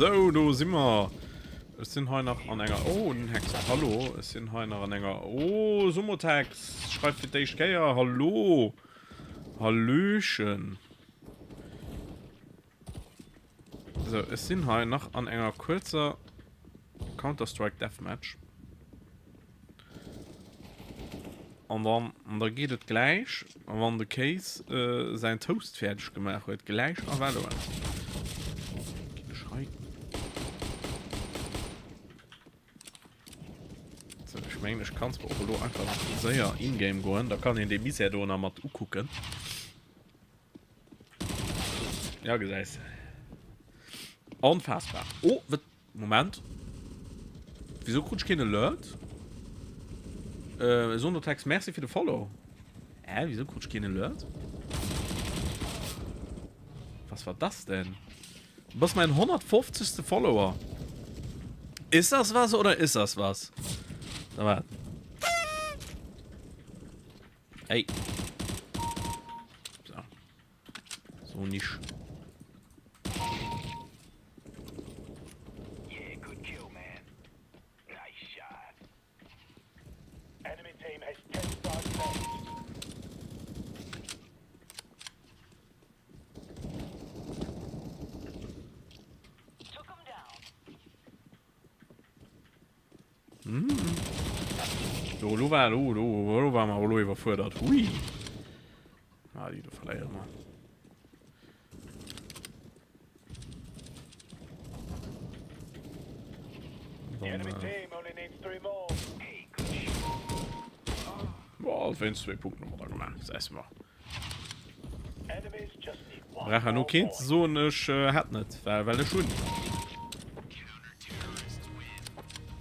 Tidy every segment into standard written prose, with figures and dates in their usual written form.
Sou, do si mer. Ech sinn hei nach an enger... Oh, den Hex. Hallo. Ech sinn hei nach an enger... Oh, Somotex schreift fir d'éischt Kéier. Hallo. Hallöchen. Sou, ech sinn hei nach an enger kuerzer Counter-Strike Deathmatch. An dann, an da geet et gläich, wann de Kéis äh, säin Toast fäerdeg gemaach huet, gläich a Valorant. Ginn ech hei. So, ech mengen, ech kann zwar och elo einfach séier in-game goen, da kann een dee Misär do nach mat ukucken. Ja, gesäis. Onfassbar. Oh, wat? Moment. Wieso krut ech keen Alert? Äh, Sonotex, merci fir de Follow. Hä, wieso krut ech keen Alert? Was war das denn? Du bist mein 150. Follower. Ist das was oder ist das was? Da war. Ey. So. So nicht. Do, lo war, lo, lo, lo war mer lo iwwerfuerdert. Hui. Ah, déi do verléiere mer. Dann, äh, Boah, wéinst zwee Punkten hu mer da gemaach. Gesäis mer. Brauch ja no keen ze soen, ech äh, hätt net, well, well ech hunn.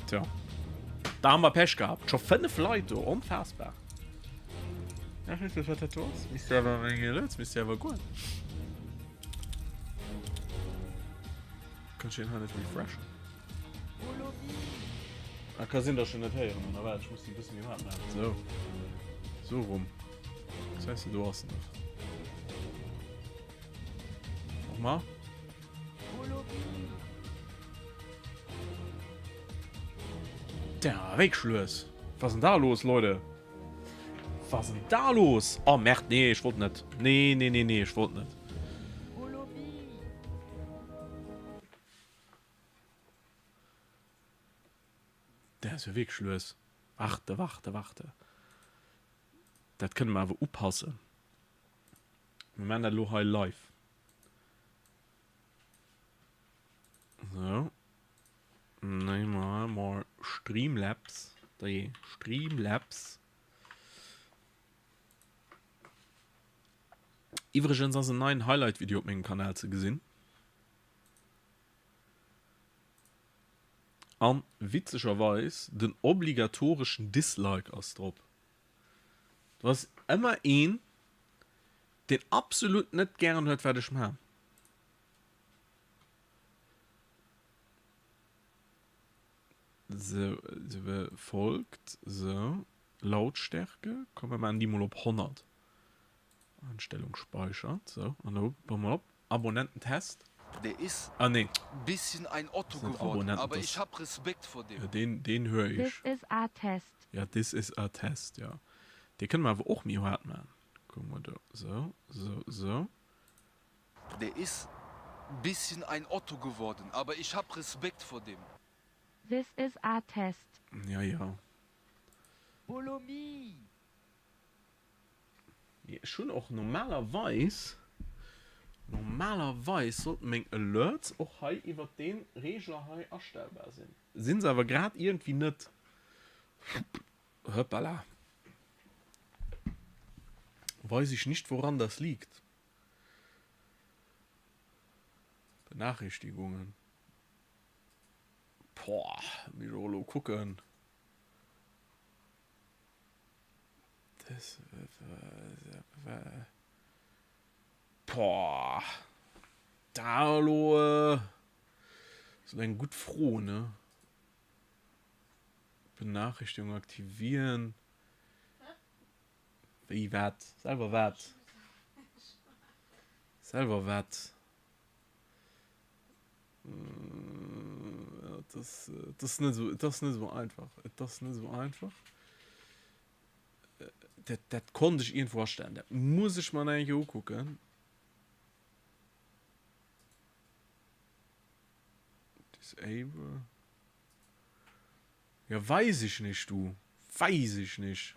Tja. Da haben wir Pech gehabt. Schon fünf Leute do, unfassbar. Ja, weißt du, was das ass? Misst awer eng Lëtz, misst awer goen. Kann ich den hei net refreshen? Ah, kann sinn, dass ich net héieren, oder wat? Ich muss die e bësse méi haart maachen. So. So rum. Das heißt, du ass net. Nochmal. Der Wegschluss. Was ist denn da los, Leute? Was ist denn da los? Oh, Merd, nee, ich wollte nicht. Nee, nee, nee, nee, ich wollte nicht. Der ist ja wirklich los. Warte, warte, warte. Dat kënne mer awer upassen. Mir maachen dat elo hei live. Sou. Nei mar mol Streamlabs. Dajee, Streamlabs. Iwwregens ass en neien Highlight-Video op mengem Kanal ze gesinn. An witzegerweis den obligatoreschen Dislike ass drop. Do ass ëmmer een, deen absolut net gären huet, wat ech man. Sou, folgt, sou, Lautstärke, komm mir maachen déi mol op 100. Einstellung speichern, sou, an elo baue mer op. Abonnententest. Der is Ah nee. bisschen ein Otto Das sind geworden, aber Abonnenten ich hab Respekt vor dem. Ja, deen, deen höer This ich. is a test. Ja, this is a test, ja. Dee kënne mer awer och méi haart man. Kucke mer do. Sou, sou, sou. Der is bisschen ein Otto geworden, aber ich hab Respekt vor dem. This is a test. Ja, ja. Follow me! Mee ech hunn och normalerweis, normalerweis sollten meng Alerts och hei iwwert dee Reegler hei astellbar sinn. Sinn se awer grad iergendwéi net. Hoppala. Weiß ich nicht woran das liegt. Benachrichtigungen. Boah, muss ich och elo kucken. Boah, da elo ass eng gutt Fro, ne? Benachrichtigung aktivieren. Wéi wat? Selwer wat? Selwer wat? Et ass, et ass net esou, et ass net esou einfach. Et ass net esou einfach. Dat, dat konnt ech iergendwou astellen. Dat muss ech mer nach eng Kéier ukucken. Disable. Ja, weis ech nicht, du. Weis ech nicht.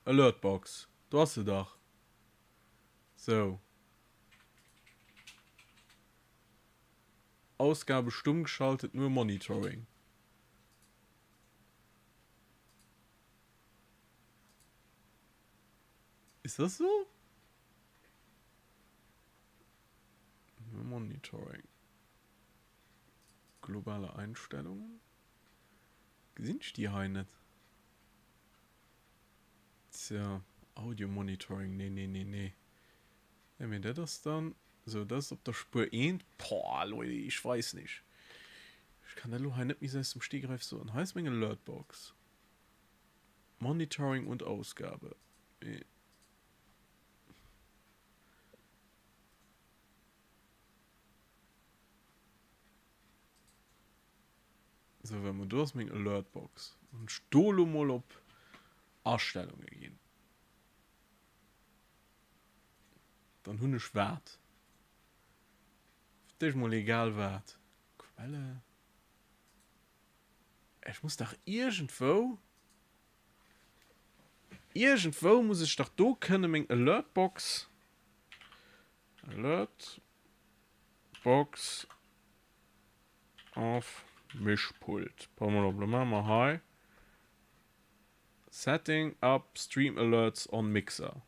Alertbox. Do ass se dach. Sou. Ausgabe stumm geschaltet, nur Monitoring. Ist das so? Nur Monitoring. Globale Einstellungen. Gesinn ech déi hei net? Tja, Audio Monitoring, nee, nee, nee, nee. Nee, mee dat ass dann, sou, dat ass op der Spuer 1. Boah, Leute, ich weiß nicht. Ech kann dat elo hei net méi sou aus dem Stegreif soen. Hei ass meng Alertbox. Monitoring und Ausgabe. Nee. Sou, well mer do ass meng Alertbox. Wann ech do elo mol op Astellunge ginn, dann hunn ech wat? Fir d'éischt mol egal wat. Quelle. Ech muss dach iergendwou, iergendwou muss ech dach do kënne meng Alertbox, Alertbox Auf Mischpult. Pass mol op, lo maache mer hei Setting up Stream Alerts on Mixer.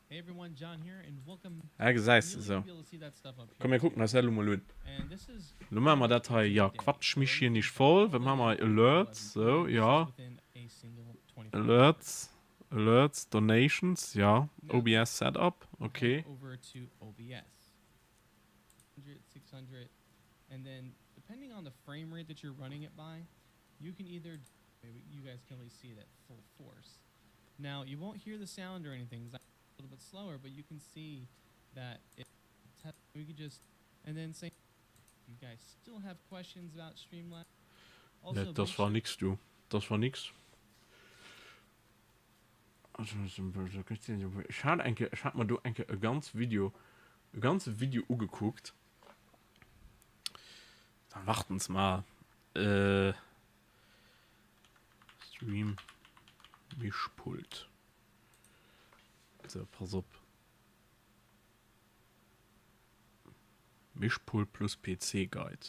Hei gesäis de sou. Komm mir kucken eis dat elo mol un. Lo maache mer dat hei, jo quatsch mich hier nicht voll. Wat maache mer hei? Alerts, sou, jo. Alerts, Alerts, Donations, jo. OBS Setup, okay. 600 and then depending on the frame rate that you're running it by, you can either you guys can really see it at full force. Now you won't hear the sound or anything a little bit slower, but you can see that it we could just and then say you guys still have questions about Streamlabs. Also, das war nix, du. Das war nix. Ech hat eng Kéier, ech hat mer do eng Kéier e ganz Video, e ganze Video ugekuckt. Dann wartens mal. Äh, Stream Mischpult. So, pass op. Mischpult plus PC Guide.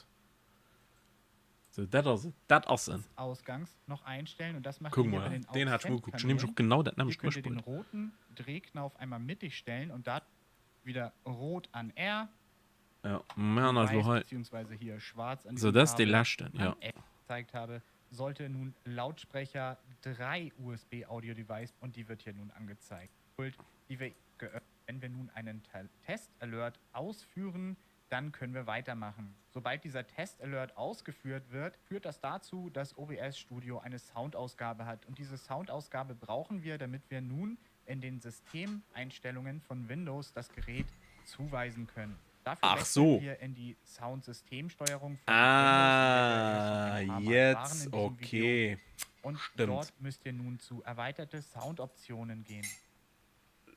So, dat ass et. Dat ass en. Ausgangs noch einstellen und das macht Kuck ihr hier mol, bei den deen hat ech mol ugekuckt. Ech hunn nämlech och genau dat Hier nämmlecht könnt ihr den Mëschpult. roten Drehknauf einmal mittig stellen und da wieder rot an R Ja, mir han und eis lo weiß hei. beziehungsweise hier schwarz an So, diesem dat ass dee Kabel leschten, an ja. L gezeigt habe, sollte nun Lautsprecher 3 USB Audio Device und die wird hier nun angezeigt. Die wir geöffnet. Wenn wir nun einen Test Alert ausführen, Dann können wir weitermachen. Sobald dieser Test-Alert ausgeführt wird, führt das dazu, dass OBS Studio eine Soundausgabe hat. Und diese Soundausgabe brauchen wir, damit wir nun in den Systemeinstellungen von Windows das Gerät zuweisen können. Dafür Ach wechseln so. wir in die Soundsystemsteuerung von Windows, in der wir ja schon Ah, ein paar Mal waren jetzt, in diesem Video. okay. Und Stimmt. dort müsst ihr nun zu erweiterte Soundoptionen gehen.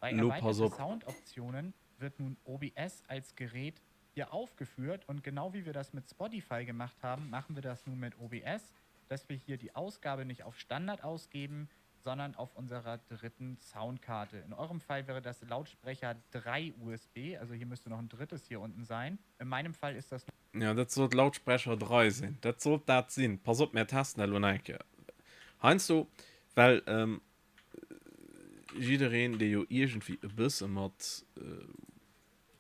Bei Lo, pass erweiterte op. Soundoptionen wird nun OBS als Gerät hier aufgeführt und genau wie wir das mit Spotify gemacht haben, machen wir das nun mit OBS, dass wir hier die Ausgabe nicht auf Standard ausgeben, sondern auf unserer dritten Soundkarte. In eurem Fall wäre das Lautsprecher 3 USB, also hier müsste noch ein drittes hier unten sein. In meinem Fall ist das Jo, dat sollt Lautsprecher 3 sinn. Dat sollt dat sinn. Pass op, mär testen dat elo nach eng Kéier. Heiansdo, well jiddereen, dee jo iergendwéi e bësse mat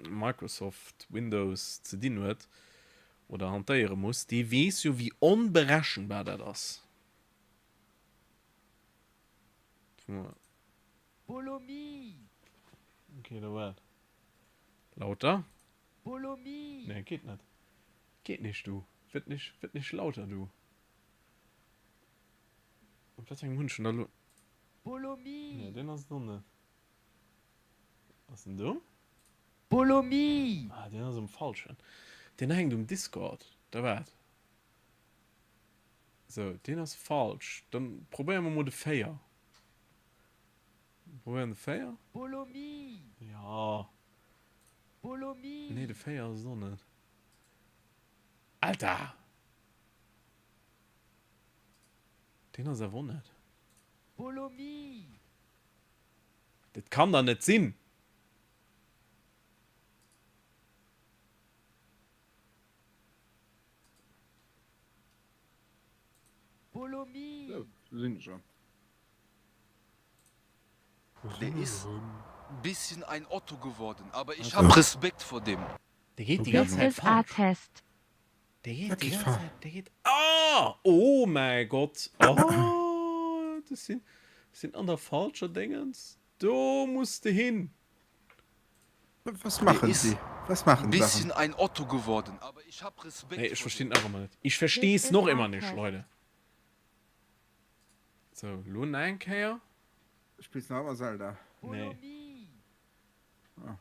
Microsoft Windows ze dinn huet oder hantéiere muss, dee weess jo, wéi onberechenbar dat ass. Follow me! Okay, da war et. Lauter? Follow me! Nee, geet net. Geet nicht, du. Wird nicht, wird nicht lauter, du. Op wat engem hunn ech denn da lo? Follow me! Nee, deen ass et och net. Ass en do? Bolomi! Ah, deen ass um falschen. Deen hänkt um Discord, da waart. Sou, deen ass falsch. Dann probéiere mer mol de 4. Probéieren de 4. Bolomi! Jo. Bolomi! Nee, de 4 ass et och net. Alter! Deen ass awer och net. Bolomi! Dat kann der net sinn! Bolomi! Sou, do sinn ech erëm. Der is bisschen ein Otto geworden, aber ich hab Respekt vor dem. Der geet déi ganz This Zäit is a falsch. test. Der geet déi ganz Zäit, der geet. Ah! Oh mäi Gott! Oh! Das sinn, sinn an der falscher Déngens. Do muss de hin! Was machen ist sie? Was machen Bisschen Sachen? ein Otto geworden, aber ich hab Respekt Nee, ech vor verstinn dem. nach ëmmer net. Ich This verstees is noch a ëmmer nicht, test. Leute. So, lo nach eng Kéier. Spills nach ëmmer Zelda? Nee. Bolomi! Ah.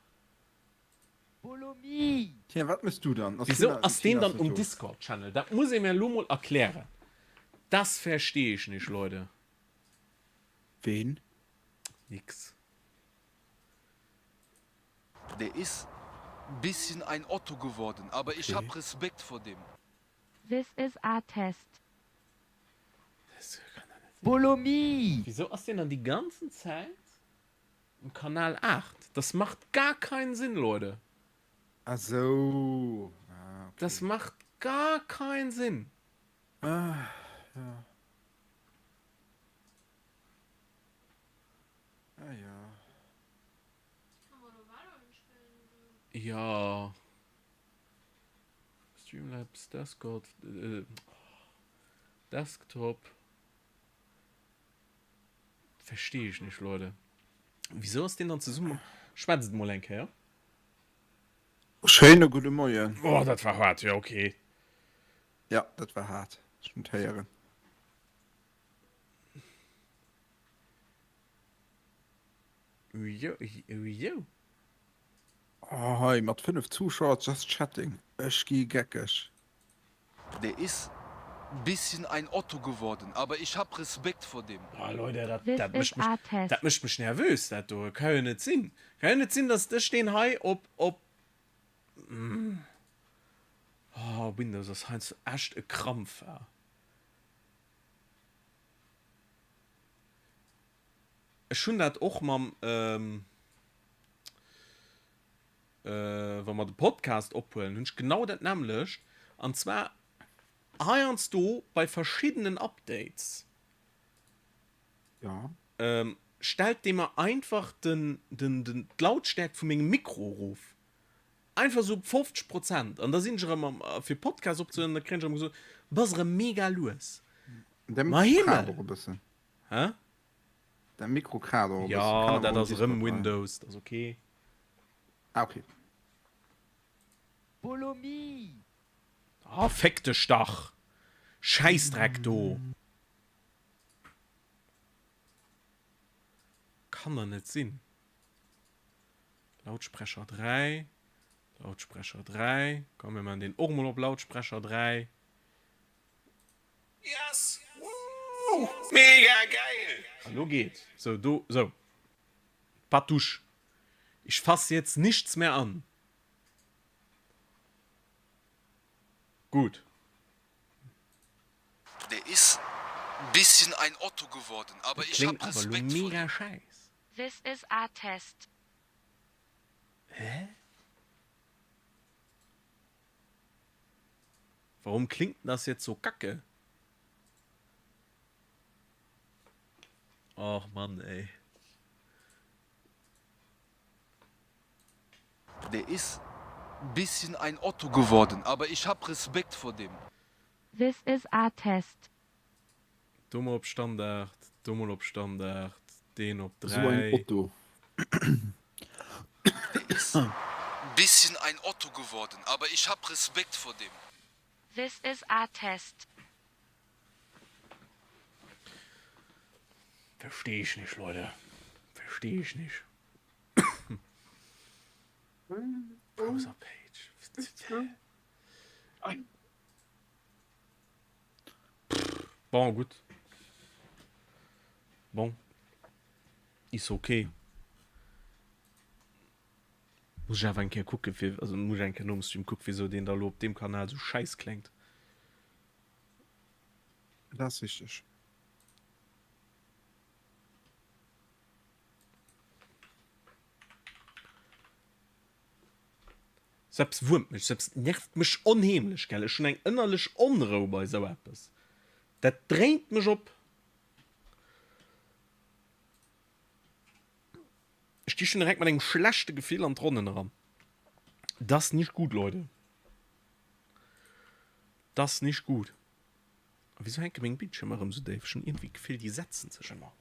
Bolomi! Tina, wat mëss du dann? Ass Wieso Tina, ass deen Tina ass dann net um do. Discord-Channel? Dat muss ee mir elo mol erklären. Das verstehe ich nicht, Leute. Ween? Nix. Der is bisschen ein Otto geworden, aber ich Okay. hab Respekt vor dem. This is a test. Das kann doch net sinn. Bolomi! Wieso ass deen dann déi ganzen Zäit um Kanal 8? Das macht gar keinen Sinn, Leute. Ah sou. Ah, Das okay. macht gar keinen Sinn. Ah, ja. Ah ja. Ja. Streamlabs, Discord, äh, Desktop. Verstehe ich nicht, Leute. Wieso ass deen dann zesummen? Schwätzt mol eng Kéier. Schéine gudde Moien. Oh, dat war hart, ja, okay. Ja, dat war hart. Ech hunn d'héieren. Jo, jo. Oh hei mat 5 Zuschauer just chatting, ech gi geckeg. Der is bisschen ein Otto geworden, aber ich hab Respekt vor dem. Oh Leute, dat, This dat is mécht mech, a test. dat mécht mech nervös, dat do. Ka jo net sinn. Ka jo net sinn, dass ech deen hei op, op, oh Windows ass heiansdo echt e Krampf, wa. Ech hunn dat och mam, wa mer de Podcast ophuelen, hunn ech genau dat nämmlecht. An zwar heiansdo bei verschiddenen Updates stellt dee mer einfach den, den, d'Lautstärkt vu mengem Mikro erof. Einfach esou op 50 Prozent. An da sinn ech erëm am, fir Podcast opzehuelen, da kréien ech erëm gesot, Bass erëm mega lues. Däi Ma Mikro kraat Himmel! och e bëssen. Hä? Däi Mikro kraat och e bëssen. Jo, Kann awer dat um ass erëm Discord leien. Windows, dat ass ok. Ah, ok. Bolomi! Ah, féck dech dach! Schäissdreck do! Kann der net sinn. Lautsprecher 3, Lautsprecher 3, komm mir man den och mol op Lautsprecher 3. Yes! Wooh! Mega geil! An lo geet sou do sou. Pas touche. Ich fass jetzt nichts mehr an. Gut. Der is bisschen ein Otto geworden, aber Dat ich hab kléngt awer lo Respekt vor mega dem. schäiss. This is a test. Hä? Warum klingt denn das jetzt so kacke? Och Mann, ey. Der is bisschen ein Otto geworden, aber ich hab Respekt vor dem. This is a test. Do mol op Standard, do mol op Standard, deen op Esou ein 3. Otto. Der is bisschen ein Otto geworden, aber ich hab Respekt vor dem. This is a test. Versteh ich nicht, Leute. Versteh ich nicht. Browser Page. Bon, gutt. Bon. Is ok. Muss ech awer eng Kéier kucken, fir, also muss ech eng Kéier nom Stream kucken, wisou deen da lo op deem Kanal sou schäiss kléngt. Dat ass richteg. Sou eppes wuermt mech, sou eppes nervt mech onheemlech, gell. Ech hunn eng ënnerlech Onrou bei sou eppes. Dat dréint mech op. Ech gi schon direkt mat engem schlechte Gefill an d'Ronnen eran. Das nicht gut, Leute. Das nicht gut. A wieso hänke meng Bildschirmer erëm sou déif? Ech hunn iergendwéi d'Gefill, déi setzen sech ëmmer.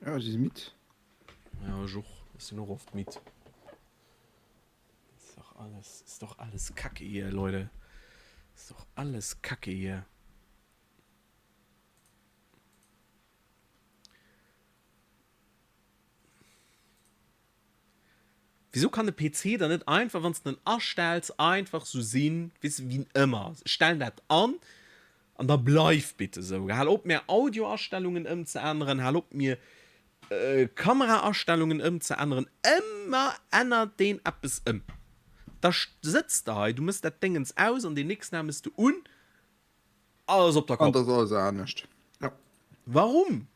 Ja, si si midd. Ja, ech och. Ech sinn och oft midd. Ist doch alles, ist doch alles Kacke hier, Leute. Ist doch alles Kacke hier. Wisou kann de PC dann net einfach, wann s de en astells, einfach sou sinn, weess de, wéi en ëmmer ass? Ech stellen dat an an da bleif bitte sou. Hal op mir Audioastellungen ëmzeänneren, hal op mir Kameraastellungen ëmzeänneren. Ëmmer ännert deen eppes ëm. Da sëtz de hei, du mëss dat Déngens aus an deen nächsten Dag mëss de un, alles op der An Kopp. dat ass alles anescht. Ja. Warum?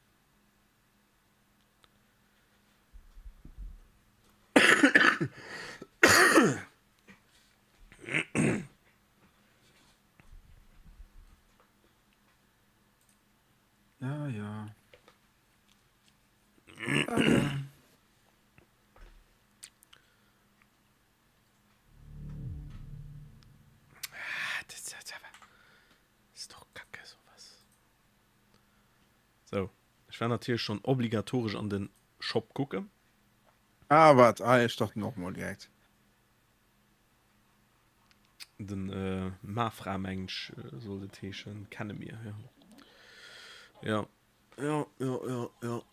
Ja, ja. Ist doch kacke sowas. So, ech war natierlech schonn obligatoresch an den Shop kucken. Ah wat, ah ech dacht och mol direkt. Den Mafra mengen ech sollt et heeschen, kenne mir jo. Jo jo jo jo jo.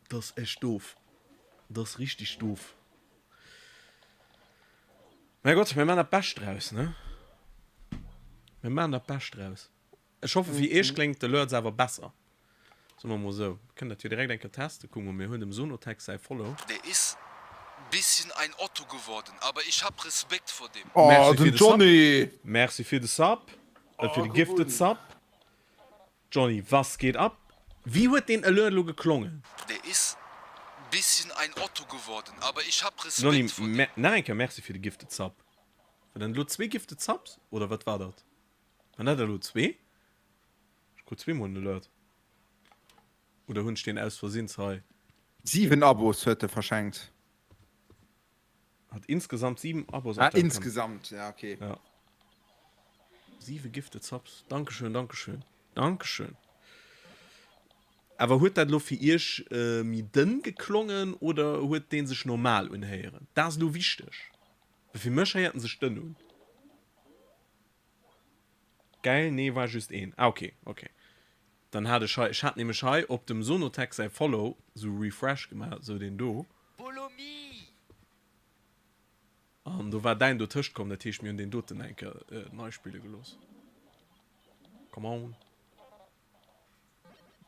Dat ass echt doof. Dat ass richteg doof. Mä Gott, mir maachen dat Bescht draus, ne? Mir maachen dat Bescht draus. Ech hoffe fir iech kléngt de Lurtz awer besser. Soe mer mol esou. Mir kënnen dat jo direkt eng Kéier testen. Kuck mol, mir hunn dem Sonotex säi Follow. Der is bisschen ein Otto geworden, aber ich hab Respekt vor dem. Oh, Merci fir den de Sub. Johnny! Merci fir de Sub. Äh, fir de Gifted Sub. Johnny, was geht ab? Wéi huet deen Alert elo geklongen? Der is bisschen ein Otto geworden, aber ich hab Johnny, Respekt vor dem. nach eng Kéier Merci fir de Gifted Sub. War dat elo zwee Gifted Subs oder wat war dat? Waren dat elo zwee? Ech krut zweemol en Alert. Oder hunn ech deen aus Versinn hei? 7 Abos huet e verschenkt. Hat insgesamt 7 Abos Ah, insgesamt, ja, okay. Ja. 7 Gifted Subs. Dankeschön, Dankeschön. Dankeschön. Awer huet dat elo fir iech méi dënn geklongen oder huet dee sech normal unhéieren? Dat ass elo wichteg. Well fir mech héiert en sech dënn un. Geil, nee war just een. Ah ok, ok. Dann hat ech hei, ech hat nämlech hei op dem Sonotex säi Follow sou Refresh gemaach, sou deen do. Follow me! An do war däin dotëscht komm, dat heescht mir hunn deen doten eng Kéier nei spille gelooss. Come on.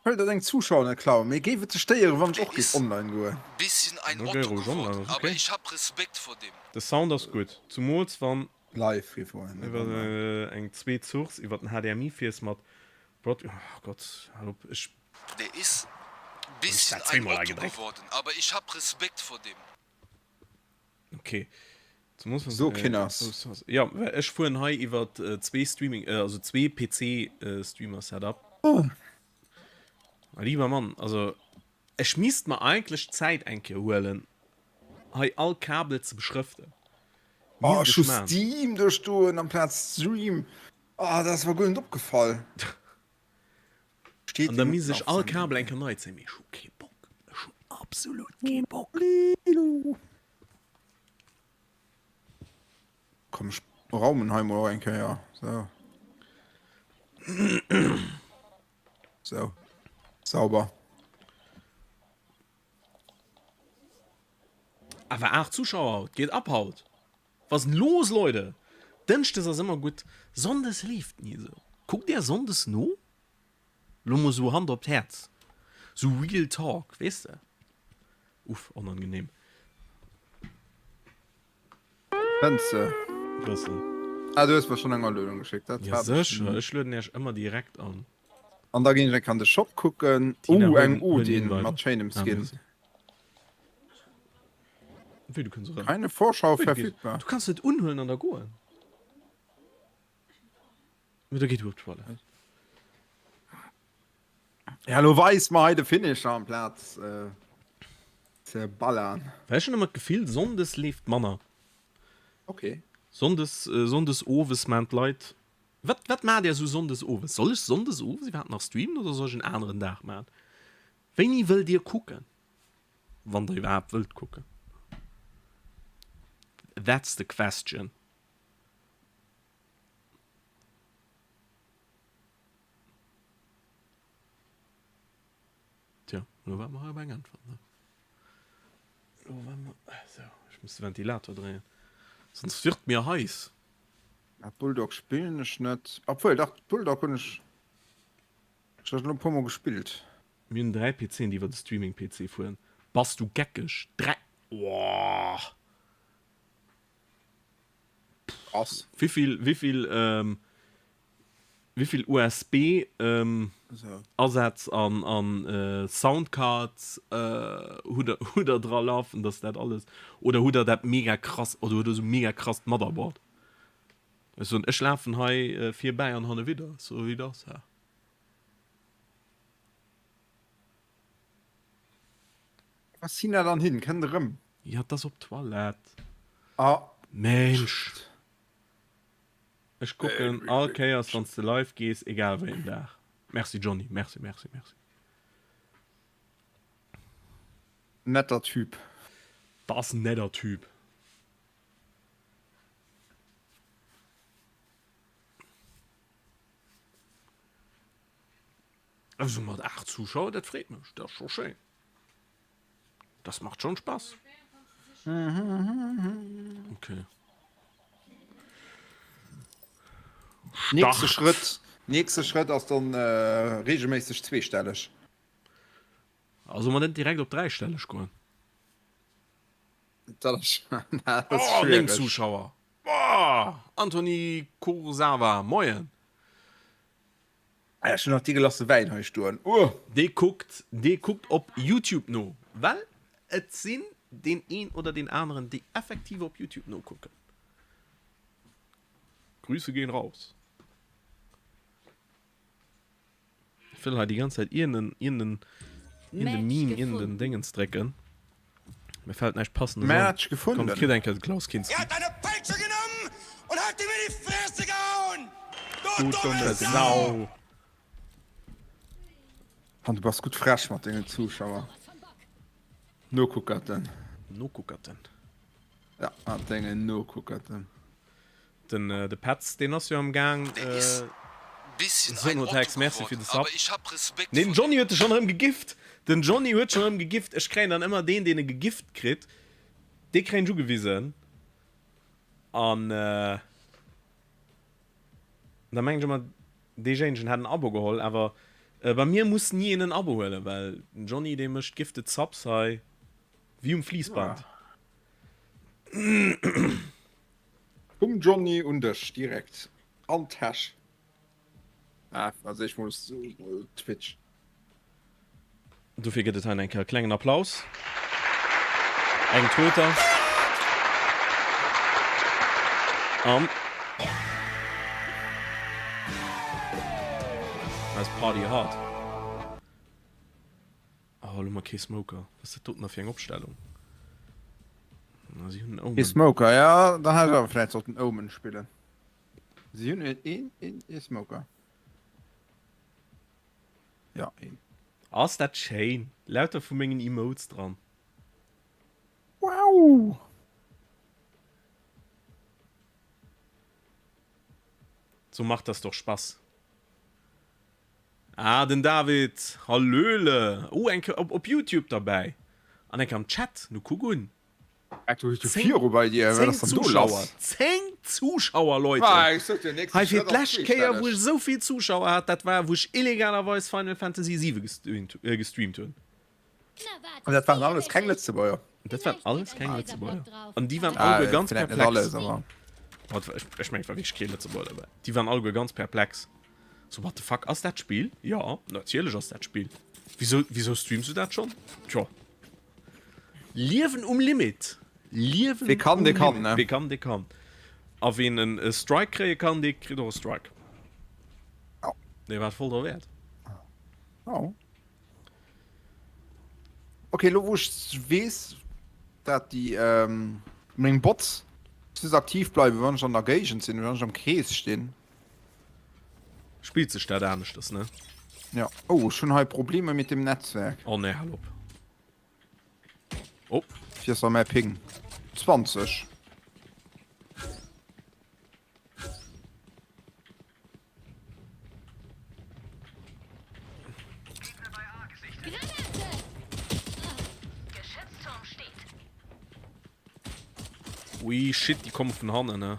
Wëll der deng Zuschauer net klauen, mee géif et dech stéieren wann ech och géif online goen? Bisschen ein Da géi Otto roueg online, geworden, ass aber ok. ich hab Respekt vor dem. De Sound ass gutt, zumools wann Live géif goen, net iwwer online. eng zweet Source iwwer den HDMI fiers mat Broad. Oh Gott, hal op, ech Der is hunn ech bisschen dat ein zweemol Otto agedréckt. geworden, aber ich hab Respekt vor dem. Ok, zumools wann So Kinners. Jo, well ech fueren hei iwwer zwee Streaming, also zwee PC Streamer Setup. Mein lieber Mann, also ech misst mer eigentlech d'Zäit eng Kéier huelen hei all Kabel ze beschrëften. Oh, Misst ech ech hu man. Steam do stoen amplaz Stream. Oh, dat ass mer guer net opgefall. Steet An da den misst ech all Aufsenden. Kabel eng Kéier nei zéien, mee ech hu kee Bock. Ech hunn absolut kee Bock. Komm, ech raumen hei mol och eng Kéier. So. So. Sauber. Awer 8 Zuschauer haut, geet ab haut. Was denn los Leute? Dënschdes ass ëmmer gutt, Sonndes leeft ni esou. Kuckt där Sonndes no? Lo mol sou Hand op d'Häerz, sou real talk, weess de? Uff, onangenehm. Fënns de? Bëssen. Ah, du hues mer schonn eng Aluedung geschéckt, dat Ja hat ech sécher, ech lueden iech ëmmer direkt an. An da ginn ech eng Kéier an de Shop kucken. Tina, Oh, huel eng den, huel den Odin Invite. mat schéinem Ah, Skin. merci. Wéi, du kënns erëm? Keine Vorschau Wéi, du gees, verfügbar. du kanns net unhuelen an da goen. Mee da geet du op d'Toilette. Ja, lo weis mer hei de Finisher amplaz ze ballern. Well ech hunn ëmmer d'Gefill, Sonndes leeft manner. Ok. Sonndes, Sonndes owes maan d'Leit, wat, wat maacht Dir esou Sonndes owes? Soll ech Sonndes owes iwwerhaapt nach streamen oder soll ech en aneren Dag maachen? Wéini wëllt Dir kucken? Wann Der iwwerhaapt wëllt kucken. That's the question. Tja, elo waarde mer hei op eng Äntwert, ne? Elo waarde mer, sou, ech muss de Ventilator dréien, sonst wird mir heiß. Ah, Bulldog spillen ech net. Obwuel, dach, Bulldog hunn ech ech elo e puer mol gespillt. Mir hunn 3 PCen déi iwwer de Streaming PC fueren. Bass du geckeg? 3? Woah! Ass. Wéivill, wéivill, wéivill USB Asätz an an Soundcards hutt der, hutt der dra lafen, dass dat alles, oder hutt der dat mega krass, oder hutt der esou mega krasst Motherboard? Ech soen, ech lafen hei virbäi an hannewidder, sou wéi et ass, ha. Wou ass Sina dann hin? Kënnt erëm. Jo, 't ass op d'Toilette. Ah. Mensch. Ech kucken all Kéiers wanns de live gees, egal wéi en Dag. Merci Johny, merci, merci, merci. Netter Typ. Dat ass en netter Typ. Also mat 8 Zuschauer, dat freet mech, dat ass scho schéin. Das macht schon Spaß. Okay. Nächste Schrëtt, nächste Schrëtt ass dann äh, regelméisseg zweestelleg. Also man net direkt op dräistelleg goen. Dat ass, dat ass Oh, 9 schwiereg. Zuschauer. Boah, Anthony Kurzawa, moien. Ah, ech hunn nach deegelasse Wäin hei stoen. Uh! Dee kuckt, dee kuckt op YouTube no, well et sinn deen een oder deen aneren, déi effektiv op YouTube nokucken. Grüße gehen raus. Ech wëll hei déi ganz Zäit iergenden, iergenden, iergende Match Meme, iergenden gefunden. Dingens drécken. Mir fällt näischt passendes an. Match Komm, gefunden. kritt eng Kéier de Klaus Kinski. Er hat eine Peitsche genommen und hat ihm in die Fresse gehauen! Du Du dumme dumme Sau! Sau! Mann, du bass gutt frech mat dengen Zuschauer. Nokuckerten. Nokuckerten. Ja, mat dengen Nokuckerten. Den de Petz deen ass jo am Gaang. Der is bisschen ein Otto Sonotex, merci fir geworden, de Sub. aber ich hab Respekt Nee, den vor Johnny dem. huet dech schonn erëm gegift. Den Johnny huet schonn erëm gegift. Ech kréien dann ëmmer deen, deen e gegift kritt, dee kréien ech ugewisen. An da mengen ech ëmmer, deejéinegen hätt en Abo geholl. Awer bei mir muss ni een en Abo huelen, well den Johnny, dee mécht gifted Subs hei wéi um Fliissband. Vum Johnny un dech direkt an d'Täsch. Ah, also ech muss Twitch. Dofir gëtt et hei eng Kéier e klengen Applaus. Eng Tröter. An eis Party hard. Oh, lo hu mer kee Smoker. Wat ass dat doten da fir eng Opstellung? Na, si hunn en Omen. Ee Smoker, ja, dann hätt ech awer vläicht sollten Omen spillen. Si hunn een, een, een, ee Smoker. Ja, een. Ass dat schéin! Lauter vu mengen Emotes dran. Wow! So macht das doch Spass. Ah den David, hallöle! Oh eng Kéier op op Youtube derbäi an eng Kéier am Chat, nu kuck un! Viru bei dir, wat ass dann do lass? 10 Zuschauer, Leute! Hei fir d'lescht Kéier wou ech esou vill Zuschauer hat, dat war wou ech illegalerweis Final Fantasy 7 gestreamt hunn. An dat waren alles keng Lëtzebuerger? Dat waren alles keng Lëtzebuerger. An déi waren alleguer ganz perplex. Ech mengen et war wierklech kee Lëtzebuerger derbäi. Déi waren alleguer ganz perplex. So what the fuck, ass dat d'Spill? Jo, natierlech ass dat d'Spill. Wisou, wisou streams du dat schonn? Tjo. Liewen um Limit. Liewen Wee kann, um dee kann, Limit. ne? Wee kann, dee kann. A ween en e Strike kréie kann, dee kritt och e Strike. Ja. Dee war voll derwäert. Ja. Okay, lo wou ech weess, dat déi ähm, meng Bots just aktiv bleiwen, wann ech an der Géigend sinn, wann ech am Krees stinn. Spillt sech dat aneschters, ne? Ja. Oh, ech hunn hei Probleme mit dem Netzwerk. Oh nee, hal op. Oh. Wéi ass da mäi Ping? 20. Ui, shit, déi komme vun hannen, ne?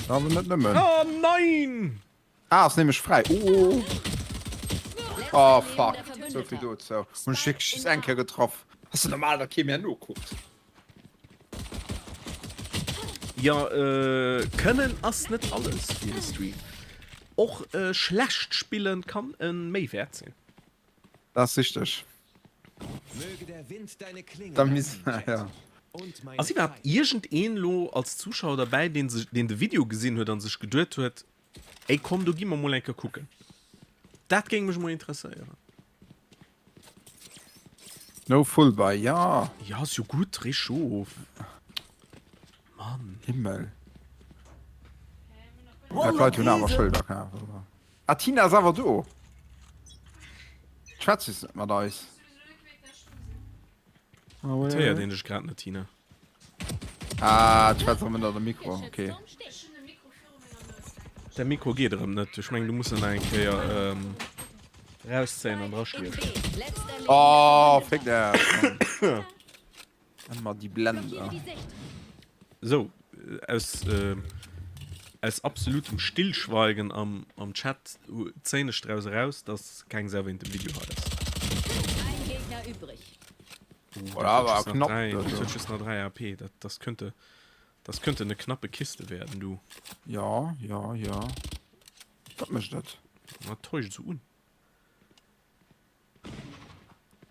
Awer net nëmmen. Oh nein! Ah, ass nämlech fräi. Oh, oh fuck. Sou vill dozou. Hunn ech wierklech just eng Kéier getraff. Ass jo normal, datt kee méi herno kuckt. Jo, kënnen ass net alles fir e Stream. Och schlecht spillen kann e Méiwäert sinn. Dat ass richteg. Da misst, ja. Ass iwwerhaapt iergendeen lo als Zuschauer derbäi, deen sech, deen de Video gesinn huet an sech geduet huet, Ey komm do gi mer mol eng Kéier kucken. Dat géing mech mol interesséieren. No full buy, ja. Ja ass jo gutt, reeg of. Mann. Himmel. Dat Leit hunn awer Schëlder kaf. Ah, Tina ass awer do. Schwätzt just net mat eis. Et héiert een dech grad net, Tina. Ah, et schwätzt erëm ënner dem Mikro, okay. Däi Mikro geet erëm net. Ech mengen, du muss en nach eng Kéier erauszéien an drastiechen. Oh, féck dech, Mann. Emmer déi Blender. Sou, aus, aus absolutem Stillschweigen am, am Chat zéien ech draus eraus, dass keng Sau wéint dem Video hei ass. Ein Gegner übrig. Oh, Voilà, dat war huet just nach knapp, 3, dat also. huet just nach 3 AP. Dat, das könnte, das könnte eine knappe Kiste werden, du. Ja, ja, ja. Wat mécht dat? Dat täuscht esou un.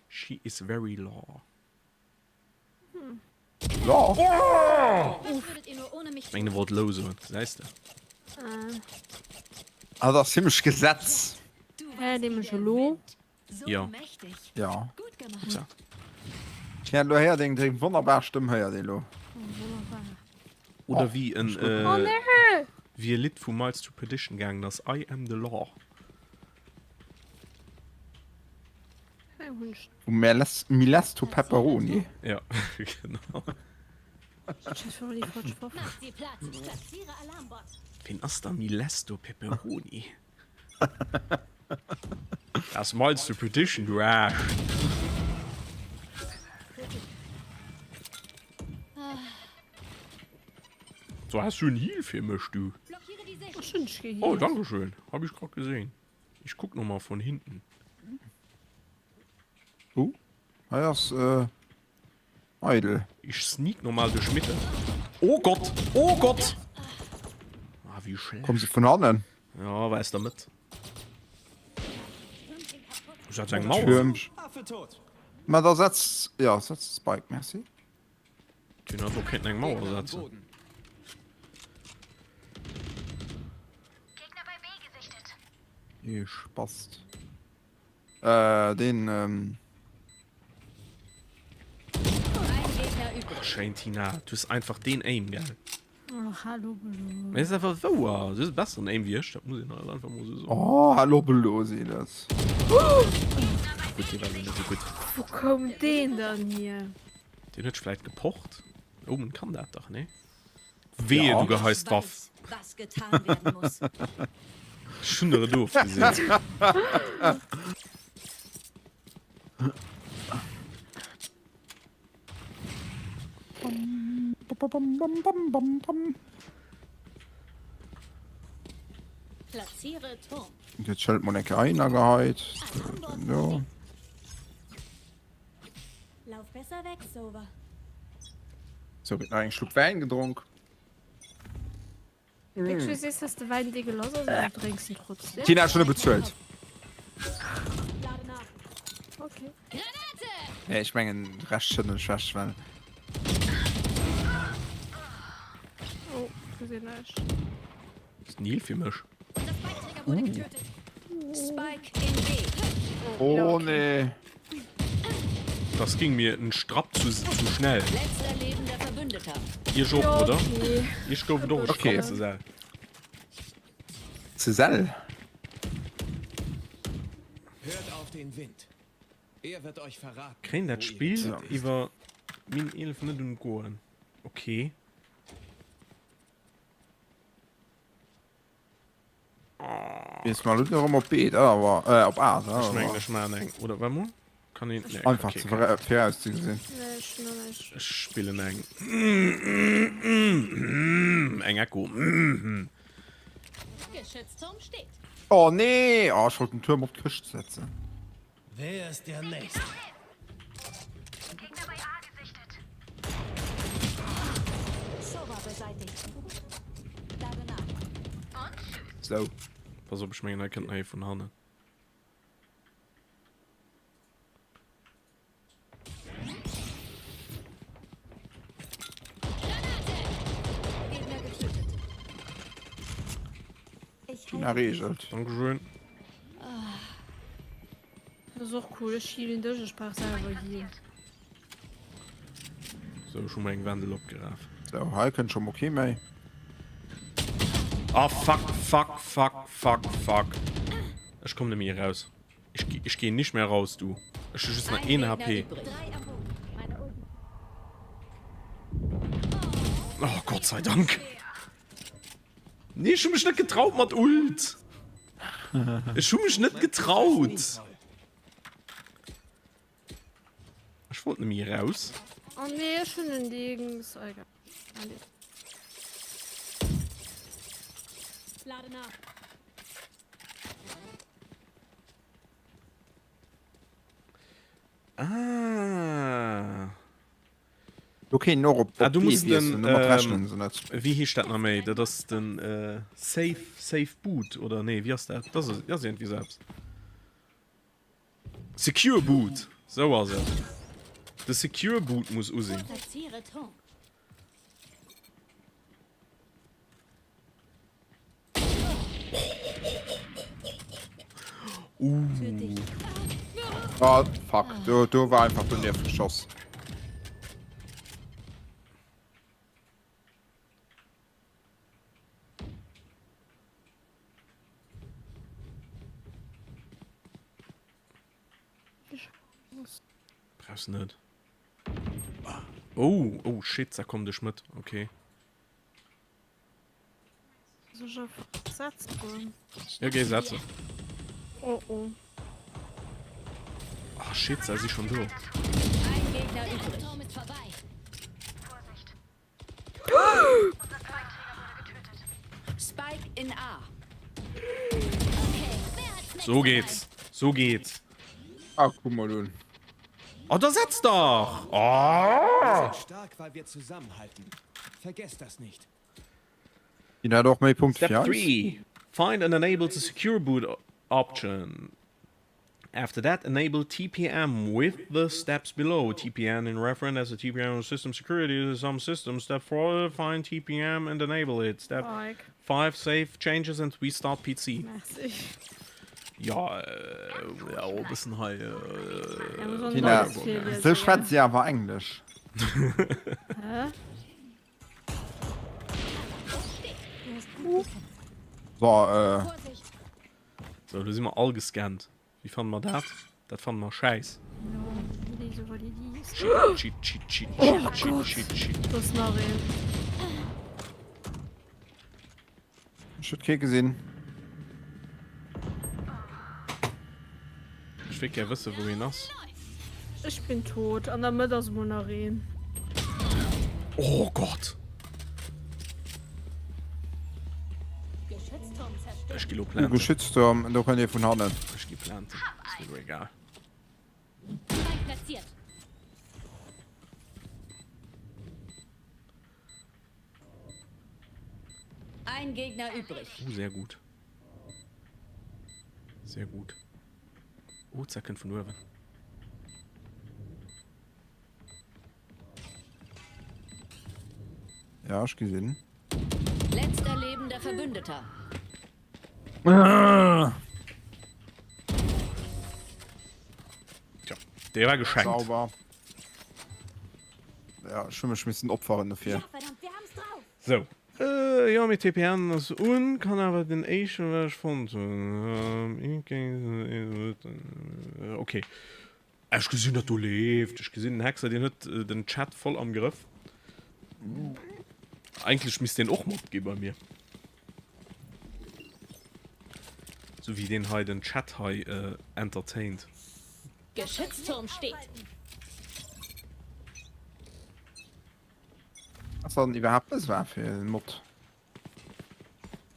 She is very law. Ech mengen e wollt low soen, gesäis de. Ah, dat ass zimmlech Gesetz. Héiert ee mech elo? Jo. Ja. Upsa. Tja, elo héiert een deng wonnerbar Stëmm héiert ee lo. Oder wéi en Oh nee! wéi e Lidd vu Miles to Perdition gaangen ass, I am the law. Milesto Pepperoni. Ja, genau. Ween ass da Milesto Pepperoni? Das Miles to Perdition, du Aarsch! So, hast du en Heal fir mech, du? Oh, dankeschön. Hab ich grad gesehen. Ich guck noch mal von hinten. Oh, hei ass äh, eidel. Ich sneak noch mal durch Mitte. Oh Gott, oh Gott! Ah, wie schlecht. Kommen se vun hannen? Ja, war aus der Mëtt. Ich hatte eng Mauer. Türm. Ma da setz, ja, setz Spike, merci. Den hat och kéinten eng Mauer setzen. Ee Spast. Äh, deen, ähm. Oh, schéin Tina, du hues einfach deen Aim, gell? Ach, hallo Belo. Mee ist einfach wouer, du hues e besseren Aim wéi ech, dat muss een halt einfach mol sou soen. Oh, hallo Belo, seet et. Gutt, dee war lo net sou gutt. Wou koum deen dann hier? Deen huet vläit gepocht. Omen kann dat dach, nee? Wehe, du geheis d'Waff. Ech hunn der et ofgesinn. Platziere Turm. Jetzt Schëld mol enke heihinner geheit. Do. Lauf besser weg, Sova. So, gëtt nach eng Schlupp Wäin gedronk. Wéi du sees, dass de Wäin deegelass ass, awer du drénks en trotzdem. Tina hat schon bezuelt. Okay. Nee, ech mengen de Rescht schëdden ech weg, well. Oh, gesinn ech. Ist Nil fir mech. Spike in B. Oh nee. Das ging mir en Strapp zu, zu schnell. Letzter lebender Verbündeter. Iech och, Ja, oder? okay. Iech gouf et och e Okay. Strapp ze sell. Ze sell? Hört auf den Wind. Er wird euch verraten. Kréien dat wo ihre Spill Zeit ist. iwwer min 11 net un d'Goen. Okay. Jetzt mal erëm op B, da awer äh, op A, da Ech mengen, awer. ech maachen eng. Oder warte mol. Kann een. Nee, Einfach okay, ze kein. vira- virauszegesinn. Nee, ech hun och näischt. Ech spillen eng. Eng Echo. Geschützturm steht. Oh nee! Oh, ech wollt den Tuerm op d'Këscht setzen. Wer ist der Nächste? Sova beseitigt. Lade nach. Sou. Pass op, ech mengen, hei kënnt nach ee vun hannen. Gegner getötet. Ich Tina heile dich. regelt. Dankeschön. Das ass och cool, ech healen dech, ech brauch selwer heal. Sou, ech hu mer eng Wendel opgeraf. Sou, hei kënnt scho mol kee méi. Ah, fuck, fuck, fuck, fuck, fuck. Ech komm net méi eraus. Ech, ech geh nicht mehr raus, du. Ech hu just nach een HP. Oh, Gott sei Dank. Nee, ech hu mech net getraut mat Ult. Ech hu mech net getraut. Ech wollt nemmi raus. Oh nee, ech hun en Dings. Oh, egal. Allez. Lade nach. Ah. Do kéint een och op Ah, du B muss den, wiesselen, domat ähm, rechnen se net. Wéi heescht dat nach méi? Dat ass den äh, Safe, Safe Boot, oder nee, wéi ass dat? Dat ass, ass iergendwéi esou eppes. Secure Boot, sou ass et. De Secure Boot muss u sinn. Platziere Turm. Uh. Oh, fuck. Do, do war einfach donieft geschoss. Brauchst net. Oh, oh shit, da komm dech mit. Okay. Soll ich einfach setzen goen? Ja, geh setzen. Oh oh. Ah shit, da si schon do. Ein Gegner übrig. Turm ist vorbei. Spike in A. So geht's. So geht's. Ah, guck mal un. Oh, da setz dach! Oh! Wir sind stark, weil wir zusammenhalten. Vergesst das nicht. Deen hat och méi Punkte Step wéi eis. 3, Find and enable the secure boot option. After that, enable TPM with the steps below. TPM in reference as a TPM system security some system. Step 4, find TPM and enable it. Step Like. 5, save changes and restart PC. Merci. Ja, äh, ja, och e bëssen hei. Ja, muss och Tina, Neues virliesen, sou schwätzt si awer Englesch. Hä? So, äh. So, lo si mer all gescannt. Wéi fanne mer dat? Dat fanne mer schäiss. Cheat, cheat, cheat, cheat, Oh cheat, Gott. cheat, cheat. Do ass nach een. Ech huet kee gesinn. Ech wéilt gär wëssen, wou een ass. Ech bin tot. An der Mëtt ass mol nach een. Oh Gott! Ech gi lo planten. Geschützturm, do kënnt ee vun hannen. Ech gi planten, ass mir lo egal. Ein Gegner übrig. Oh, sehr gut. Sehr gut. Oh, Zecken vun uewen. Ja, ech gesinn. Letzter lebender Verbündeter. Tja, der war geschenkt. Sauber. Ja, ech hu mech missen opferen dofir. Ja, verdammt, wir haben's drauf. So. Äh, jo, mee TPN ass un, kann awer den éischten wat ech fonnt hunn. Okay. Ech gesinn dat do leeft. Ech gesinn den Hexer, deen huet den Chat voll am Grëff. Eigentlech misst deen och Mod gi bei mir. Sou wéi deen hei den Chat hei entertaint. Geschützturm steht. Ass dann iwwerhaapt dës war fir den Mod?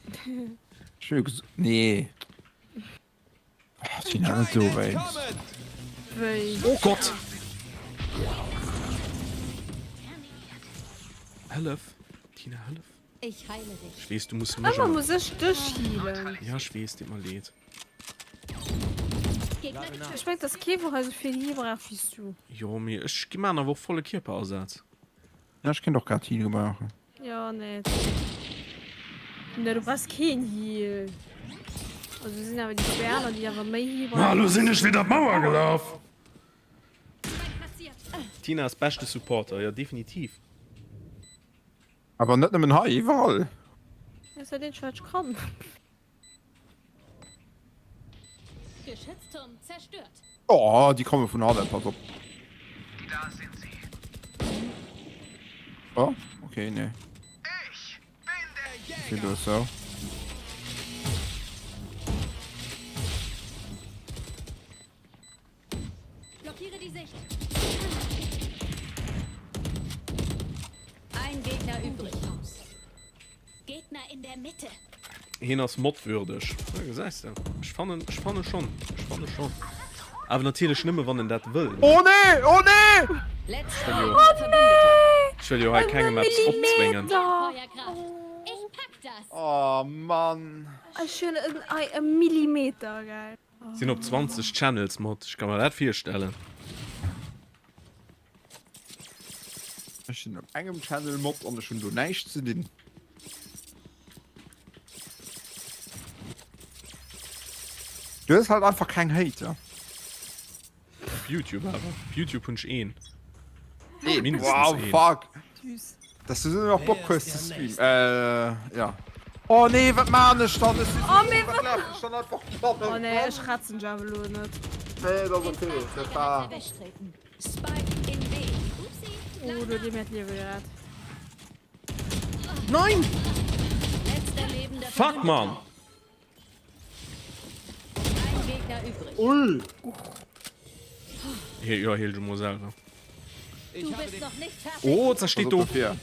Ech hu jo ges nee. Oh, Tina, net do wéinst. Wéi? Oh Gott! Hëllef! Tina, hëllef! Ich heile dich. Ech weess, du muss mech. Ëmmer muss ech dech healen. Ja, ech weess, deet mer leed. Ech mengen, dass kee wou hei sou vill Heal brauch wéi s du. Jo, mee ech gi man awer och volle Kierperasaz. Ja, ech kéint och grad Heal gebrauchen. Jo, nee. Nee, du brauchs keen Heal. Also sinn awer déi zwee aner, déi awer méi Heal Ma brauchen. lo sinn ech widder d'Mauer gelaf. Tina ass beschte Supporter, jo definitiv. Awer net nëmmen hei, iwwerall. Dat ass dat eenzegt wat ech kann. Geschützturm zerstört. Oh, déi komme vun hannen, pass op. Da sind sie. Oh, okay, nee. Ich bin der Okay, Jäger. du so. Blockiere die Sicht. Ein Gegner übrig. Gegner in der Mitte. Hien ass modwürdeg. Ja, gesäis de. Ech fannen, ech fanne schonn. Ech fanne schonn. Awer natierlech nëmme wann en dat wëll. Oh nee! Oh nee! Letzter Verbündeter. Ech wëll jo hei kengem eppes opzwéngen. Feuerkraft. Ich pack das. Oh Mann. Ech hunn en ei e Millimeter, gell. Sinn op 20 Channels mat, ech ka mer dat virstellen. Ech sinn op engem Channel mat an ech hunn do näischt ze dinn. Du hues halt einfach keng Hater. Op Youtube awer. Op Youtube hunn ech een. Een? Mindestens Wow, een. fuck. Süß. Dass du nach Bock hues ze streamen. Äh, ja. Oh nee, wat maan ech dann? Ech Oh, mee wat lafen ech dann einfach bannen? Oh nee, ech retzen dech awer elo net. Nee, dat ass okay. Dat war. Spike in B. Upsi. Oh, du huet ee mir d'Liewe gerett. Nein! Letzter lebender Fuck, Mann! Ein Gegner übrig. Ui! Hier, jo, heal du mol selwer. Du bist noch nicht fertig. Oh, da steht do. Dofir.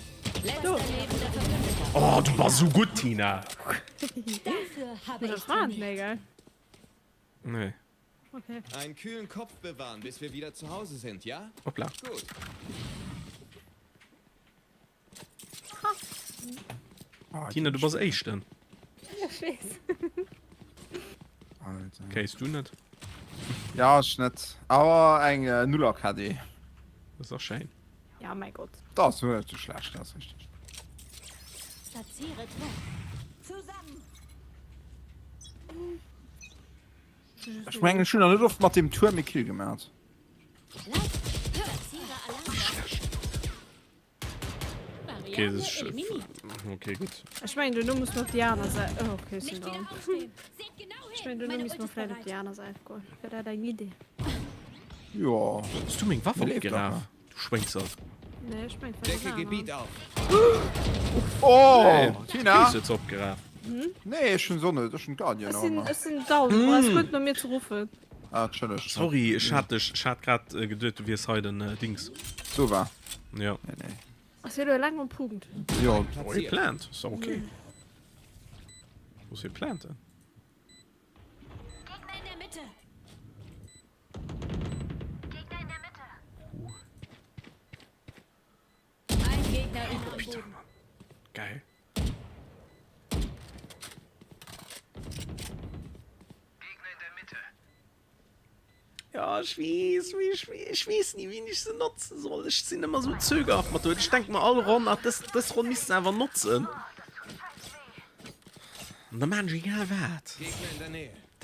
Letzter lebender Verbündeter. Oh, du bass sou gutt, Tina! Dafür habe ich Das war trainiert. nee, gell? Nee. Okay. Einen kühlen Kopf bewahren, bis wir wieder zu Hause sind, ja? Hoppla. Gut. Tina, du bass Éischten. Ech weess. Alter. Kéis du net? Ja, ech net. Awer eng äh, Nuller KD. Das ass schéin. Ja, mein Gott. Dat ass net sou schlecht, dat ass richteg. Platziere Trupp. Zusammen. Ech mengen, ech hunn nach net oft mat deem Tuerm e Kill gemaat. Platziere Alarm. Okay, das ist, okay, gut. Ech mengen duerno muss mer op déi aner Säit. Oh, okay, ech sinn Nicht wieder down. aufstehen. Seht genau Ech hin. mengen duerno Meine misst Ult mer ist vläit op bereit. déi aner Säit goen. Wär dat eng Idee? Jo. Hues du meng Waff Mir leeft opgeraf? awer. Du Schwéngzert. Nee, ech mengen vläit Decke aner. Gebiet auf. Oh, Nee, Tina! Du hues se opgeraf. Nee, ech hunn se och net. Ech hunn d'Guardian Ech nach sinn, ëmmer. ech sinn down. Du brauchs guer net no mir ze ruffen. Ah, entschëlleg. Sorry, ech hat dech, ech hat grad geduet, du wiers hei den Dings. So war. Ja. Nee, nee. Ass jo elo eleng um Punkt. Jo. Oh, hie plant. Ass dach ok. Looss hie planten. Gegner in der Mitte. Gegner in der Mitte. Ein Gegner übrig. Bitter, Mann. Geil. Ja, ech weess, mee ech, ech weess ni, wéini ech se notzen soll. Ech sinn ëmmer sou zögerhaft mat do. Ech denk mer all Ronn, ach, dës, dës Ronn misst se awer notzen. An da maan ech egal wat.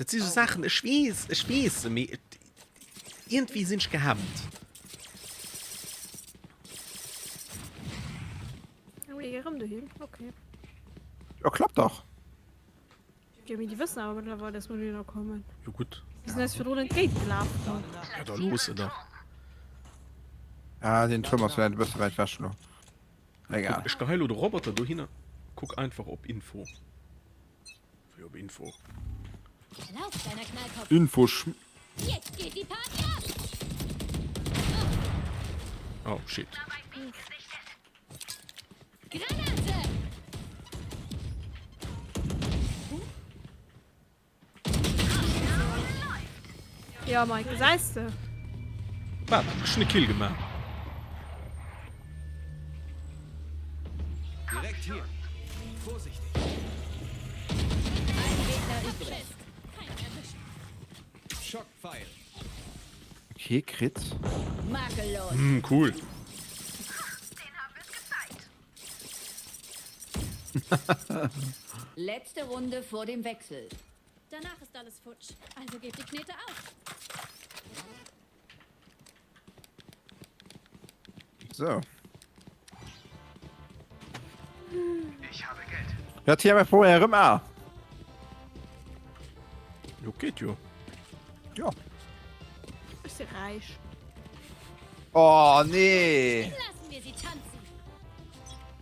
Dat si sou Saachen, ech weess, ech weess se, mee et, iergendwéi sinn ech gehemmt. Oh, erëm dohin, okay. Jo, klappt dach. Jo, mee déi wëssen awer mëttlerweil, dass mer dohinner kommen. Jo gutt. Déi sinn eis virdrun entgéint gelaf. Ja, da looss se dach. Ah, den Turm ass vläicht e bësse wäit wech elo. Egal. Kuck, ech gehei lo de Roboter dohinner. Kuck einfach op Info. Wéi op Info? Lauf, kleiner Knallkopf. Info schm. Jetzt geht die Party ab. Oh, shit. Granate! Ja, Mike, gesäis de. Wat? Ech hunn e Kill gemaach. Direkt hier. Vorsichtig. Ein Gegner übrig. Schockpfeil. Okay, Crit. Makellos. Hm, cool. Letzte Runde vor dem Wechsel. Danach ist alles futsch. Also gebt die Knete auf. So. Ja, TMF Pro erëm A. Jo, geet jo. Jo. Ech si räich. Oh, nee. Lassen wir sie tanzen.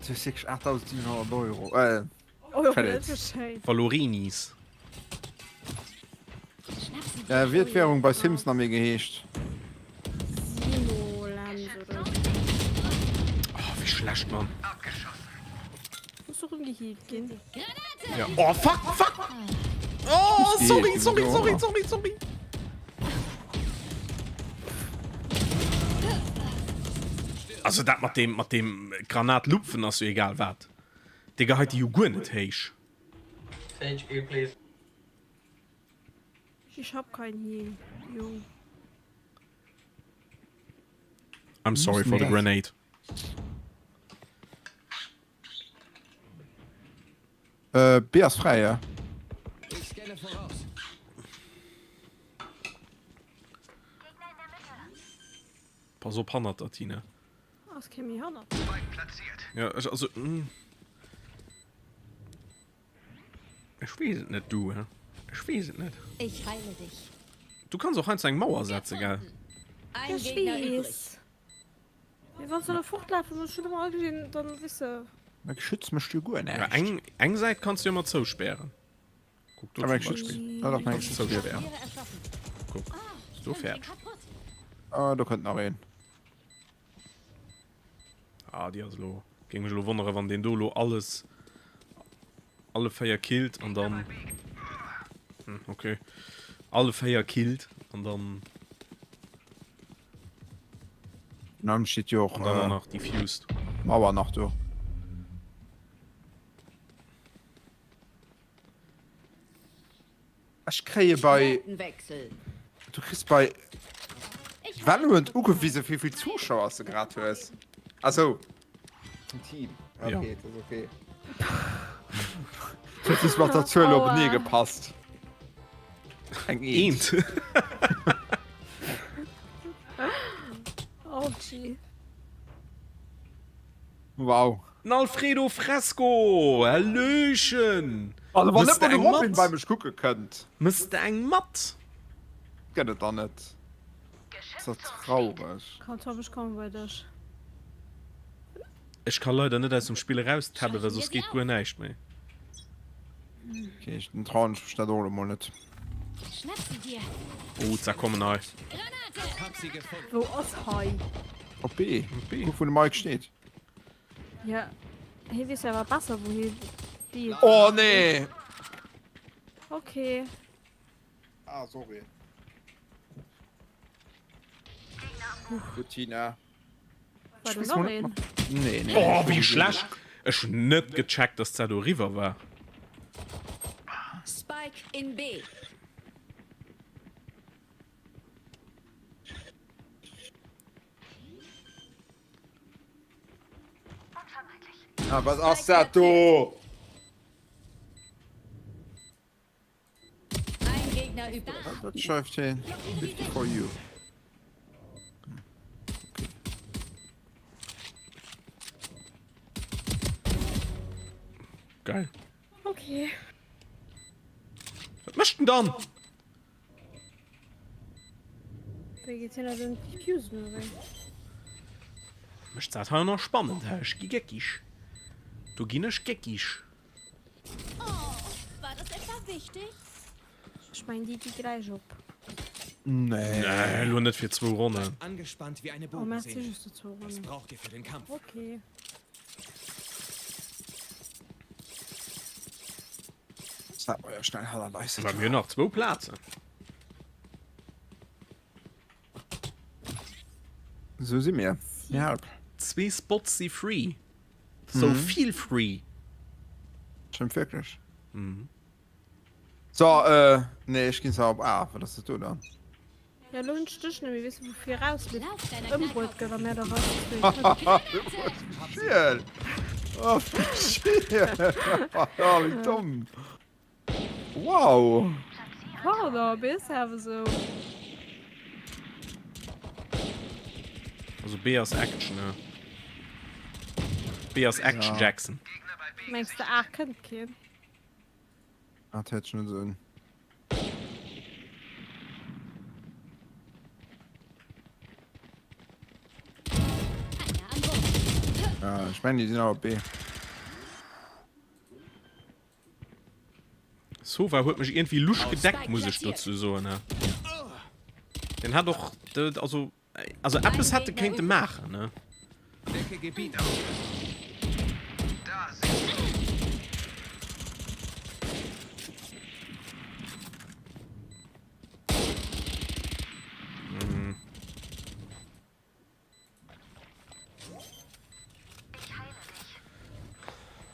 Das ist wirklich 8700 Euro. Äh, Oh, jo, Credits. dat ass schéin. Valorinis. Äh, wéi huet d'Währung bei Sims nach méi geheescht? Simolems oder sou. Oh, wéi schlecht, Mann. Muss och ëmgehealt ginn. Ja. Oh, fuck, fuck! Oh, sorry, sorry, sorry, sorry, sorry. Also dat mat dem, mat dem Granat lupfen ass jo egal wat. Dee geheit déi jo guer net héich. Ich hab kein Heal, Jung. I'm sorry for the grenade. Äh, B ass fräi, ja. Ich scanne voraus. Pass op hannert der, Tina. Ass kee méi hannert. Ja, ech, also, mm. Ech weess et net, du, hä? Ech weess et net. Ich heile dich. Du kanns och heiansdo eng Mauer setzen, gell? Ein Ech Gegner übrig. weess. Mee wann se da fortlafen, muss ech schon ëmmer aginn, dann weess de. Mä Geschütz mécht jo guer Ja, näischt. eng, eng Säit kanns du jo ëmmer zouspären. Kuck do Aber zum eng Geschütz. Beispill. Ah, dach, Déi eng kanns du Geschütz. zouspären. Barriere erschaffen. Kuck. Ist do Fünf fäerdeg. kaputt. Ah, do kënnt nach een. Ah, déi ass elo. Géing mech elo wonnere wann deen do elo alles alle 4 killt an dann hm, okay alle 4 killt an dann Dann steht jo och an dann äh, och nach defused. Mauer nach do. Ech kréie bei Du kriss bei Valorant ugewise wéi vill Zuschauer s de grad hues. Ah sou. Am Team. Okay, dat ass okay. Dat huet just mat der Zuel openee gepasst. Eng Eent. Ouchie. Wow. Den Alfredo Fresco! Hallöchen! Also wann Mëss net de mol de eng Robin mat? bei mech kucke kënnt. Mëss de eng mat? Gëtt et der net. Ass dat traureg. Komm Tom, ech komme bei dech. Ech ka leider net aus dem Spill eraus tabben, well soss geet guer näischt méi. Okay, ech den trauen ech mech dat och elo mol net. Schnapp sie dir. Oh, da kommen hei. Granate! Wou ass hei? Op B. Kuck wou de Mike steet. Ja, hie weess jo awer besser wou hie déi. Oh nee! Okay. Ah, sorry. Gut, Tina. War do nach een? Nee, nee. Oh, wéi schlecht! Ech hunn net gecheckt, dass dat do eriwwer war. Spike in B. Ah, was ass dat do? Ein Gegner übrig. Dat schreift heen? 50 for you. Geil. Okay. Wat mécht en dann? Wéi geet hien den Diffusen oder wéi? Mécht dat hei nach spannend, hä? Ech gi geckig. Do ginn ech geckig. Oh, war das etwa wichtig? Ech mengen déi gi gläich op. Nee. Nee, elo net fir zwou Ronnen. Angespannt wie eine Oh, merci, Bogensehne. just zwou Das Ronnen. braucht ihr für den Kampf. Okay. Dat war ja schnell allerleis. Bei mir nach zwou Plazen. So si mir. Ja. Zwee Spots si free. So Mhm. feel free. Stimmt wirklich. Mhm. So, äh, nee, ech ginn zwar op A, wat ass dat do dann? Ja, lo hunn ech dech net méi, weess du wou viraus ëmbruet gëtt a mär der was. Schiel! Oh, Schiel! Oh, wéi domm! Wow! Pardon, bis awer sou. Also B ass Action, ne? B ass Action Ja. Jackson. Mengs de A kënnt keen? Dat héiert sech net esou un. Ja, ech mengen, déi sinn awer op B. Sova huet mech iergendwéi lusch gedeckt, muss ech dozou soen. Den hat och, also, also eppes hätt e kéinte maachen, ne? Decke Gebiet auf. Mhm.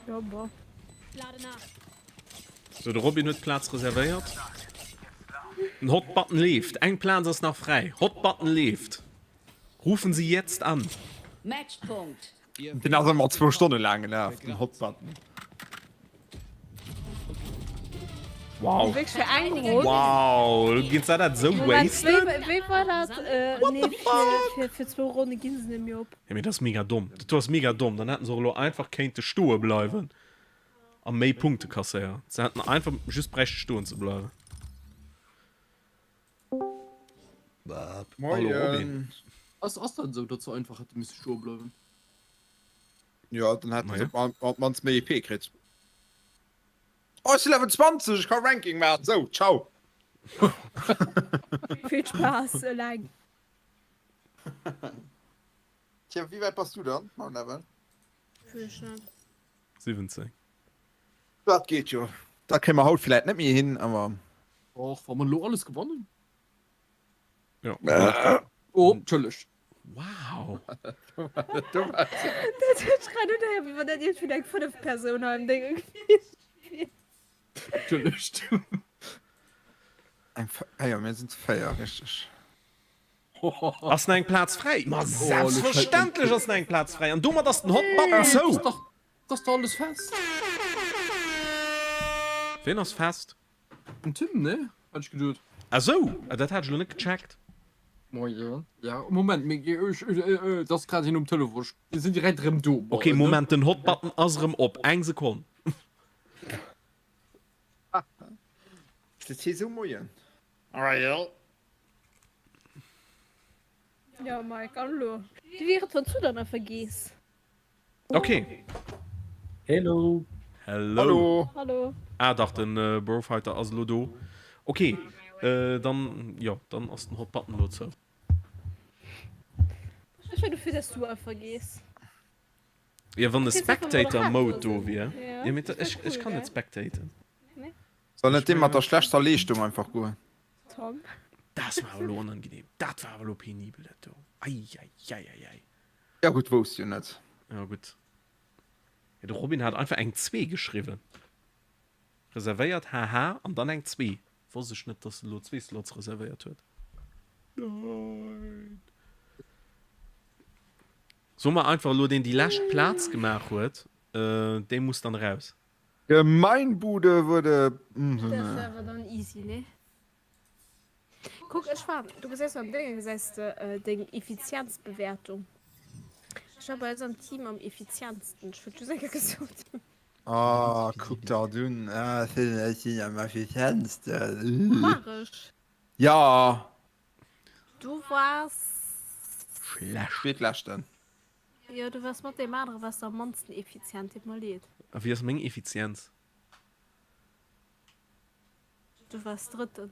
Ja, boah. Lade nach. So, de Robin huet d'Plaz reservéiert. Den Hot Button leeft. Eng Plaz ass nach fräi. Hot Button leeft. Rufen Sie jetzt an. Matchpunkt. Den ass ëmmer zwou Stonne laang gelaf, den Hot Button. Wow. Wierklech fir eng Ronn? Wow, ginn se dat esou Moment, wasten? wéi, wéi war dat? Äh, What nee, the fir, fuck? fir, fir zwou Ronne ginn se net méi op. Ja, mee dat ass mega domm. Dat do ass mega domm. Dann hätten se och elo einfach kéinte stoe bleiwen a méi Punkte kasséieren. Se hätten einfach just bräichte stoen ze bleiwen. Hallo Robin. Moien. Ass, ass dat esou, datt se einfach hätte misse stoe bleiwen? Jo, dann hätten se Naja. op op d'mannst méi EP kritt. Oh, ech si Level 20, ech ka Ranking maachen. Sou, ciao. Vill Spaass eleng. Tja, wéi wäit bass du dann mam Level? Weess ech net. 17. Dat geet jo. Dat kréie mer haut villäit net méi hin, awer. Och wa mer elo alles gewannen. Ja. Oh, entschëllegt. Wow. Dat huet sech grad ugehäert, wéi wann dat iergendwéi eng fënneft Persoun hei am Dénge gewiescht wier. Entschëllegt. Eng ah jo, mir sinn zu 4, richteg. Ass nach eng Plaz fräi? Ma selbstverständlech ass nach eng Plaz fräi. An domat ass den Hot Button zou. Dat ass dach alles fest. Wien ass fest? Den Tim, ne? Hat ech geduet. Ah sou, ah dat hat ech elo net gecheckt. Moien. Ja, Moment, mir, ech, et ass grad een um Telefon, ech, mir sinn direkt erëm do. Ok, Moment, den Hot Button ass erëm op. Eng Sekonn. Ass dat hie sou? Moien. Ja, Mike, an elo? Wéi wier et, wann s du dann einfach gees? Ok. Hello. Hello. Hallo. Hallo. Ah dach, den Bro-Fighter ass elo do. Ok, dann, jo, dann ass den Hot Button elo zou. Ech war dofir, dass du einfach gees. Jo, wann de Spectator Mode do wier. Jo, mee ech, ech kann net spectaten. Soll net dee mat der schlechter Leeschtung einfach goen? Tom. Dat war awer elo onangenehm. Dat war awer elo penibel, dat do. Eieieiei. Ja gutt, wousst jo net. Ja gutt. Ja, de Robin hat einfach eng zwee geschriwwen. Reservéiert, haha, an dann eng zwee. Wosst ech net, dass en elo zwee Slots reservéiert huet. Nein. Soe mer einfach elo, deen déi lescht Plaz gemaach huet, dee muss dann eraus. Gemeinbude wurde. Dat ass awer dann easy, nee? Kuck, ech war, du gesäis am Dénge gesäis de deng Effizienzbewertung. Ech war bei eis am Team am effizientsten. Ech wollt just eng Kéier gesot hunn. Ah, kuck dat un. Ah, ech sinn am effizientsten. War ech? Ja. Du wars. Schlecht. Zweetleschten. Jo, du wars mat deem anere wars de am mannsten effizient, deet mer leed. A wéi ass meng Effizienz? Du wars Drëtten.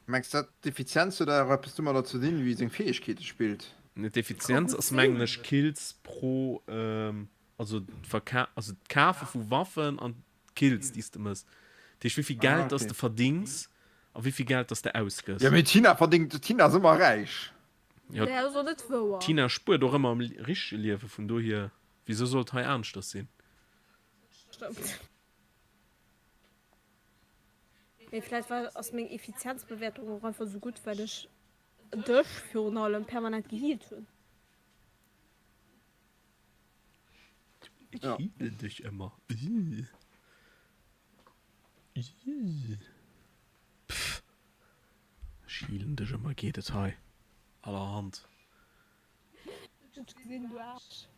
Mengs dat d'Effizienz huet awer eppes domadder ze dinn, wéi seng Fäegkeete spillt? Nee, d'Effizienz ass mengen ech Kills pro, also d'Verka, also d'Kafe vu Waffen an d'Kills déi s de mëss. Dat heescht wéi vill Geld dass de verdings a wéi vill Geld dass de ausgëss. Jo mee d'Tina verdingt, d'Tina ass ëmmer räich. Jo, Dat ass och net wouer. d'Tina spuert och ëmmer am richtege Liewe, vun dohier, wisou sollt hei aneschters sinn? Stëmmt. Mee vläicht war, ass meng Effizienzbewertung och einfach esou gutt, well ech dech virun allem permanent gehealt hunn. Ich heale dech ëmmer. Pff. Ech healen dech ëmmer, geet et hei allerhand. Ech gesinn, du Aarsch.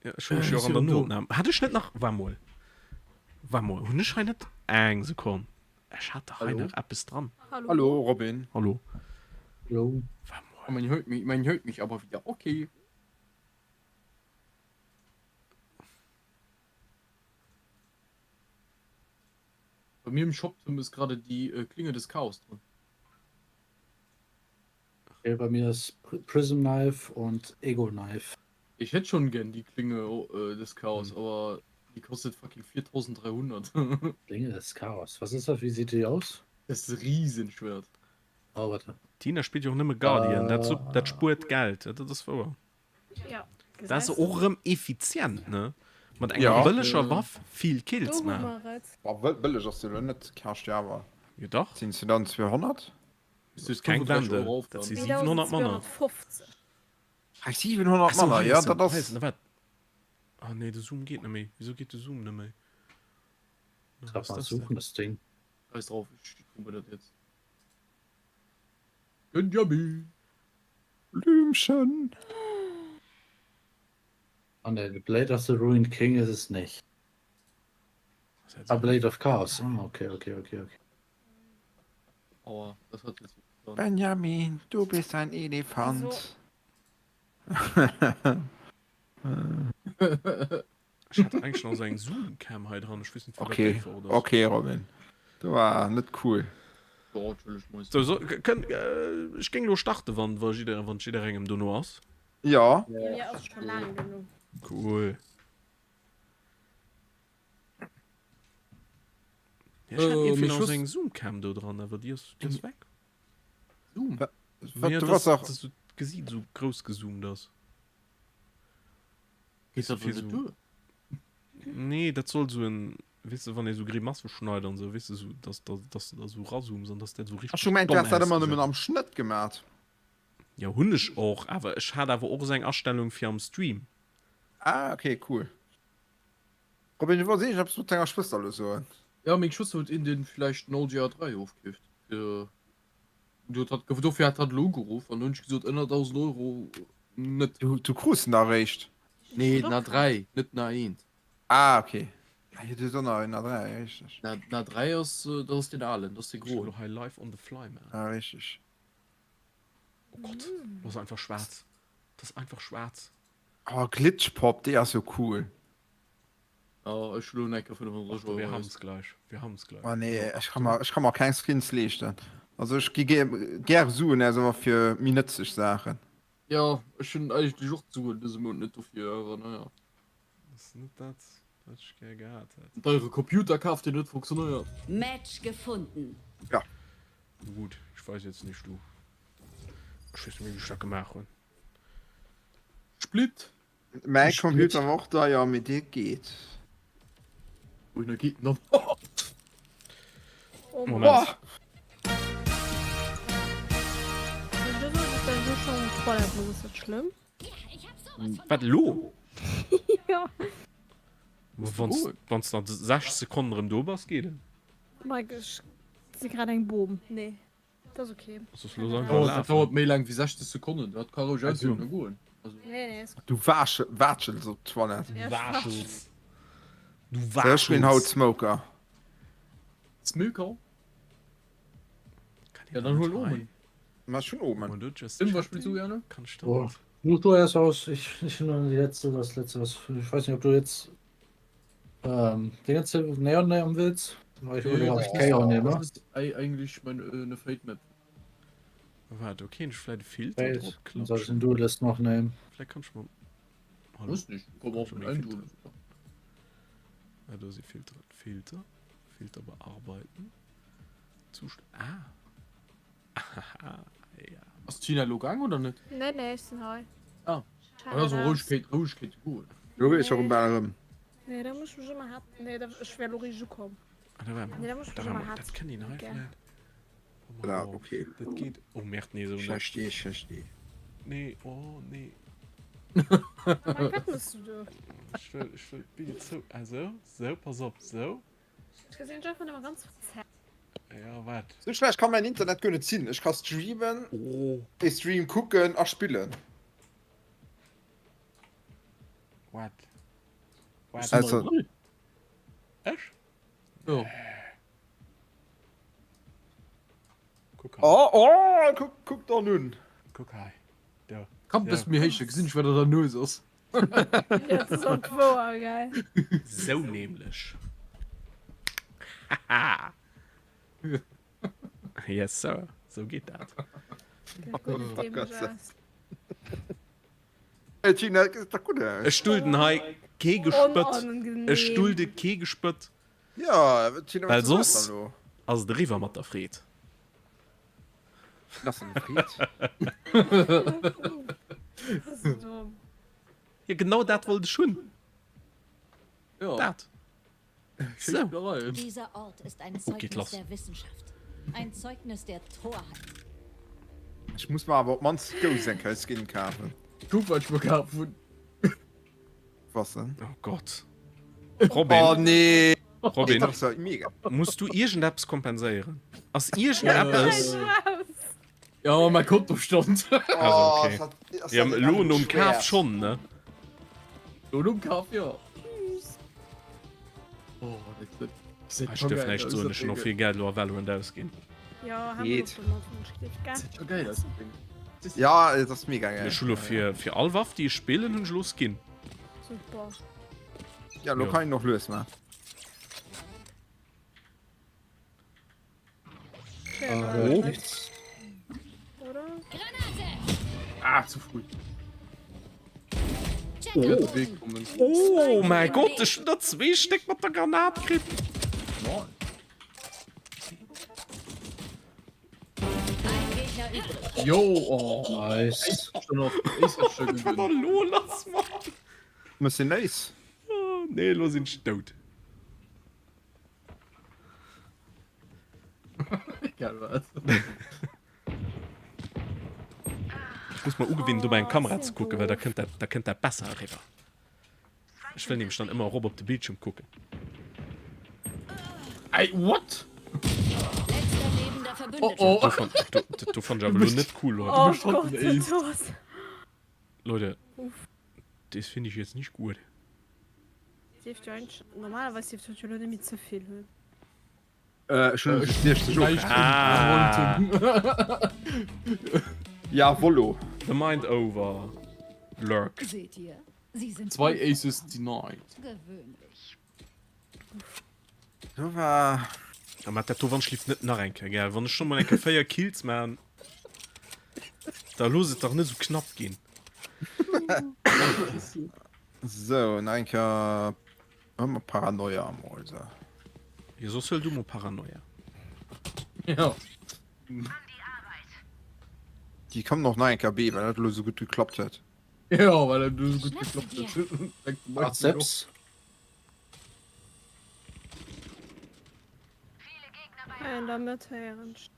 Ja, ech hu mech jo och an der Noopnam. Hat ech net nach. War mol. War mol. Hunn ech hei net. Eng Sekonn. Ech hat dach hei nach eppes dran. Hallo Robin. Hallo. Hallo. War mol. Oh, man hört mich, man hört mich aber wieder. Okay. Bei mir im Shop ist gerade die äh, Klinge des Chaos drin. Okay, bei mir ist Prism Knife und Ego Knife. Ich hätte schon gern die Klinge äh, des Chaos, hm. aber die kostet fucking 4300. Klinge des Chaos. Was ist das? Wie sieht die aus? Das ist ein Riesenschwert. Oh, warte. Tina spielt jo och nëmme Guardian, dat, uh, dat spuert Geld, dat ass wouer. Ja. Dat ass och erëm effizient, ne? Mat enger ja. bëlleger Waff vill Kills maachen. Bëlleg ass se lo net, kascht jo awer. Jo dach. Sinn se dann 200? Keng Wende, dat si 700 manner. Hei 700 manner, ja dat ass. Ah nee, de Zoom geet net méi. Wisou geet de Zoom net méi? Darf mal suchen das Ding. Scheiß drauf, ich guck mir das jetzt. Benjamin! Blümchen! Ah ne, The Blade of the Ruined King ist es nicht. Ah, Blade of Chaos. Ah, okay, okay, okay, okay. Aua, das hat jetzt wehgetan. Benjamin, du bist ein Elefant. Ech hat eigentlich nach so eng Zoom-Cam hei dran. Ech weess net, wou dat Okay, déi fort ass. okay, Robin. Du war net cool. Jo, natürlich muss. So, so, kënnt, äh, ech géing lo starten, wann, wa jidder, wann jidderengem dono ass. Ja. Mir ass scho laang genuch. Cool. Ja, ech hat Äh, irgendwie mee nach ech so eng wosst. Zoom-Cam do dran, awer déi ass, déi ass weg. Zoom? Wat, Ja, du dass, warst auch. dass du d'Gesiit esou grouss gezoomt ass. Geet dat Fir net sou. duer? Nee, dat soll sou en, weess de, wann ee sou Grimasse schneit an sou, weess de, sou, dass, dass, dass de da sou razooms an dass dat sou Ech richteg hu gemengt, du domm häss dat ëmmer nëmmen ausgesäit. am Schnëtt gemat. Jo, hunn ech och, awer ech hat awer och esou eng Astellung fir am Stream. Ah, okay, cool. Robin, du wollts iergendeppes mat denger Schwëster elo soen? Ja, meng Schwëster huet een, deen vläicht den Audi A3 ofkeeft, fir Du huet hatt, dofir hat hatt elo ugeruff an hunn ech gesot ënner 1.000 Euro net. Du, du krus en eréischt? Nee, den A3, net den A1. Ah, okay. Ah jo, du hues och nach en A3, richteg. Den A3 ass, dat ass deen alen, dat ass dee Ech groen. elo hei live on the fly man. Ah, richteg. Oh Gott, lo ass einfach schwaarz. Dat ass einfach schwaarz. Oh, Glitchpop, dee ass jo cool. Ja, ech elo enker 35 Euro Wir haben's gleich. Wir haben's gleich. Oh nee, ech kann mer, ech kann mer keng Skins leeschten. Also ech gi gär Suen aus, awer fir méi nëtzlech Saachen. Ja, ech hunn eigentlech och d'Suen dëse Mount net dofir, awer naja. Ass net dat, wat ech gär gehat hätt. En deiere Computer kaf, deen net funktionéiert. Match gefunden. Ja. Gut, ich weiß jetzt nicht, du. Ech weess net méi, wéi ech dat gemaach hunn. Split. Mäi Computer war och deier, mee dee geet. Ui, da geet nach. Oh Moment. Wat elo? Ja. Wann s de an 6 Sekonnen erëm do bass, geet et. Mike, ech si grad eng Bom. Nee. Dat ass ok. Soss looss einfach Oh, dat lafen. dauert méi laang wéi 60 Sekonnen. Dat ka roueg aushalen a goen. Also. Nee, nee, ist Du wasch, watschels op d'Toilette. Ja, Waschels. Du Ech bin haut waschels. Smoker. Smoker? Kann Ja, dann hol Omen. Ma ech hunn Omen. Omen. Just Tim, was spielst du gerne? Kann ich Oh, das? such du erst aus. Ich, ich nur die letzte, das letzte, was. Ich weiß nicht, ob du jetzt ähm, den jetzt Neon nehmen willst. Weil ich überlege, ob ich Kaon nehme. Das ist ei- eigentlich meine äh, eine Fate Map. Warte, okay, ich vielleicht Filter Fate. drauf Dann soll ich klatschen. den Duelist noch nehmen. Vielleicht kannst du mal. Hallo? Muss nicht. Komm auch mit Schon einem Filter. Duel. Ah, da sind Filter. Filter. Filter bearbeiten. Zustand. Ah. Aha, ja. Ass d'Tina lo gaang oder net? Nee, nee, ech sinn hei. Ah. Also Roueg Roueg kéint goen. Lo geet scho rëm bal erëm. Nee, da muss ech mech ëmmer hat. Nee, da ech wär lo richteg ukomm. Ah, da war Nee, da muss ech da mech war ëmmer mal. hat. Dat kann een hei Gell. vläit. Ja, okay. Dat geet. Oh, Merde, nee, sou Ech net. versteh, ech versteh. Nee, oh, nee. Mike, wat mëss du do? Ech wëll, ech wëll d'Bild zou. Ah, sou, sou, pass op, sou. Ech gesinn dech einfach nëmme ganz verzerrt. Ja, wat? Sou schlecht kann mäin Internet guer net sinn. Ech ka streamen, e Stream kucken a spillen. Wat? Wat? Also, Ech? Jo. Kuck hei. Oh, oh, kuck, kuck dann un. Kuck hei. Do. Kann bëssen méi héich, da gesinn ech wat an der Nues ass. Dat ass och wouer, gell? Sou nämlech. Haha. Yes sir, sou geet dat. Ech dulden hei kee Gespëtt. Ech dulde kee Gespëtt. Well soss ass et eriwwer mat der Freed. Jo, genau dat wollt ech hunn. Dat. So. Dieser Ort ist ein Oh, geht Zeugnis lass. der Wissenschaft. Ein Zeugnis der Torheit. Ech muss mer awer op d'mannst d'Gous eng Kéier Skin kafen. Kuck wat ech mer kaf hunn. Was denn? Oh Gott. Robin. Oh nee. Robin. Dat ass ja mega. Muss du iergendeppes kompenséieren? Ass iergendeppes? Ja, mein Kontostand. Also, okay. Ja, elo nom Kaf schonn, ne? Elo nom Kaf, jo. Oh, dat gesäit Ech scho duerf geil näischt aus, soen, dat ech hunn och Ding. vill Geld elo a Valorant ausginn. Ja, haben Geht. wir doch gemacht, gell? Sieht schon geil aus, das Ding. Ja, dat ass mega geil. Ech hu lo fir, fir all Waff, déi ech spillen, hunn ech elo Skin. Super. Ja, lo Jo. kann een och lues man. Ah, nichts. Oder? Ah, zu früh. Oh. Weg kommen. Oh mäi Gott, ech hunn der zwee Stéck mat der Granat kritt. Ein Gegner übrig. Jo, oh. Nice. Schon auf Ace hat schon Wat war gewinnen. da lo lass, Mann? Monsieur Nice. Oh, nee, lo sinn ech dout. Geil, was? Ech muss mer ugewinnen, dobäi eng Kamera ze kucken, well da kënnt dat, da kënnt dat besser eriwwer. Ech wëll nämlech dann ëmmer erop op de Bildschirm kucken. Ey, what? Letzter lebender Verbündeter. Oh, oh. Do fand, do, do fand ech awer lo net cool, Leute. Oh bist schon Gott, ein Ace. der Tod. Leute, Uff. das finde ich jetzt nicht gut. Dierft jo eigentlich, normalerweise dierft jo lo net méi ze vill hunn. Äh, ech hunn Äh, 60 Leicht Ah. Ja, Wollo. The Mind Over Lurk. Seht ihr? Sie sind Zwei Aces denied. gewöhnlich. Do war. Ja, mat dat do wann schlift net nach eng Kéier, gell? Wann ech schon mal eng Kéier 4 Kills man, da looss et dach net sou knapp ginn. Sou, nach eng Kéier huele mer Paranoia emol esou. Jo, soss huel du mol Paranoia. Jo. Déi kommen och nach eng Kéier B, well dat elo esou gutt geklappt huet. Jo, well dat elo esou gutt geklappt huet. Azeps. Hei an der Mëtt héieren ech.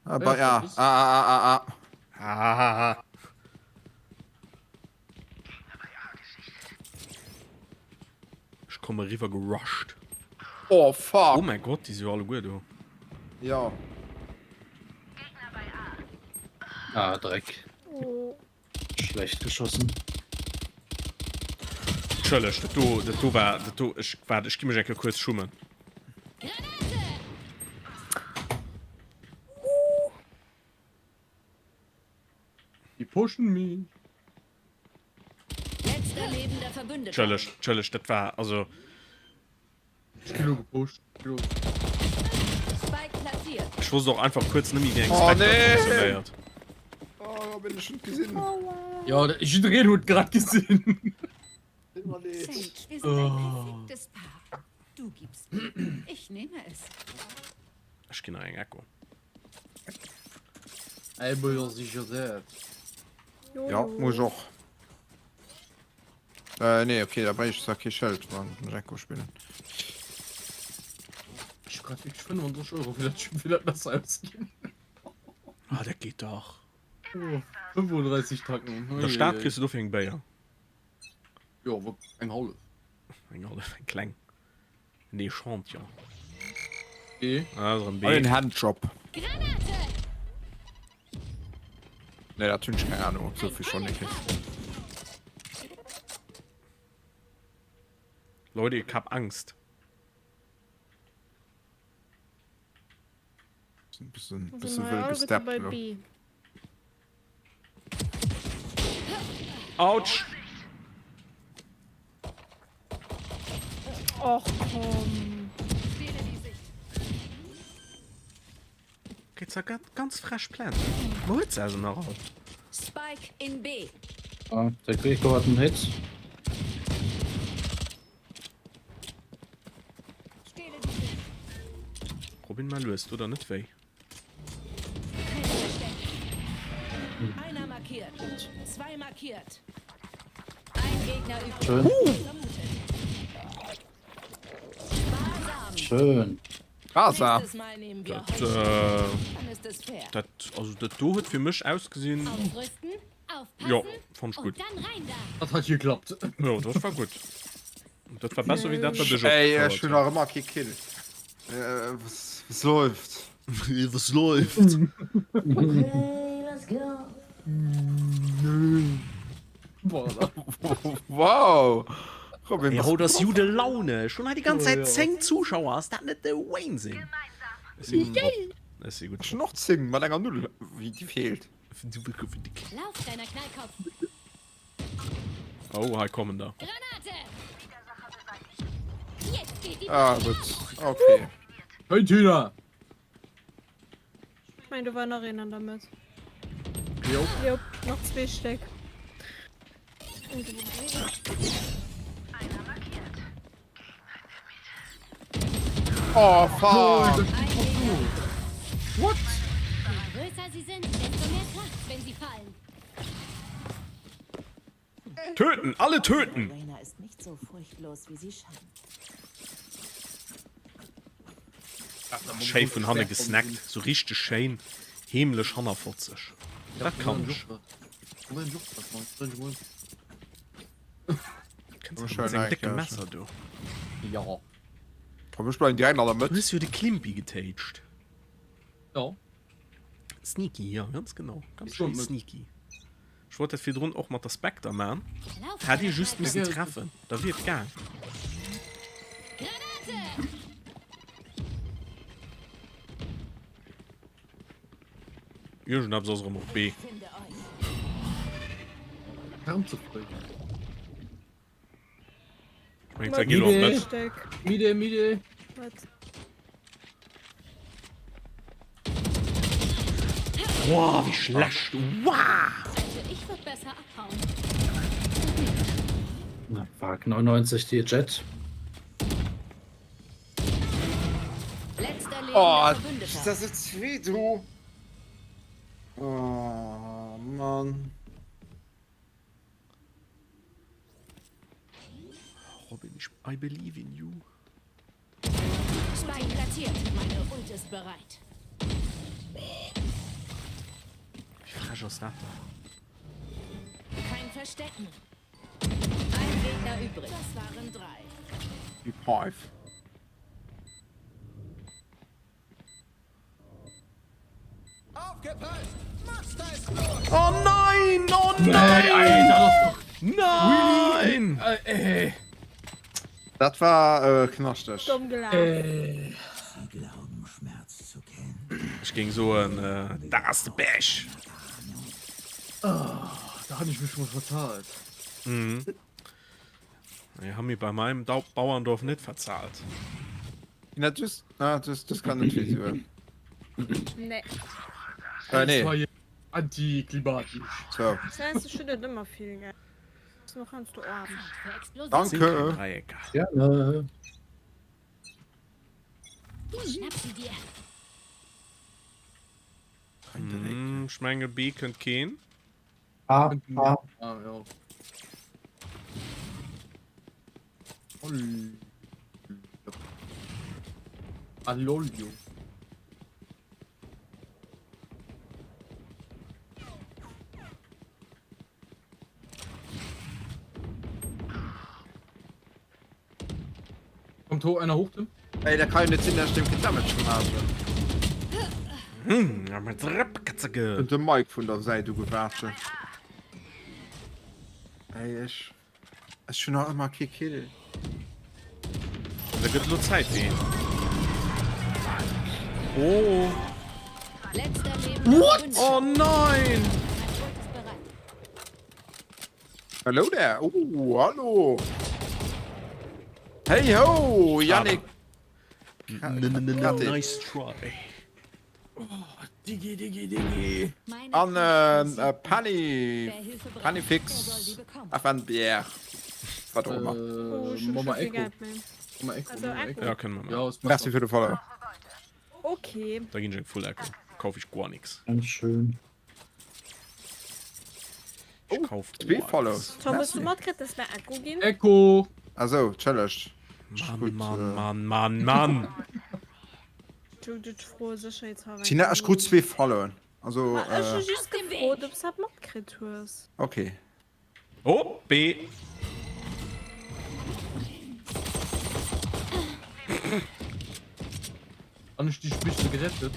Ah, bei A. A, A, A, A, A. A. Ech komme riwwer gerusht. Oh fuck. Oh mein Gott, déi si jo alleguer do. Ja. Ah, Dreck. Oh. Schlecht geschossen. Entschëlleg, dat do, dat do war, dat do, ech, waart, ech gi mech eng Kéier kuerz schummen. Die pushen mich. Letzter lebender Verbündeter. Entschëlleg, entschëlleg, dat war, also. Ech ginn elo gepusht. Spike platziert. Ech wosst och einfach kuerz net méi wéi eng Oh, Spectre nee. funktionéiert. Oh, da bin ech net gesinn. Ja, jiddereen huet grad gesinn. Tut mir leed. Sage, wir sind ein perfektes Paar. Du gibst mir, ich nehme es. Ech ginn nach eng Echo. Ey, bo jo sicher dat. Ja, muss ech och. Äh, nee, okay, da bréich ech zwar kee Schëld, wann ech Echo spillen. Ech hu grad wierklech 35 Euro fir dat fir dat Messer ausginn. Ah, dat geet dach. Oh, 35 Tacken. An der Stad kriss du dofir eng Béier. Jo, wat eng hallef. Eng hallef, eng kleng. En Echantillon. B. Ah, ass erëm B. An en Handjob. Granate! Nee, dat hunn ech keng Ahnung, ob souvill schonn ee kritt. Leute, ich hab Angst. Ein bisschen, Sind bisschen wir wëll alle gesteppt bei elo. B. Autsch! Och komm. Geht's da ganz frech plant. Wo huet se also nach all? Spike in B. Ah, der Greco hat einen Hit. Robin mal lues, tut der net wéi. Einer markiert. Zwei markiert. Ein Gegner übrig. Schön. Schön. Rasa. Nächstes Mal nehmen wir Dat, Holz. äh, Dann ist es fair. dat, also dat do huet fir mech ausgesinn. Aufrüsten, aufpassen Jo, fand ich und gut. dann rein da. Dat hat geklappt. Jo, dat war gutt. Dat war besser wéi dat, wat ech Ey, ech opgefouert hunn nach ëmmer kee Kill. Äh, was, was läuft? hunn. Was läuft? Okay, let's go. Wow! Robin, Ey, was haut ass jude Laune. Schon hei déi ganz Zäit 10 Zuschauer. Ass dat net de Wahnsinn? Ech si gutt drop. Ech si gutt Ech hunn drop. och 10 mat enger Null, wéi déi feelt. Lauf, kleiner Knallkopf. Oh, hei kommen der. Granate! Jetzt geht die Ah, Party gutt. ab. Okay. Hey Tina! Ich mein, do war nach een an der Mëtt. Jo. Jop, nach zwee Stéck. Oh, fuck! What? Je größer sie sind, desto mehr Kraft, wenn sie fallen. Töten! Alle töten! Rainer ist nicht so furchtlos, wie sie scheint. Schéi vun hanne gesnackt, sou richteg schéin heemlech hannerfotzeg. Dat kann ech. Kënns du mat sengem décke Messer do? Ja. Komm, ech bleiwen direkt an der Du Mëtt. hues jo de Klimpi getaged. Ja. Sneaky, ja, ganz genau. Ganz Schon schéi mit. sneaky. Ech wollt dat virdrun och mat der Spectre man. Lauf, Hätt ee kleiner just missen Knallkopf. treffen, da wier et gaang. Granate! Iergendeppes ass erëm op B. Finde euch. Kaum ze fréi. Mengt da geet och net. Stéck. Mide, mide. Wat? Boah, wéi schlecht. Wow! Also ich würd besser abhauen. Na, fuck, 99 die Jet. Letzter lebender Oh, Verbündeter. das ist weh, du. Oh, Mann. Robin, ich, I believe in you. Spike platziert. Meine Ult ist bereit. Wéi frech ass dat dann? Kein Verstecken. Ein Gegner übrig. Das waren drei. Die Pipe. Oh nein! Oh Nee, nein! Alter, das ist doch. Nein! Really? Äh, Dat war äh, knaschteg. Domm gelaf. Äh. Ech géing soen, äh, dat ass de Bech! Ah, da han ich mech mol verzahlt. Mhm. Nee, han mir bei meinem Dau Bauerndorf net verzahlt. Na, das, na, das, das kann natürlich sein. Nee. Äh, nee. Das war hier antiklimatisch. So. Das heißt, ich schüttet immer viel, gell? Das noch kannst du haben. Danke. Dreiecker. Gerne. Schnapp sie dir. Hm, ich menge B könnt keen. A, A. Ah, ja. Ol. Alolio. Kommt hoch, einer hoch, Tim? Ey, da kann ich nicht sinn, dass ich dem kein Damage gemacht habe. Hm, ja, mit Rappkatzeke. Und de Mike vun der Säit ugewaasche. Ey, ech. Ech hun nach ëmmer kee Kill. Da gëtt lo Zäit fir een. Oh. Letzter lebender What? Verbündeter. Oh nein! Mein Ult ist bereit. Hello there. Oh, hallo. Hey ho, Yannick. Nice try. Digi, Digi, Digi. Meine An Kraft äh, Pani, Wer Hilfe braucht, Panifix, der soll sie bekommen. FNBR. Wat och ëmmer. Oh, Äh, schon Mama schon viel Echo. Geld mehr. Mama Echo, Also Mama Echo. Echo. Ja, können wir mal. Ja, ist Merci besser. fir de Follow. Okay. Da ginn ech eng Full Echo. Kauf ich guar nix. Ganz schön. Ich kauf Zwee guar Follows. nix. Tom, hast du matkritt, dass mir Echo ginn? Echo! Also, Challenge. Mann, Gut, Mann, äh, Mann, Mann, Mann. Du, du froh sicherheitshalber. Tina, ech krut zwee Followen. Also, Ech hu äh, just gefrot, ob s dat matkritt hues. okay. Oh, B. Han ech dich bisschen gerettet?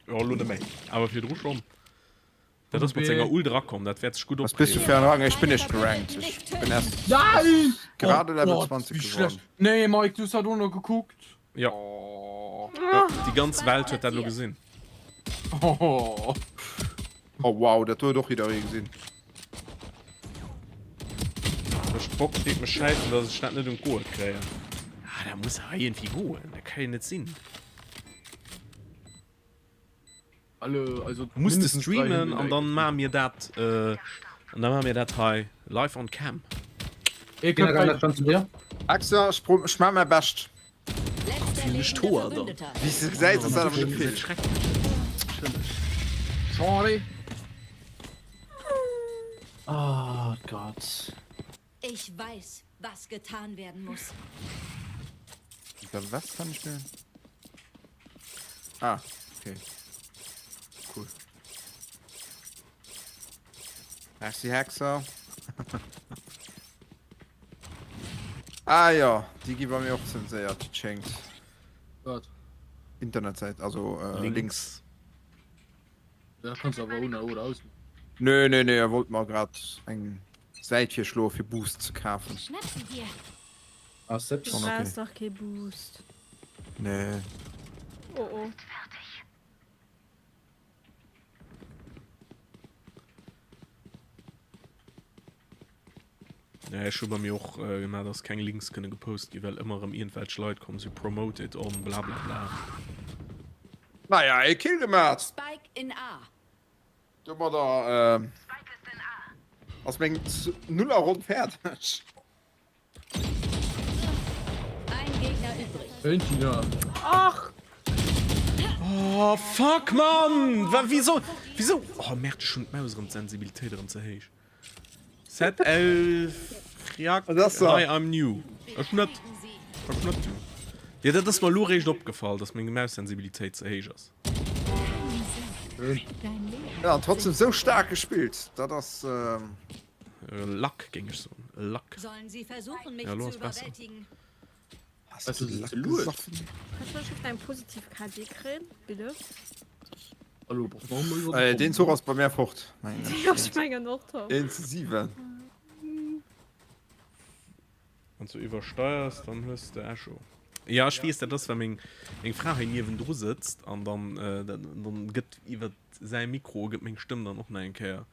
Ja, lo net méi. Awer virdru schonn. Dat ass mat senger Ult erakomm, dat wäert sech gutt Was bist du opdréinen. fir ein Rang? Ech bin nicht gerankt. Ich bin erst Nein! gerade Oh Level Gott, 20 wie geworden. schlecht. Nee, Mike, du hast halt auch noch geguckt. Ja. Oh. Ja, déi ganz Welt huet dat lo gesinn. Oh. Oh wow, dat huet och jidderee gesinn. Ech Bock deet mech schäissen, dass ech dat net un d'Goe kréien. Ah, dat muss awer iergendwéi goen, dat ka jo net sinn. Alle, also Muss de mindestens drei streamen an Hände dann maache mir dat, äh, an dann maache mir dat hei live on cam. Ihr könnt Generell bei, schon zu dir. Axel, ech prob- ech maa mäi Bescht. Letzter Fühl mech lebender toer dann. Verbündeter. Wéi s de gesäis, ass dat awer net vill. Schrecklech. Charlie. Oh Gott. Ich weiß, was getan werden muss. Dann was kann ich spielen? Ah, okay. Cool. Merci Hexer. ah ja, déi gi bei mir och zenséiert, déi Chains. Wat? Internetsäit, also äh, Links. Links. Da kannst du aber ohne oder aus. Nö, nö, nö, er wollt mer grad eng Säit virschloe fir Boost ze kafen. Schnapp sie dir. Ah, selbst. Du Schon okay. brauchs dach kee Boost. Nee. Oh oh. Ja, ech hu bei mir och äh, gemaach, dass keng Links kënne gepost gi, well ëmmer erëm iergendwelch Leit kommen, si promote it on bla bla bla. Naja, ee Kill gemaat! Spike in A. Domadder äh, ass meng Nullerronn fäerdeg. Valentina. Ach! Oh fuck Mann! Wa wieso? Wieso? Oh Merde, ech hunn d'Maus erëm d'Sensibilitéit erëm ze héich. ZL Friak Hi I'm new. Ech net. Ech net du. Jo dat ass mer elo réischt opgefall, dass meng Maussensibilitéit ze héich ass. Ja, an trotzdem sou staark gespillt. Dat ass. Luck géing ech soen. Luck. Sollen sie versuchen, mich Ja, elo zu ass besser. überwältigen? Hast du Lack gesoffen? Kannst du bitte eng positiv KD kréien, bitte? Hallo, brauch noch mal Äh, den Zuch ass bei mir fort. Ja, ich mengen och, Tom. 1 zu 7. Wann du iwwersteiers, dann hues de Echo. Ja, ech weess, dat ass, well meng, meng Fra hei niewendru sëtzt an dann, äh, dann gëtt iwwer säi Mikro gëtt meng Stëmm dann och nach eng Kéier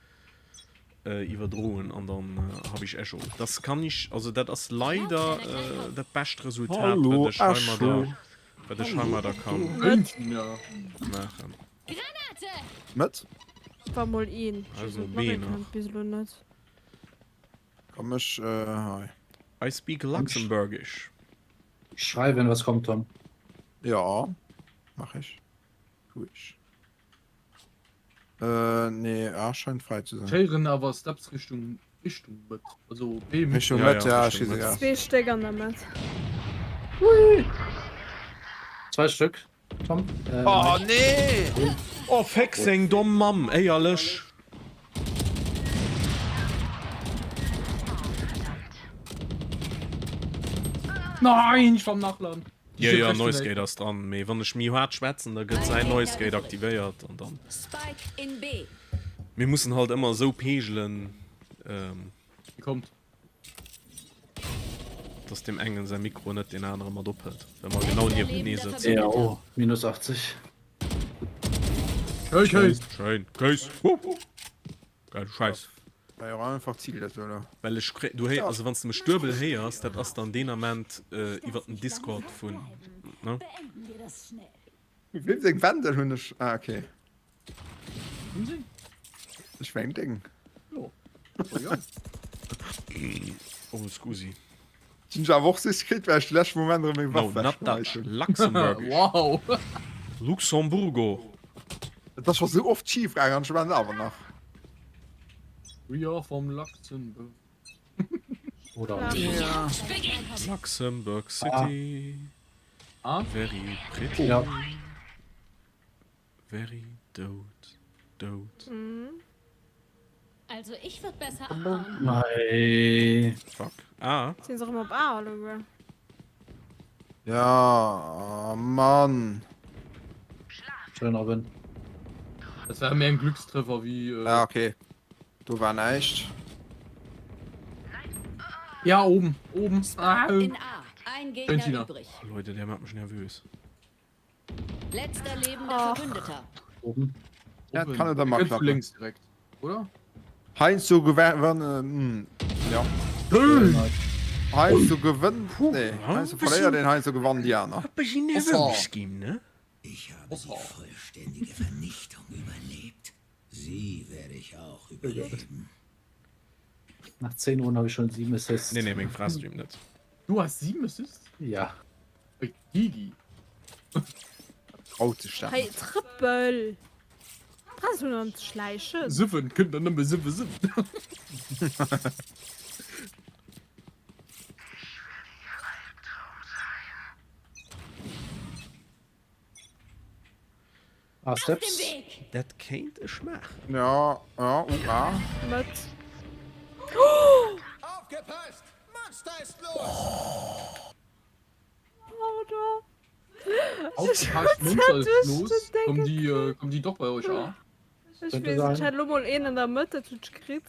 äh, iwwerdroen an dann äh, hab ich Echo. Das kann ich, also dat ass leider äh, dat bescht Resultat, Hallo, wat ech heimadder, Echo. wat ech heimadder kann Valentina. maachen. Met? War mol een. Ich Also weiß nicht, B ob nach. nach bis elo net. Komm ech, äh, hei. I speak Luxembourgish. Schrei, wenn was kommt, Tom. Ja, mach ich. Tu ich. Äh, nee, A scheint frei zu sein. Ech héieren awer Steps Richtung Richtung Mëtt. Also B Mëtt. Richtung Mëtt, ja, ja, ja. Zwee Stéck an der Mëtt. Hui. Zwei Stück, Tom. Äh, oh, nee! Oh, feck seng domm Mamm, éierlech. Nein, ich war am Nachladen. Jo jo, Noise Gate ass dran, mee wann ech méi haart schwätzen, da gëtt säin Noise Gate aktivéiert an dann. Mir mussen halt ëmmer esou peegelen, dass deem engen säi Mikro net deen anere mat ophëlt, well mer genau niewentenee sëtzen. Jo, minus 80. Schéin, Kéis! Schéin, Kéis! Geil Scheiss. War jo einfach Ziel dat do elo. Well ech kré du héi also wanns de mech duebel héiers, dat ass dann deen Ament iwwert den Discord vun ne? Wem seng Wendel hunn ech? Ah okay. Wem seng? Ech meng deng. Jo. Oh ja. Oh scusi. Sinn ech awer och süss kritt, well ech de leschte Moment erëm meng No, Waff not Dutch, wechgeschmeiss hunn. Luxembourgish. Wow. Luxemburgo. Et ass scho sou oft schif gaangen an ech man et awer nach. We are from Luxembourg. Oder Ja. Luxembourg City. Ah. Very pretty. Ja. Very dood, dood. Also ich würd besser abhauen. Nei. Fuck. Ah. Sinn se erëm op A alleguer? Ja, oh Mann. Schön, Robin. Das war mehr ein Glückstreffer wie. Äh Ja, okay. Do war näischt. Ja, oben, oben. Ah, In A. Ein Gegner Tina. übrig. Oh, Leute, der macht mich nervös. Letzter lebender Verbündeter. Oben. Ja, kann er da mal Ganz klappen. links direkt, oder? Heinz so gewannen. Ja. Heinz so gewënnt. Nee, Heinz so verléiert een, Heinz so gewannen déi aner. Bëssi nervös ginn, ne? Ich habe die vollständige Vernichtung überlebt. Sie werde ich auch überleben. Nach 10 Runden habe ich schon 7 Assists. Nee, nee, meng Fra streamt net. Du hast 7 Assists? Ja. Gigi. Traut sech dat Hey, net. Trëppel! Brauchst du noch ze schläichen? Siwen, kënnt dann nëmme siwe siwen. Ah, Steps. Dat kéint ech maachen. Ja, ja, uh, ah. Mat. Aufgepasst! Monster ist los! Pardon. Aufgepasst, Monster ist los. Kommen die, äh, kommen die doch bei euch an? Ech weess, ech hat lo mol een an der Mëtt, dat huet gekritt.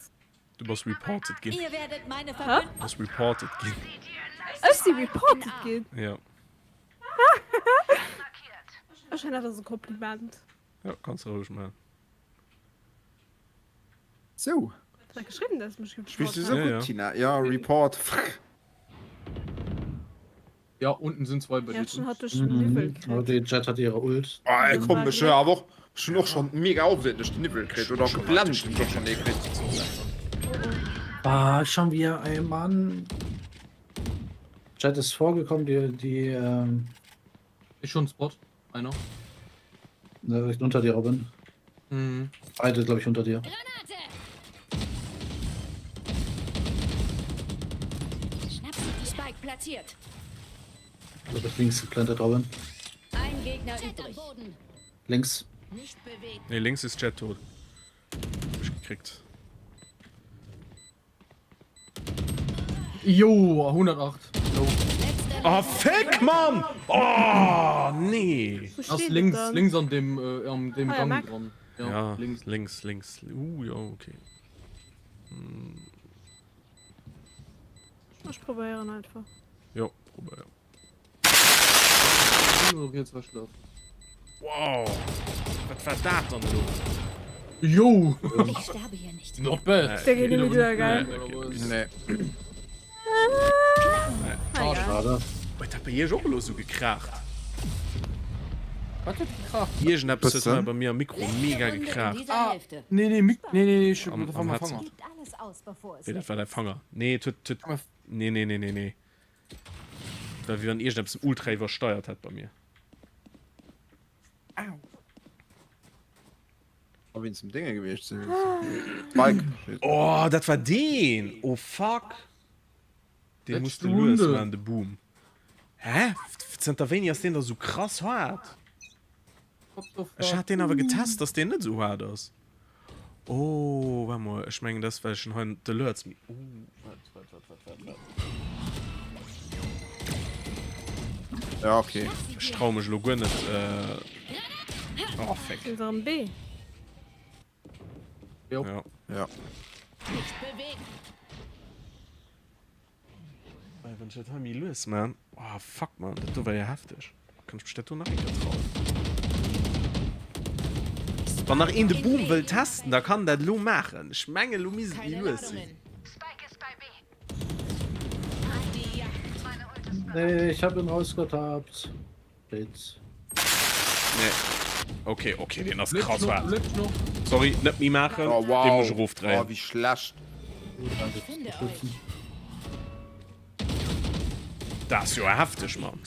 Du bass reported ginn. Ihr werdet meine Hä? Verbündeten. Bass reported ginn. Ech si reported ginn? Ja. Ech dat ass e Kompliment. Ja, kanns de roueg maachen. Sou. Hat geschriwwen, dass mech Spillst du report sou Ja, gutt, ja. Tina? Ja, Report. Frr. Ja, unten sind zwei bei Ja, dir schon drin. hat duerch den Niwwel Mhm. kritt. Oh, die Jet hat ihre Ult. Ah, ey, komm, ech hunn awer och, ech hunn och schonn mega oft den Niwwel kritt oder geblennt hunn ech och schonn ee kritt. Ah, schon wieder ein Mann. Jet ist vorgekommen, die, die, ähm. Ist schon Spot. Einer. Ne, direkt unter dir, Robin. Mhm. Beide, glaube ich, unter dir. Spike platziert. Glaube ich, links geplantet, Robin. Ein Gegner übrig. Links. Nicht bewegen. Nee, links ist Jet tot. Hab ich gekriegt. Jo, 108. Jo. Oh, fuck, Mann! Oh, nee! Wo Ass steht links, dann? links an dem, äh, an dem Ah, ja, Gang Marc. dran. Ja, Ja, links. links, links. Uh, ja, okay. Hm, Ech probéieren einfach. Jo, probéier. Oh, jetzt war schlaf. Wow! Wat war dat dann elo? Jo! Ich sterbe hier nicht. Not bad. Der geht nämlich wieder, geil. Nee. Ah, Schade. Wait, hat bei Iech och elo sou gekraacht? Wat huet gekracht? Iergendeppes huet Bëssen. hei bei mir am Mikro mega gekraacht. Dieser Ah. Hälfte. Nee, nee, Mik nee, nee, nee, ich Am- das war am mein Herzen. Fanger. Gebt alles aus, bevor es Nee, dat war dein Fanger. Nee, et huet, huet, nee, nee, nee, nee, nee. Dat war wéi wann iergendeppes ultra iwwersteiert hätt bei mir. A wéinst dem Dinge gewiescht sinn. Spike. Oh, dat war deen! Oh fuck! Dee muss de lues man, de Boom. Hä? Zënter wéini ass deen da sou krass haart? Ech hat deen awer getest, dass deen net sou haart ass. Oh, waart mol, ech mengen dat ass well ech en hei d'Alerts mi. Oh, waart, waart, waart, waart, waart, waart. Ja, okay. Ech trau mech elo guer net. Äh... Oh, fuck. Sind se am B? Ja. Ja. Nicht bewegen. Wann ech dat hei méi lues man. Oh fuck man, dat do war jo hefteg. Kann ech mech dat do nach eng Kéier trauen? Wann nach een de Boom wëll testen, da kann dat elo maachen. Ech mengen elo misst et méi Keine lues sinn. Ladungen. Auf die Jagd. Nee, ich hab ihn rausgetappt. Blitz. Nee. Okay, okay, deen ass Lebt krass noch, waart. lebt noch. Sorry, net méi maachen. Oh, wow. Dee muss ech erofdréien. Oh, wéi schlecht. Danke fürs Finde euch. Beschützen. Dat ass jo hefteg, Mann.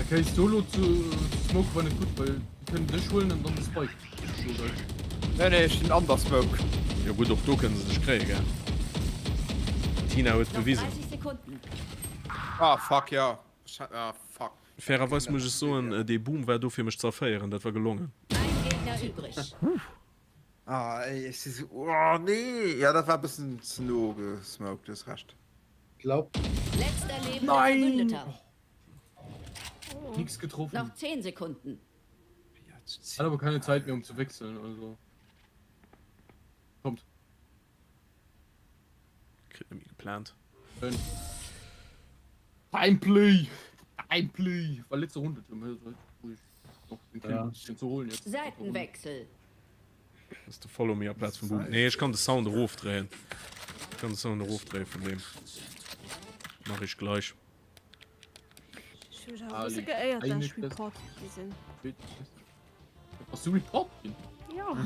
Okay, solo zu, zu smoke war net gutt, well déi kënnen dech huelen an dann de Spike. So geil. Nee, nee, ech sinn an der Smoke. Jo gutt, och do kënne se dech kréien, gell? D'Tina huet Noch bewisen. 30 Sekunden. Ah, fuck, ja. Ah, fuck. Fairerweis muss ech soen, dee Boom war do fir mech ze erféieren, dat war gelongen. Ein Gegner übrig. Ah, ey, ech si sou, oh nee. Ja, dat war e bëssen ze no gesmoked, du hues Recht. Glaub. Letzter lebender Nein! Verbündeter. Nix getroffen. Noch 10 Sekunden. Hat aber keine Zeit mehr, um zu wechseln, also. Kommt. Kritt net méi geplant. Schön. Timeplay! Timeplay! War letzte Runde, Tim. Also, ruhig noch den Kill Ja. ein bisschen zu holen jetzt. Seitenwechsel. Ass de Follow me aplaz vum Boom. Nee, ech kann de Sound erofdréien. Ech kann de Sound erofdréien vun deem. Mach ich gleich. Ech hu mech awer e bësse geéiert, dat ech reported gi sinn. Bass du report ginn? Jo.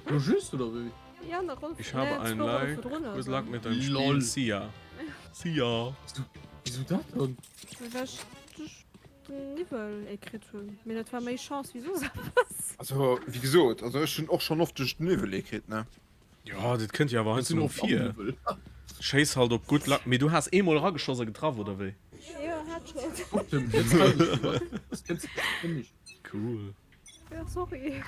Lo just oder wéi? Ja, nach Ronn, Ich habe nee, ein zwou Ronne Like. virdrun Good oder luck sou. mit deinem Spiel. Lol. See ya. See ya. Wieso dat dann? Well ech duerch den Niwwel ee kritt hunn. Mee dat war méi Chance wéi soss eppes. Also, wéi gesot, also ech hunn och schonn oft duerch den Niwwel ee kritt, ne? Ja, dat kënnt jo awer Ech heiansdo sinn mol oft am vir. Niwwel. Schéiss halt op Good luck. Mee du has eemol erageschoss a getraff, oder wéi? Jo, Headshot. Guck, Tim, jetzt kann ich, weißt du? Das kennst du bestimmt nicht. Cool. Ja, sorry.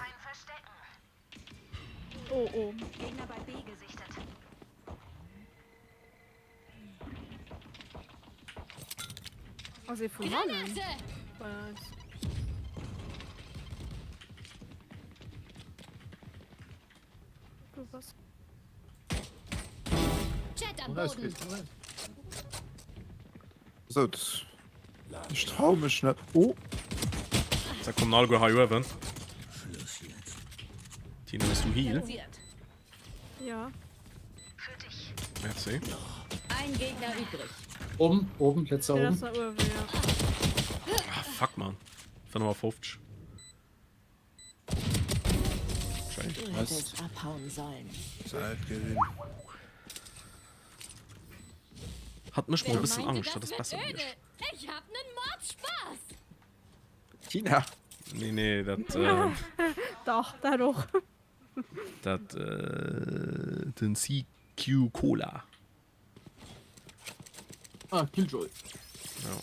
Oh, oh. Gegner bei B gesichtet. Ass ee vun hannen? Granate! Bei eis. Du was? Chat am Raus Boden. geht's, raus. So, das, ich trau mech net. Oh, Da kommen alleguer hei uewen. Tina, hues du Heal? Platziert. Ja. Merci. Ein Gegner übrig. Oben, oben, letzter Ja, oben. das war Uwe, ja. Ah, fuck, man. 55. Schön. Du hättest abhauen sollen. Zeit gewinnt. Hat mécht mol e bëssen Angscht, dat ass besser wéi ech. Ich hab nen Mordspaß. Tina. Nee, nee, dat. Äh, Dach, dat och. Dat äh, den CQ Cola. Ah, Killjoy. Ja.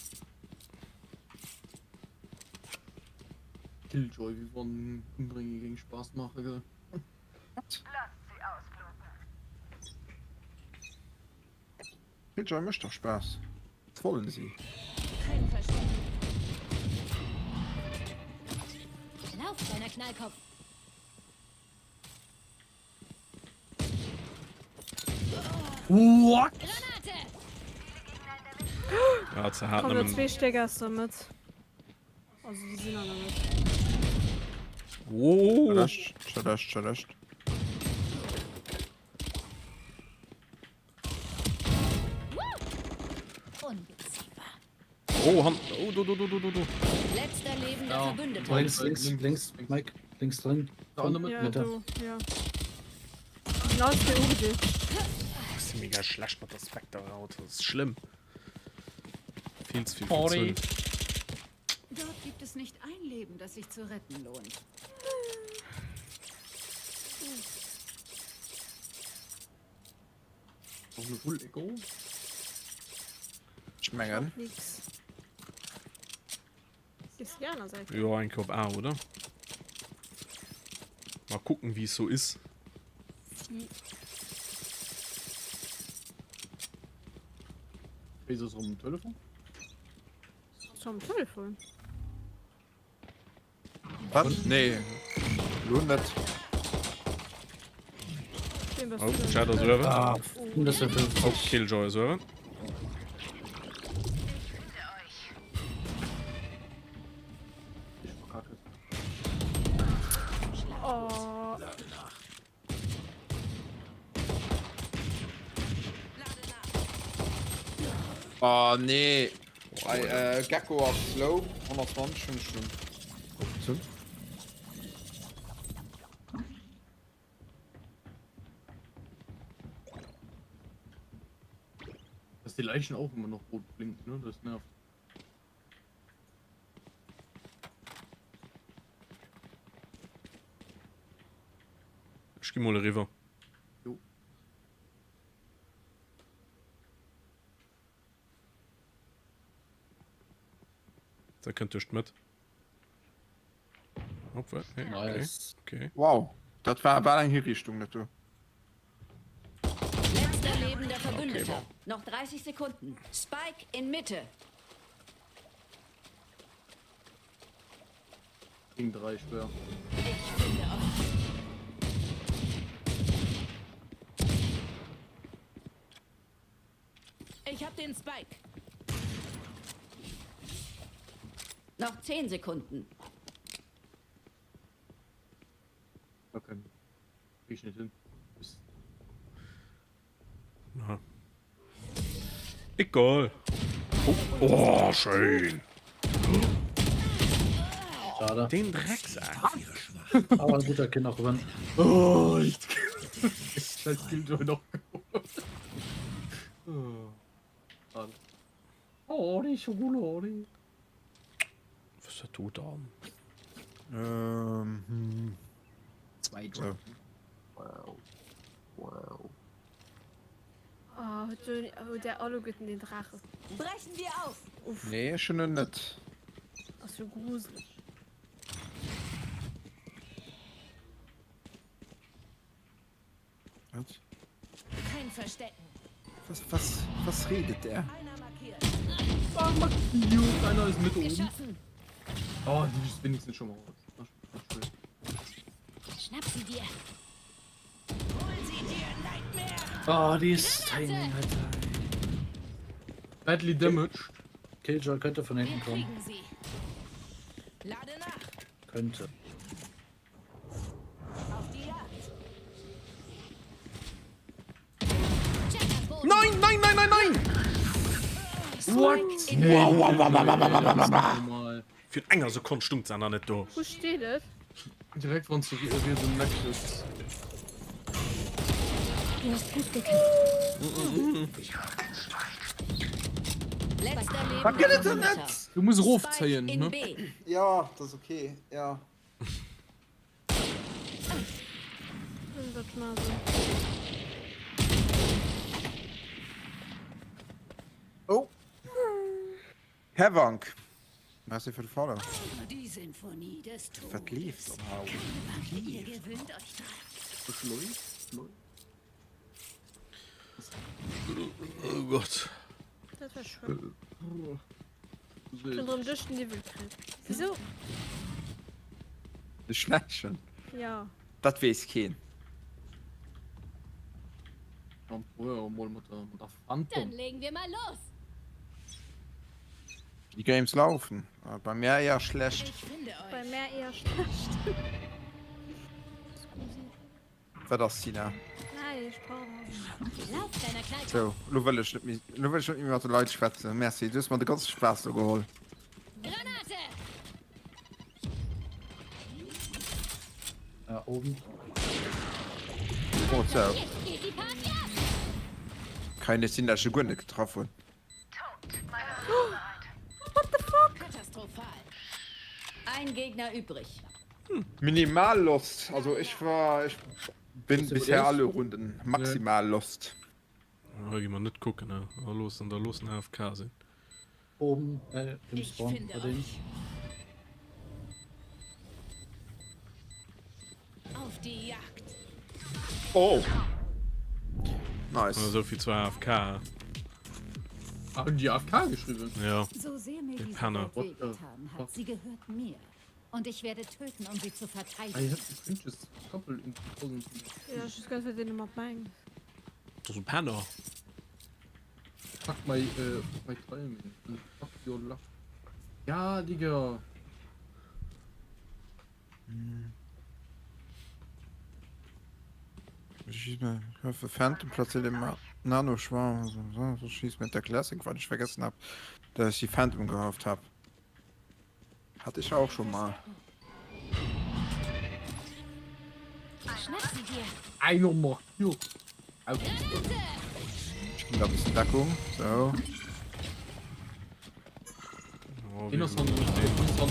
Killjoy, wie wann umbringe géing Spaß maache, gell? Killjoy mécht doch Spaass. Dat wollen si. Kein Verstecken. Lauf, kleiner Knallkopf. What? Granate! Ja, ze hat Komm, nëmmen. zwee Stéck ass der Mëtt. Also déi sinn an der Mëtt. Oh. Gelöscht, gelöscht, gelöscht. Oh, han oh, do, do, do, do, do, do. Letzter lebender Ja. Verbündeter. Links, links, links, Mike, links drin. Da an der Mëtt. Ja, Mitte. do, ja. Genau ist der UG. Das ist mega schlecht mat der Spectre haut. Das ist schlimm. Viel zu viel. Sorry. Viel zu. Dort gibt es nicht ein Leben, das sich zu retten lohnt. Noch eine Full Echo. Ich mengen. Nix. Ist die aner Säit. Ja, eng Kéier op A, oder? Mal kucken, wie es so ist. Si. Ist das um Telefon? Zum Telefon. Wat? Nee. Lo net. Oh, Shadow Server. Ah, 150. Oh, Killjoy Server. Ich verkacke. Oh. Oh nee. Ei, äh, Gecko ass low. 120 hunn ech schon. Opzun. Dass die Leichen auch immer noch rot blinken, ne? Das nervt. Ech gi mol eriwwer. Jo. Da kënnt duerch d'Mëtt. Obwuel, nee, okay. Nice. Okay. Wow. Dat war bal eng Hiriichtung, dat do. Letzter lebender Verbündeter. Okay, Noch 30 Sekunden. Spike in Mitte. Gegen 3 schwer. Ich finde euch. Ich hab den Spike. Noch 10 Sekunden. Okay. Krieg ich nicht hin. Ist Na. Egal. Oh, oh schön. Schade. Den Drecksack. Aber ein guter Kill noch Robin. Oh, ich. Scheiß Killjoy noch geholt. Oh. Schade. Oh, die Schokolade. Was ist der tot da? Ähm, hm. Zwei So. Wow. Wow. Oh, du, oh, der Alu gëtt den Drache. Brechen wir auf! Nee, ech hunn en net. Ass jo gruseleg. Wat? Kein Verstecken. Was, was, was redet der? Einer markiert. Ah, markiert. Einer ist mit oben. Geschossen. Oh, die ist wenigstens schon mal raus. Das ist schön. Schnapp sie dir. Oh, die ist Timing, Alter. Badly damaged. Killjoy könnte von Wir hinten kommen. kriegen sie. Lade nach. Könnte. Auf die Jagd. Check am Boden. Nein, nein, nein, nein, nein! What? Wow, wow, wow, wow, wow, wow, wow, wow. Normal. Fir enger Sekonn stung se nach net do. Wo steht es? Direkt wann du riesen Nexus. Du hast gut gekämpft. Letzter Wat gëtt et denn lebender net? Du muss Spike erofzéien, in ne? B. Ja, dat ass okay, ja. Dat mar so. Oh. Här Wank. Merci fir de Follow. Die Sinfonie des Todes. Wat leeft dann hau? Keine Bange, ihr gewöhnt euch dran. Oh Gott. Dat war schwéier. Schon drëm duerch den Niwwel kritt. Wieso? De Schläschen. Ja. Dat weess keen. Dann probieren wir mal mit der, mit der Phantom. Dann legen wir mal los. Die Games laufen. Äh, Bei mir eher schlecht. Ich finde euch. Bei mir eher schlecht. Scusi. Wat ass, Tina? Näischt, pardon. Lauf, kleiner Knalltopf. So, lo wëll ech net méi, lo wëll ech net méi mat de Leit schwätzen. Merci, du hues mer de ganze Spaass do geholl. Granate! Ja, oben. Oh, so. Jetzt geht die Party ab. Kann net sinn, dat ech e guer net getraff hunn. What the fuck? Katastrophal. Ein Gegner übrig. Minimal lost. Also ech war, ech bin Weißt du, wo bisher der ist? alle Runden maximal lost. Da gi mer net kucken, ne? Da loossen, da loossen AFK sinn. Oben, äh, im Ich Spawn finde bei denen. euch. Auf die Jagd. Oh! Nice. Esou vill zu AFK. Ah, hun déi AFK geschriwwen? Ja. So sehr mir Der diese Penner. Welt wehgetan hat, sie gehört mir. Und ich werde töten, um sie zu Ah, ihr verteidigen. habt ein cringes Couple in 2000. Ja, ich weiß gar nicht, was den immer meint. Das ist ein Penner. Fuck my, äh, fuck my timing. And fuck your luck. Ja, Digga. Ich schieß mir, ich hoffe, Phantom platziert immer Nano Schwarm. So, so, so schießt mit der Classic, weil ich vergessen habe, dass ich die Phantom gehofft habe. Hatte ich auch schon mal. Schnapp sie dir. Einer macht hier. Au. Ich bin da ein bisschen Deckung. So. Oh, Den ass an, den ass an.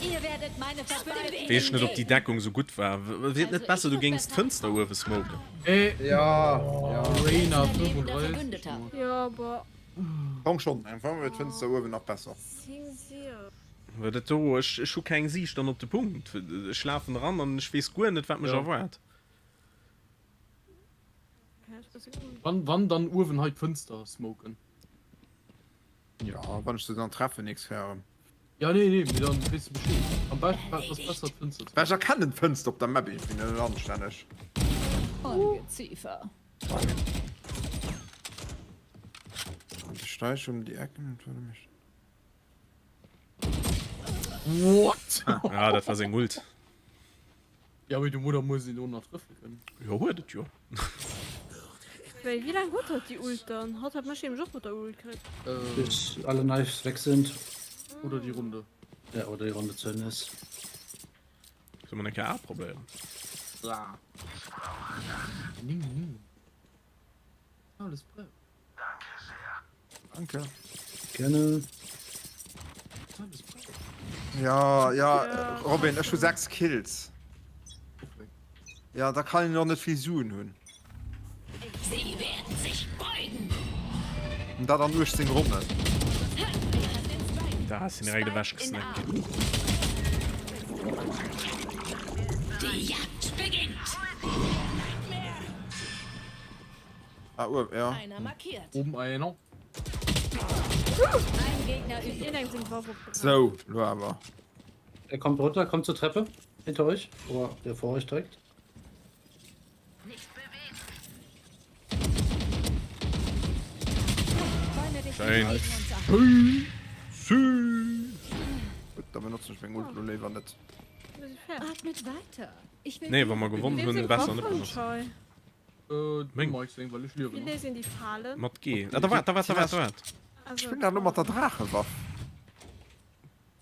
Ihr werdet meine Verbündeten. Weess net ob déi Deckung sou gutt war. Wier et net besser du géings d'Fënster uewe smoken? Äh, Ja, ja. Reyna Letzter lebender 35. Verbündeter. Ja, aber Komm schon, einfach wird Fenster oben noch besser. sing sie. Well dat do, ech, ech hu keng Siicht dann op de Punkt. Ech lafen eran an ech weess guer net wat mech Ja. erwaart. Okay, ich weiß nicht. Wann, wann dann uewen hei d'Fënster smoken? Ja, wann ich sie dann treffe, nix hören. Ja, nee, nee, mee dann weess de Bescheed. Am beschten ass besser d'Fënster ze Weil ich erkenne den Fenster op der Map irgendwie net anständig. Ungeziefer. Und ich steige um die Ecken und würde mich. What? Ah, dat war seng Ult. Ja, mee de Mudder muss een och nach trëffe kënnen. Jo, huet et jo. Wéi, wéi laang huet hatt déi Ult dann? Hatt hat mech nämlech och mat der Ult kritt. Äh, Bis alle Knives weg sind. oder die Runde. Ja, oder die Runde zu Ende ist. Soll man eng Kéier A probéieren? Ah. Nee, nee. Alles prêt. Danke. Gerne. Alles prêt. Ja, ja, Ja. Robin, ech hu 6 Kills. Ja, da kann ich noch net vill Suen hunn. Sie werden sich beugen. Und dat an 18 Ronnen. Da ass hien direkt ewech Spike in gesnackt A. ginn. Die Jagd beginnt. Ah, Ur, ja. Einer markiert. Oben einer. Ein Gegner übrig. Een eng seng Waff opgebraucht. So, lo awer. Er kommt runter, kommt zur Treppe. Hinter euch. Oder der vor euch direkt. Nicht bewegen. Freunde, dich Schön. gegen uns an. Gut, da benutze ich meng Ult lo léiwer net. Mir si fäerdeg. Atmet weiter. Ich will Nee, wa mer gewonnen Wem hunn, seng besser Waff net an benutzen. Schei? Äh, Meng. mach ich seng, well ech liewen Wéi nach. léisst een déi Falen? Mat G. Ah, da waart, da waart, da waart, da waart. Also, Ich bin da lo mat der Drachewaff.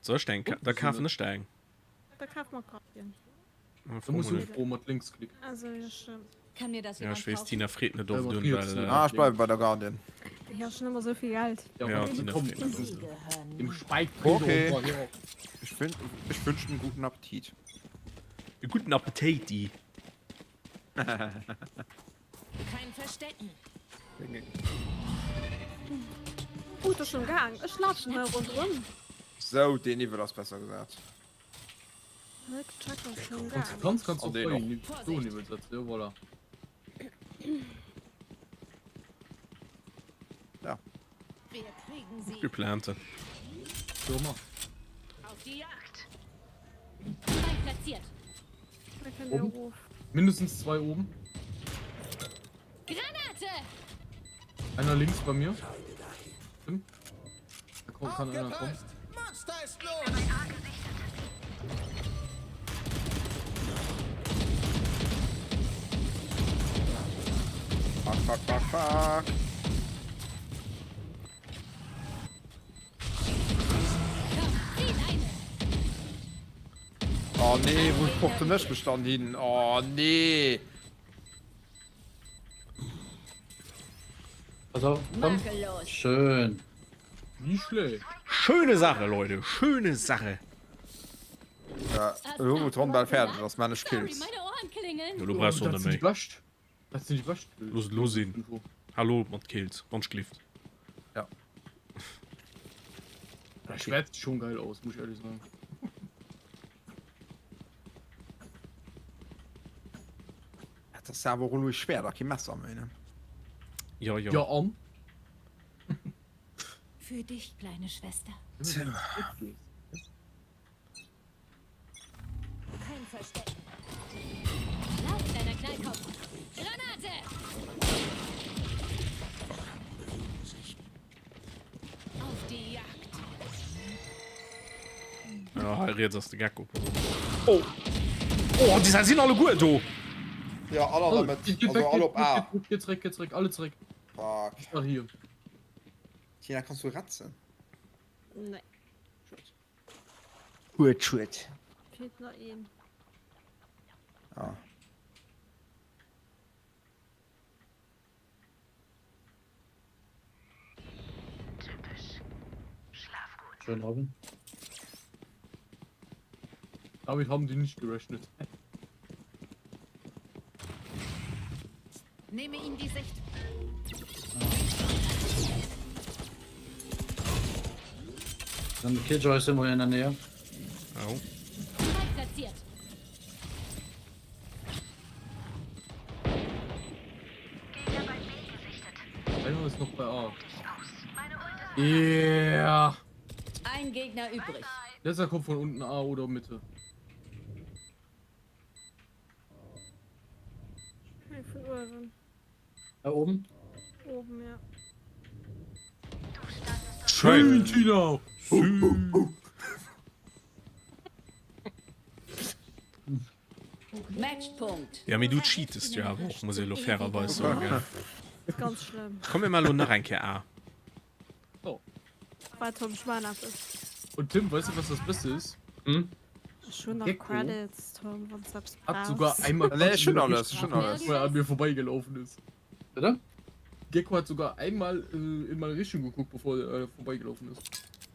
Soll ech der eng ka da kafen ech der eng. Da kaf mer Guardian. Da muss du ufroen mat Linksklick. Also jo stimmt. Kann mir das Ja, ech jemand weess, kaufen? Tina freet net oft Mat un, riets well. net. Ah, ech bleiwe bei der Guardian. Ich hab schon immer so viel Geld. Ja, Ja, wann Tina kommt freet net Sie oft un. gehören Im mir. Spike Okay. Ich, find, ich wünsche einen guten Appetit. E guten Appetiti. Kein Verstecken. Gut, das schon gang. Ich lauf schon mal rundrum. So, den Nivel ass besser gesat. Net gecheckt, was schon Kannst gang. kannst kannst An du den bei och. so Nivel setzen, ja voilà. Ja. Wir kriegen sie. Geplante. So mach. Auf die Jagd. Spike platziert. Da kann der Oben? Ruf. Mindestens zwei oben. Granate! Einer links bei mir. Tim. Da kommt, kann einer kommen. Monster ist los! Fuck, fuck, fuck, fuck. Komm, zieh eine. Oh nee, wo porten ech mech dann hin? Oh nee. Pass auf, komm. Makellos. Schön. Nicht schlecht. Schöne Sache, Leute. Schöne Sache. Ja, elo wou d'Ronn bal fäerdeg ass, man ech Sorry, Kills. meine Ohren klingeln. Jo, lo brauchst du das net sind die méi. Bescht. Das sind die Bescht. Los, los sinn. Hallo mat Kills, wann schlift. Ja. Das Schwert sieht schon geil aus, muss ich ehrlich sagen. Dat ass awer och elo e Schwert a kee Messer méi, ne? Ja, ja. Ja, an? Für dich, kleine Schwester. Kein Verstecken. Lauf, kleiner Knallkopf. Granate! Auf die Jagd. Ja, hei riets ass de Gecko. Oh! Oh, déi sinn alleguer do! Ja, all an der Mëtt. Geht Also weg, all geht, op A. geht, geht zurück, geht zurück, alle zurück. Fuck. Ich war hier. Tina, kannst du retzen? Nee, Schued, schued. fehlt noch een. Ah. Schön, Robin. Damit haben die nicht gerechnet. Nehme ihnen die Sicht. Dann Killjoy ist irgendwo in der Nähe. Oh. Spike platziert. Einer ist noch bei A. Yeah. Ein Gegner übrig. Letzter kommt von unten A oder Mitte. Nee, Von oben. Da oben. Oben, ja. Schön, Tina! Matchpunkt. Ja, mee du cheatest jo awer och, muss ee lo fairerweis soen, gell? Ganz schlimm. Komm mir mal lo nach eng Kéier A. Oh. War Tom Schwan ist. Und Tim, weißt du, was das Beste ist? Hm? Schon noch Gecko Credits, Tom, wann du selbst Hat sogar einmal Nee, schon alles, schon alles. wo er an mir vorbeigelaufen ist. Bitte? Gecko hat sogar einmal äh, in meine Richtung geguckt, bevor er äh, vorbeigelaufen ist.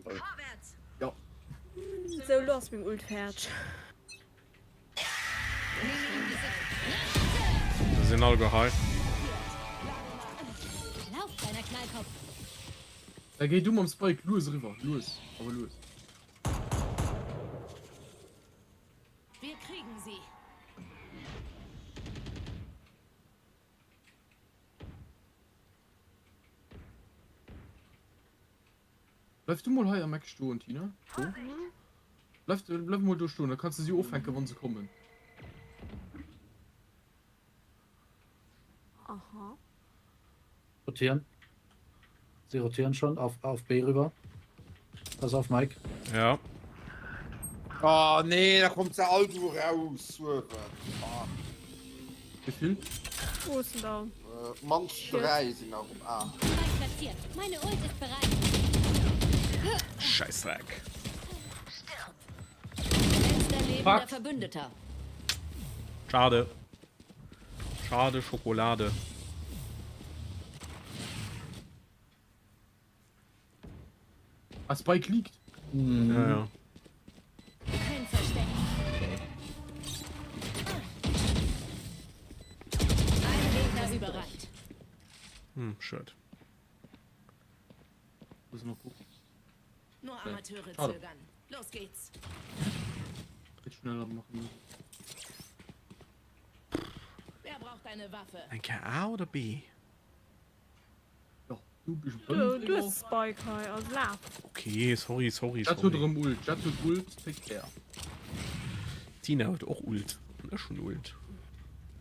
Vorwärts. Ja. So los mit dem Ult fertig. Da sinn all gehei. Lauf, kleiner Knallkopf. Da geh du mam Spike lues eriwwer. Lues, awer lues. Wir kriegen sie. Bleif du mol hei am Eck stoen, Tina. So. Bleif, bleif mol do stoen, da kanns du si offänken, wann se kommen. Aha. Rotieren. Sie rotieren schon auf, auf B rüber. Pass auf, Mike. Ja. Oh nee, da kommt se all du raus. Fuck. Wéi vill? Wo ist denn da? Äh, mannst 3 sinn nach op A. Spike platziert. Meine Ult ist bereit. Scheißdreck. Letzter lebender Verbündeter. Schade. Schade Schokolade. Ah, Spike liegt. Mhm. Ja, ja. Kein Versteck. Ein Gegner überrannt. Hm, schön. Müssen wir gucken. Nur Amateure Schade. zögern. Los geht's. Jetzt schneller machen. Wer braucht eine Waffe? Ein K A oder B? Ja, du bist Du, du hues Spike hei, also laf. Okay, sorry, sorry, Jett huet sorry. erëm Ult. Jett huet Ult, take care. Tina huet och Ult. An ech hunn Ult.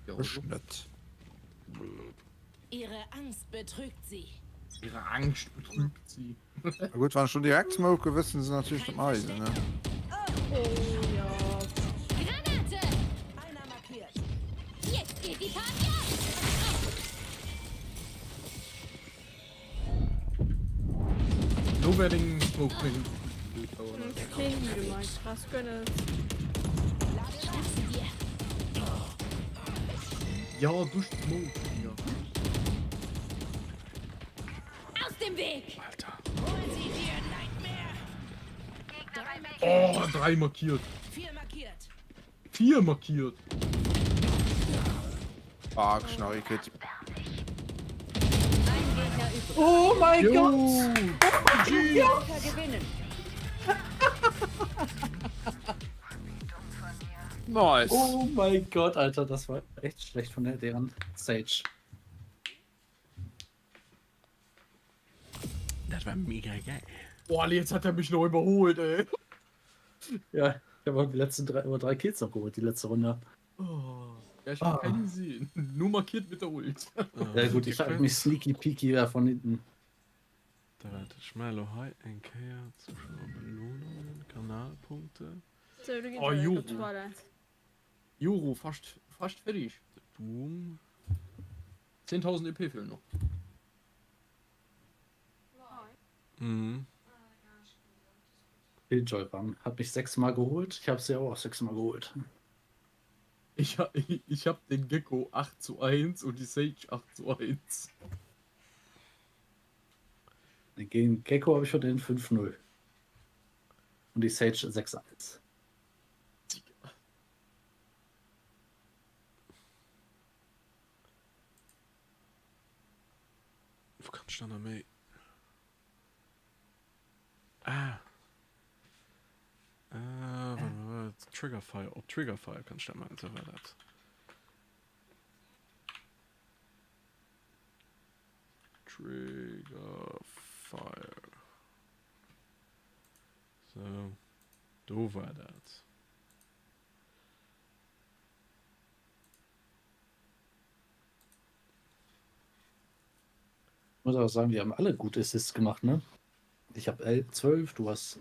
Ech net. Ihre Angst betrügt sie. Ihre Angst betrügt sie. Na gut, wann ech do direkt smoke, wëssen se natierlech dat mer hei sinn, ne? Oh ja. Granate! Einer markiert. Jetzt geht die Party ab! Lo wär deng Smoke méi Keen Heal, Mike. Krass, gönn et. Schnapp sie dir. Ja, duerch d'Smoke, ja. Aus dem Weg! Alter. Hol sie dir, Nightmare! Oh, 3 markiert. Vier markiert. 4 markiert. Fuck, Schnarri-Kit. Ein Gegner übrig. Oh mein Jo. Gott! Oh mein Gott! Gewinnen. Nice. Oh mein Gott, Alter, das war echt schlecht von der deren Sage. Dat war mega geil. Boah, jetzt hat er mich noch überholt, ey. Ja, ich habe die letzten drei, über drei Kills noch geholt, die letzte Runde. Oh, ja, ich hab Ah. keinen gesehen. Nur markiert mit der Ult. Ja gut, ich hab mich sneaky peeky da von hinten. Da wart ech mal elo hei eng Kéier Zuschauerbelohnungen, Kanalpunkte. So, du gehst Oh, direkt Juro. op d'Toilette. Juro, fast, fast fertig. Boom. 10.000 EP fehlen noch. Mhm. Killjoy Bam hat mich sechsmal geholt. Ich habe sie auch sechsmal geholt. Ich, ha- ich, ich hab den Gecko 8 zu 1 und die Sage 8 zu 1. Gegen Gecko habe ich schon den 5-0. Und die Sage 6-1. Wo kann ich dann noch méi? Ah. Ah, warte mal, warte. Triggerfire. Op Triggerfire kann ich dat maachen, sou war dat. Triggerfire. Sou, do war dat. Ich muss auch sagen, wir haben alle gute Assists gemacht, ne? Ich habe 12, du hast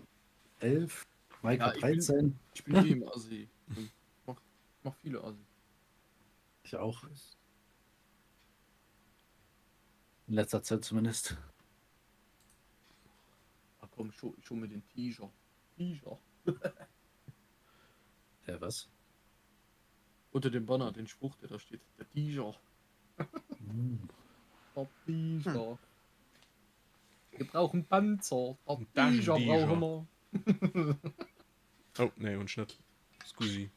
11, Mike Ja, hat ich bin, 13. ich bin eh im Assi. Ich mach, mach viele Assi. Ich auch. In letzter Zeit zumindest. Ach komm, schon, schon mit den Tiger. Tiger. Ja, was? Unter dem Banner, den Spruch, der da steht. Der Tiger. Hm. Der Tiger. Wir brauchen Panzer. Der Das Tiger Tiger. brauchen wir. Oh, nee, und Schnitt. Scusi.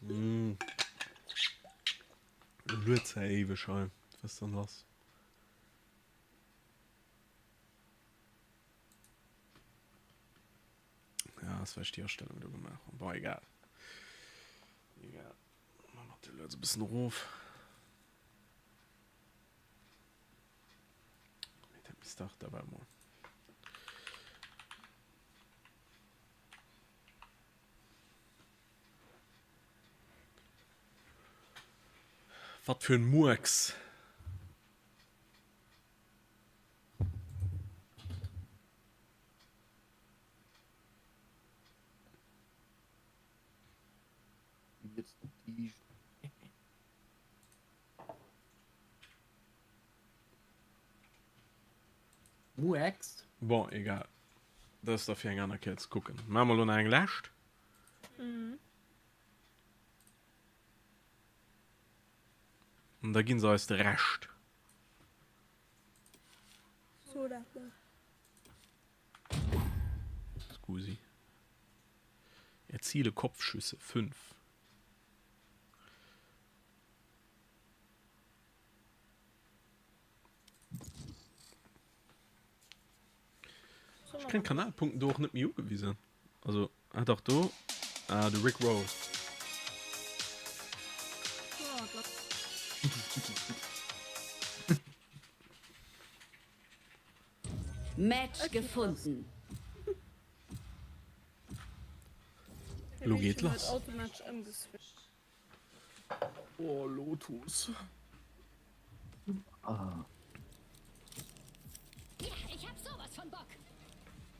Mm. Luet ja eweg hei. Was ist denn los? Ja, das war die Erstellung do gemacht. Boah, egal. Egal. Man macht die Leute so ein bisschen ruf. Bis dach dabei mal. Wat fir en Murks! Jetzt die. Muex. Bon, egal. Dat ass da fir eng aner Kéier ze kucken. Maache mer elo nach eng lescht? Mhm. An da ginn se eis de Rescht. So dat net. Scusi. Erziele Kopfschüsse 5. Ech kréien d'Kanalpunkten do och net méi ugewisen. Also, ah dach do. Ah, de Rick Roll. Match gefunden. Lo geet lass. Oh, Lotus. Ah. Ja, ich hab sowas von Bock.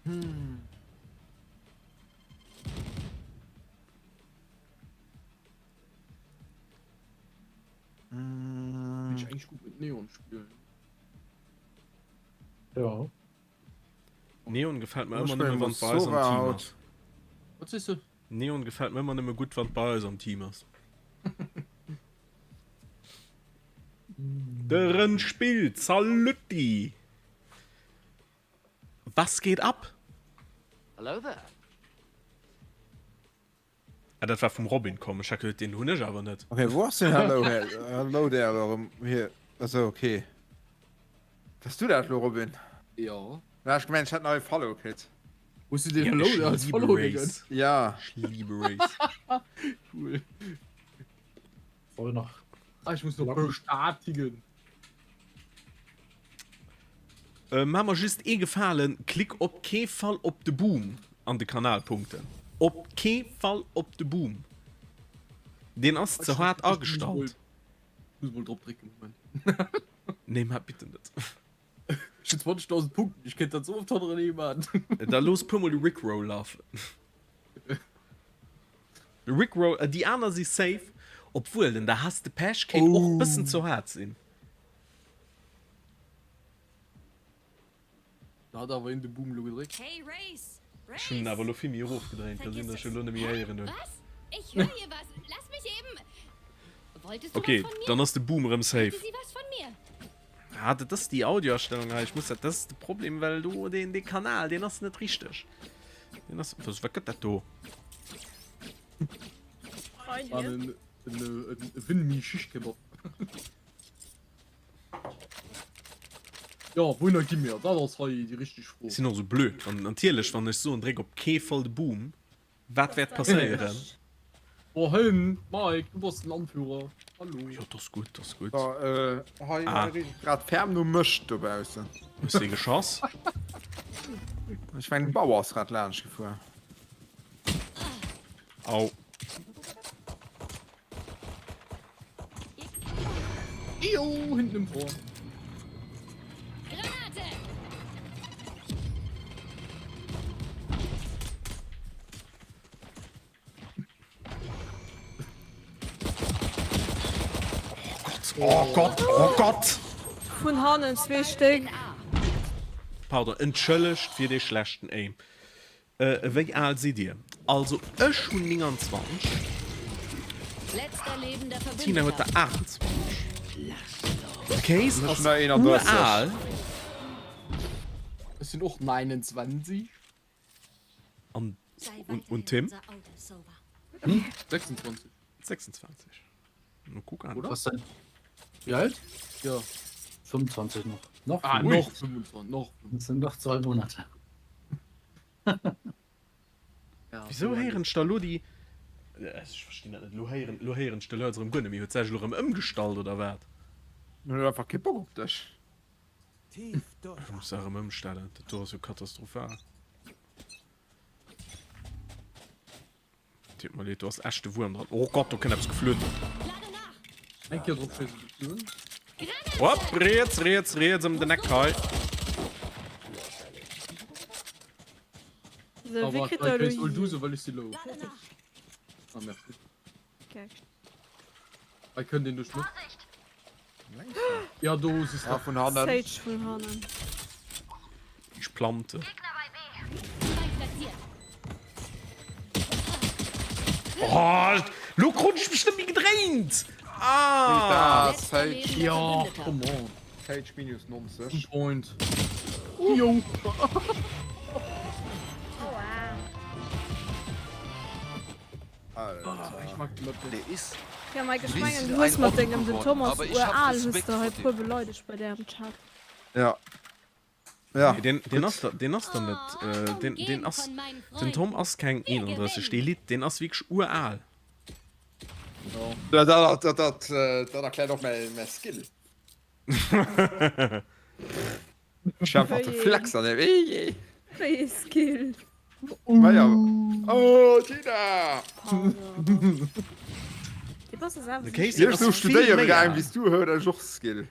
Hm. Hm. Bin ich eigentlich gut mit Neon spielen. Ja. Neon gefällt mir ëmmer nëmme wann d'Bei am Team ass. Wat sees du? Neon gefällt mir ëmmer nëmme gutt wann d'Bei am Team ass. De Rënn spillt, Salutti! Was geht ab? Hello there. Ah, dat war vum Robin komm. Ech hat geduet, deen hunn ech awer net. Okay, wou ass den Hello her? Hello there elo erëm hier? Achso, okay. Bass du dat elo, Robin? Jo. Na, ech gemengt, ech hätt nei Follow kritt. Hues du den Ja, Hello ech there als liebe Follow Race. gegönnt? Ja. Ech liebe Race. Cool. Voll nach. Ah, ich muss noch bestätigen. Äh, maa mer just ee Gefalen, klick op kee Fall op de Boom an de Kanalpunkten. Op kee Fall op de Boom. Deen ass ze haart agestallt. Muss mol drop drécken, Moment. Nee, maa bitte net. Ech hunn 20.000 Punkten, ech kéint dat sou oft hannerenee man. Da looss puer mol de Rickroll lafen. De Rickroll, äh, déi aner si safe, obwuel den da has de Pech kéint och bëssen ze haart sinn. Da hat awer een de Boom lo gedréckt. Hey Race! Ech hunn en awer lo vill méi erofgedréint, ka sinn, dass ech e lo net méi héieren hunn. Was? Ich hör hier was. Lass mich eben. Wolltest du Okay, was von mir? dann ass de Boom erëm safe. Wollte sie was von mir? Ah, dat ass déi Audioastellung hei. Ech muss dat, dat ass de Problem, well do deen, dee Kanal, deen ass net richteg. Deen ass, was, wat gëtt dat do? War en, en, en Winmi Shish Kebab. Jo, wouhinner gi mir? Dat ass hei déi richteg Fro. Sinn och sou blöd. An natierlech, wann ech soen, dréck op kee Fall de Boom, wat wäert passéieren? Wohin? Mike, du bass den Anführer. Hallo. Jo, dat ass gutt, dat ass gutt. So, äh, hei Ah. richt et grad ferm no Mëscht dobaussen. Hues de geschoss? Ech mengen, de Bauer ass grad laanscht gefuer. Au. Io, hinten im Tor. Granate! Oh Gott, oh Gott! Vun hannen zwee Stéck. Pardon, entschëllegt fir dee schlechten Aim. Wéi al sidd Dir? Also ech hunn 29, d'Tina huet der 28. De Kéis ass ural. Ech sinn och 29. An und Tim? 26. 26. No kuck an. Was denn? Wie alt? Ja. 25 noch. Noch, ah, noch 25. Noch. Das sind noch zwei Monate. Ja, Wieso héieren ech da lo déi. Ech verstinn dat net. Lo héieren, lo héieren ech de Lëtz erëm guer net méi. Huet sech lo erëm ëmgestallt oder wat? Hun huet einfach kee Bock op dech. Ech muss dat erëm ëmstellen. Dat do ass jo katastrophal. Deet mer leed, do ass echt de Wuerm dran. Oh Gott, do kënnt eppes geflunn. Eng Kéier drop schéissen. Hopp, riets, riets, riets ëm den Eck hei. So, Ah, wie warte, kritt der kriegst hol du lo se, well ech si low. Ah, merci. Okay. Hei kënnt een duerch d'Mëtt. Ja, do siehst du. Ah, vun hannen. Sage vun hannen. Ich plante. Oh, lo krut ech mech net méi gedréint. Ah! Sage. Ja, come on. Sage minus 90. Point. Jo. Alter. Ich mag die Map nicht. Der ist Ja, Mike, ech mengen, bisschen du hues ein mat Otto dengem den geworden, Thomas aber ich hab ural hues Respekt de hei vor dem. puer beleidegt bei där am Chat. Ja. Ja. Nee, den, den ass, den ass dann net, äh, den, den ass, den Tom ass keng 31, dee Lidd, den ass wierklech ural. Ja, dat, dat, dat, dat erkläert och mäi, mäi Skill. Ech war einfach de Flex an dem. Wéi ee Skill? Ma ja. Oh, Tina! Dee Boss ass awer De sou Casey Ier ech ass sou vill studéiere méi gaang al. wéi s du, huet ech och Skill.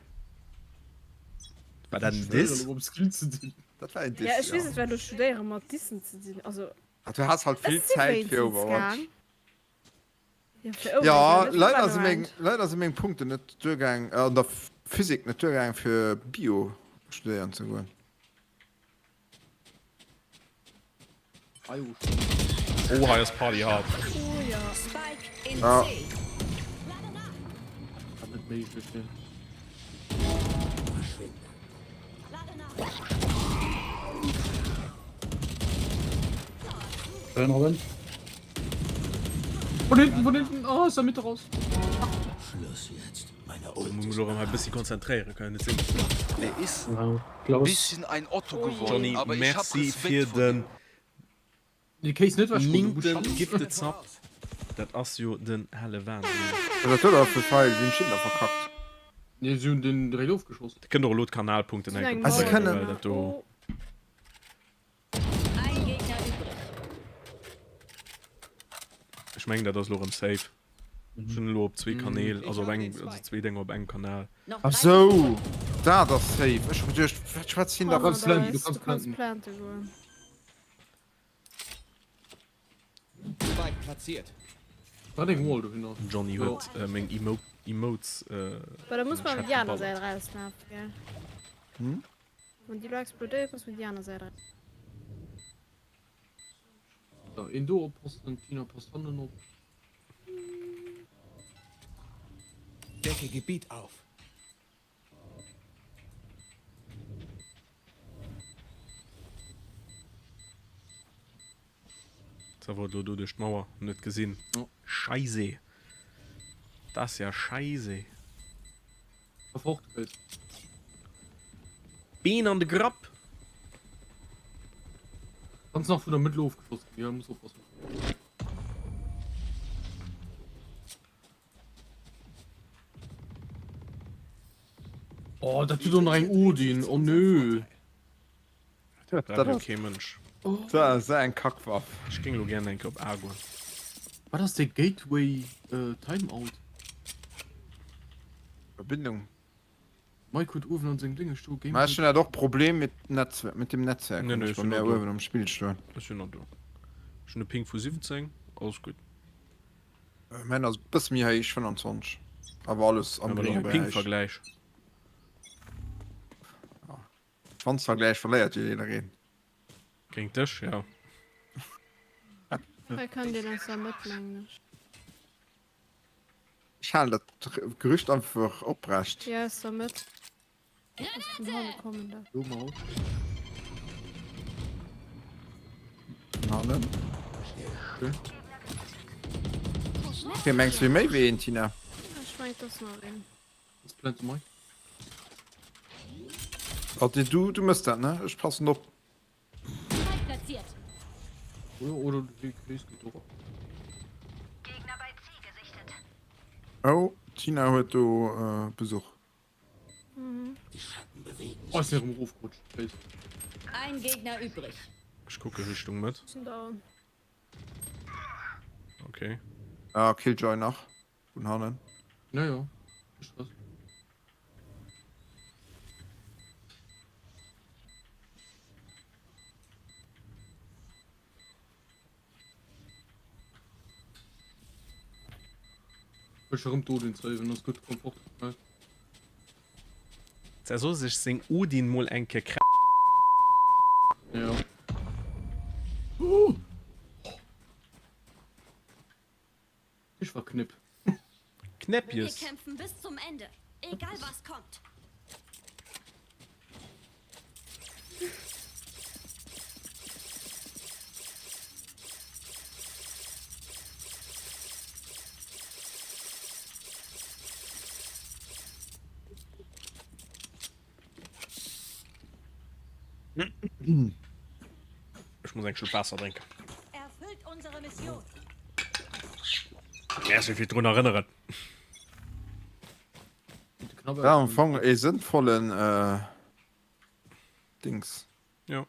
War dat en Diss? Um Skill ze dinn. Dat war en Diss, Ja, ech weess ja. net, wat elo studéiere mat Dissen ze dinn. Also, Ah, du has halt vill ech si Zäit fir wéinstens Overwatch. gaang. Ja, fir Ja, Overwatch, net fir leider si meng, Valorant. leider si meng Punkten net duergaang, an der Physik net duergaang fir Bio studéieren ze goen. Oh, hei ass Party hard. Oh ja. Spike in Ja. C. Kann net méiglech sinn. Schön, Robin. Von hinten, von hinten. Oh, ist der Mitte raus. Schluss jetzt. Meine Muss Ult mech ist elo erëm hei e bëssi konzentréieren, kann jo net sinn. Der ist Ja, Klaus. bisschen ein Otto geworden, Johnny, aber ich hab merci Respekt fir vor dem. den Nee, Case net wech néngten Gifted Sub. Dat ass jo den helle Wahnsinn. Dat huet awer fir Feil sinn Schëlder verkackt. Nee, si hunn den direkt ofgeschoss. Dir kënnt och elo d'Kanalpunkten Sinn eng eng Kéier Ah, si Mauer kënnen. well dat do. Oh. Ein Gegner übrig. Ech mengen dat ass elo erëm safe. Ech hunn elo op zwee Kanäl, also op Ich hab engem, den also Spike. zwee Dénger op engem Kanal. Noch Ach 30 sou, Sekunden. dat ass safe. Ech hu geduecht, wat schwätzt hien da kannst vun? planten, du Du kannst kannst planten. plante goen. Spike platziert. War eng Wall dohinner. Johnny huet äh, meng Emo Emotes äh, Well da muss am man Chat op déi aner geballert. Säit rauslafen, gell? Hm? Wann déi lo explodéiert, muss man déi aner Säit raus. Da, een do oppassen, Tina passt hannen op. Decke Gebiet auf. Da wor elo do duerch d'Mauer, net gesinn. Scheisee. Dat ass ja scheisee. War fort, Chris. Been an de Grapp! Kannst nach vun der Mëttel ofgeschoss ginn, ja, muss oppassen. Oh, dat tut doch nach eng Odin, oh nö. Dat huet kee Mënsch. Dat ass eng Kackwaff. Ech géing elo gären eng Kéier op A goen. Wat ass de Gateway Timeout? Verbindung. Mike huet uewen an sengem Dénge stoen. Mä ech hunn dat och Problem mit Netzwerk, mit dem Netzwerk Nee, hunn nee, ech ech bei sinn mär nach do. uewen am Spill stoen. Ech sinn nach do. Ech hunn e Ping vu 17, alles gutt. Mäin ass e bësse méi héich, 25, awer alles am Awer nach grénge e Beräich. Ping-Vergläich. Schwanzvergläich verléiert jo jiddereen. Géint dech, jo. Hei kënnt een aus der Mëtt, mengen ech. Ech halen dat Gerücht einfach oprecht. Ja, aus der Mëtt. Aus vun hanne kommen da. Vun hannen? Okay, mengs du méi wéi een, Tina? Ech mengen, et ass nach een. Plant de Mike. Warte, du, du mëss dat, ne? Ech passen op. Spike platziert. Oder, oder die Case geht doch. Oh, Tina huet do äh, Besuch. Oh, ist ja rum aufgerutscht. Case. Ein Gegner übrig. Ech kucke Richtung Mëtt. Sind down. Okay. Ah, Killjoy nach. Vun hannen. Ja, ja. Stress. Ech erëm d'Odin saven, ass gutt, komm fort. Geil. Ze soll sech seng Odin mol eng Kéier kre. Ja. Oh. Ech war knipp. Knäppi. Wir Yes. kämpfen bis zum Ende. Egal was kommt. Ech muss eng Schlupp Waasser drénken. Erfüllt unsere Mission. Merci fir drun erënneren. War am Fong e sënnvollen äh, Dings. Ja.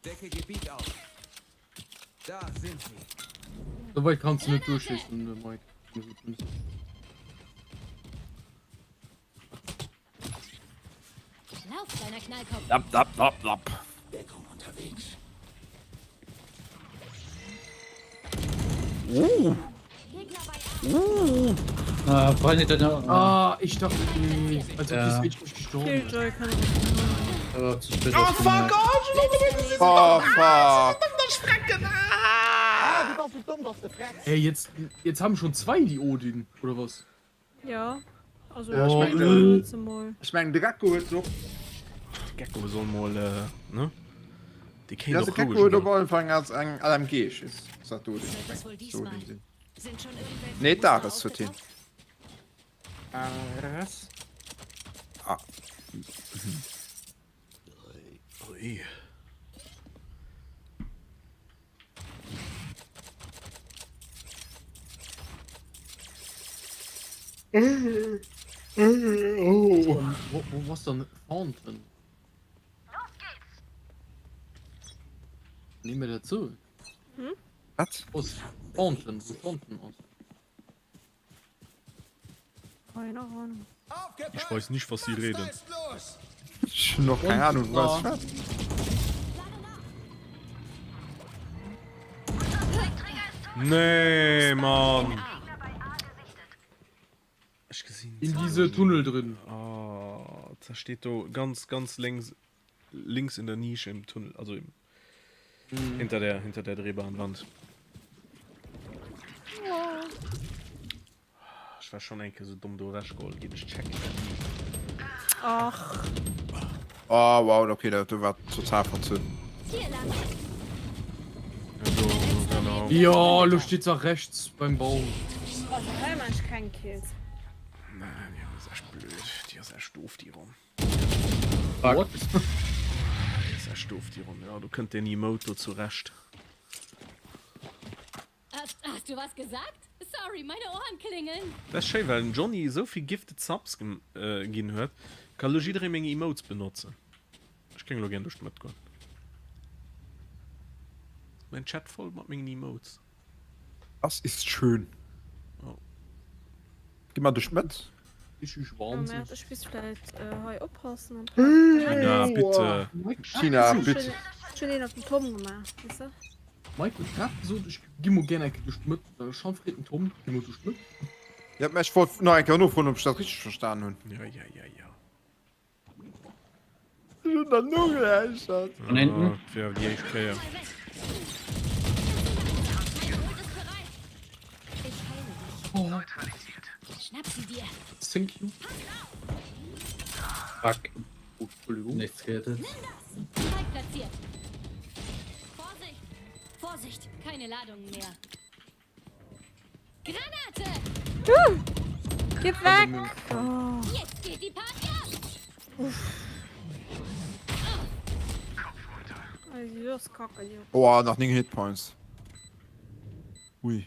Decke Gebiet auf. Da sind sie. So weit kannst du net duerchschiessen, äh, Mike. Lauf, kleiner Knallkopf. Lapp, lapp, lapp, lapp. Deckung unterwegs. Uh. Uh. Ah, Freunde, deine. Ah, ich dachte, mh, als ob Ja. die Switch nicht gestorben ist. Killjoy kann ich Aber zu spät. Oh, fuck off! Oh, fuck. Ey, jetzt, jetzt haben schon zwei die Odin, oder was? Ja. Also, Ja, ich ich mein, mein, äh, mol. Ich mein, de Gecko huet och. De Gecko soll mol, äh, ne? Dee kéint Ja, och de Gecko roueg huet mol. op alle Fall als eng LMG schiss. Sat do den. Wird wohl diesmal. Sind schon irgendwelche Nee, Muster d'Ares huet hin. aufgetaucht? Ares? Ah. Ui. Oh. Wo, wo was dann Fountain? Nehmen wir dazu. Hm? Was? Wo ist Fountain? Wo Fountain aus? Keine Ahnung. Ich weiß nicht, was sie reden. Ich hab noch keine Ahnung, was. Was? Nee, Mann. Ech gesinn. In diese Tunnel drin. Oh, da steht do ganz, ganz längs, links in der Nische im Tunnel, also im, Mhm. hinter der, hinter der drehbaren Wand. Ech war schon eng Kéier sou domm do ewechgeholl ginn, ech checken dat ni. Ach. Oh, wow, okay, dat do war total verzunn. Hier lang. Ja, do, genau. Ja, lo steht se rechts beim Baum. Also, hei man ich keng Kills. Nein, die ass echt blöd. Die ass echt doof, déi Ronn. What? Die ass echt doof, déi Ronn. Ja, do kënnt den Emote do zurecht. Hast, hast du was gesagt? Sorry, meine Ohren klingeln. Dat ass schéi, well den Johny esou vill Gifted Subs ginn huet, ka lo jidderee meng Emotes benotzen. Ech géing lo gären duerch d'Mëtt goen. Mein Chat voll mat mengen Emotes. Das ist schön. Oh. Gi mer duerch d'Mëtt. Richtig Oh, wahnsinnig. Merde, ech misst vläit hei oppassen. Tina, bitte. Tina, bitte. Ech hunn een op den Tom gemaach, weess de? Mike huet grad gesot, ech gi mol gär eng Kéier duerch d'Mëtt. Da schon freet den Tom, gi mol duerch d'Mëtt. Ja, mä ech wollt nach eng Kéier nofroen, ob ech dat richteg verstan hunn. Ja, ja, ja, ja. Ech hunn dat nogeläuschert. Von hinten? Ah, dat wär déi éischt Kéier. Ich heile dich. Oh. Schnapp sie dir. Thank you. Fuck. Oh, Entschuldigung. Nichts gerettet. Spike platziert. Vorsicht! Vorsicht! Keine Ladungen mehr. Granate! Uh, gib weg! Oh. Jetzt geht die Party ab! Also, das ist kacke, ja. Oh, nach 9 Hitpoints. Ui.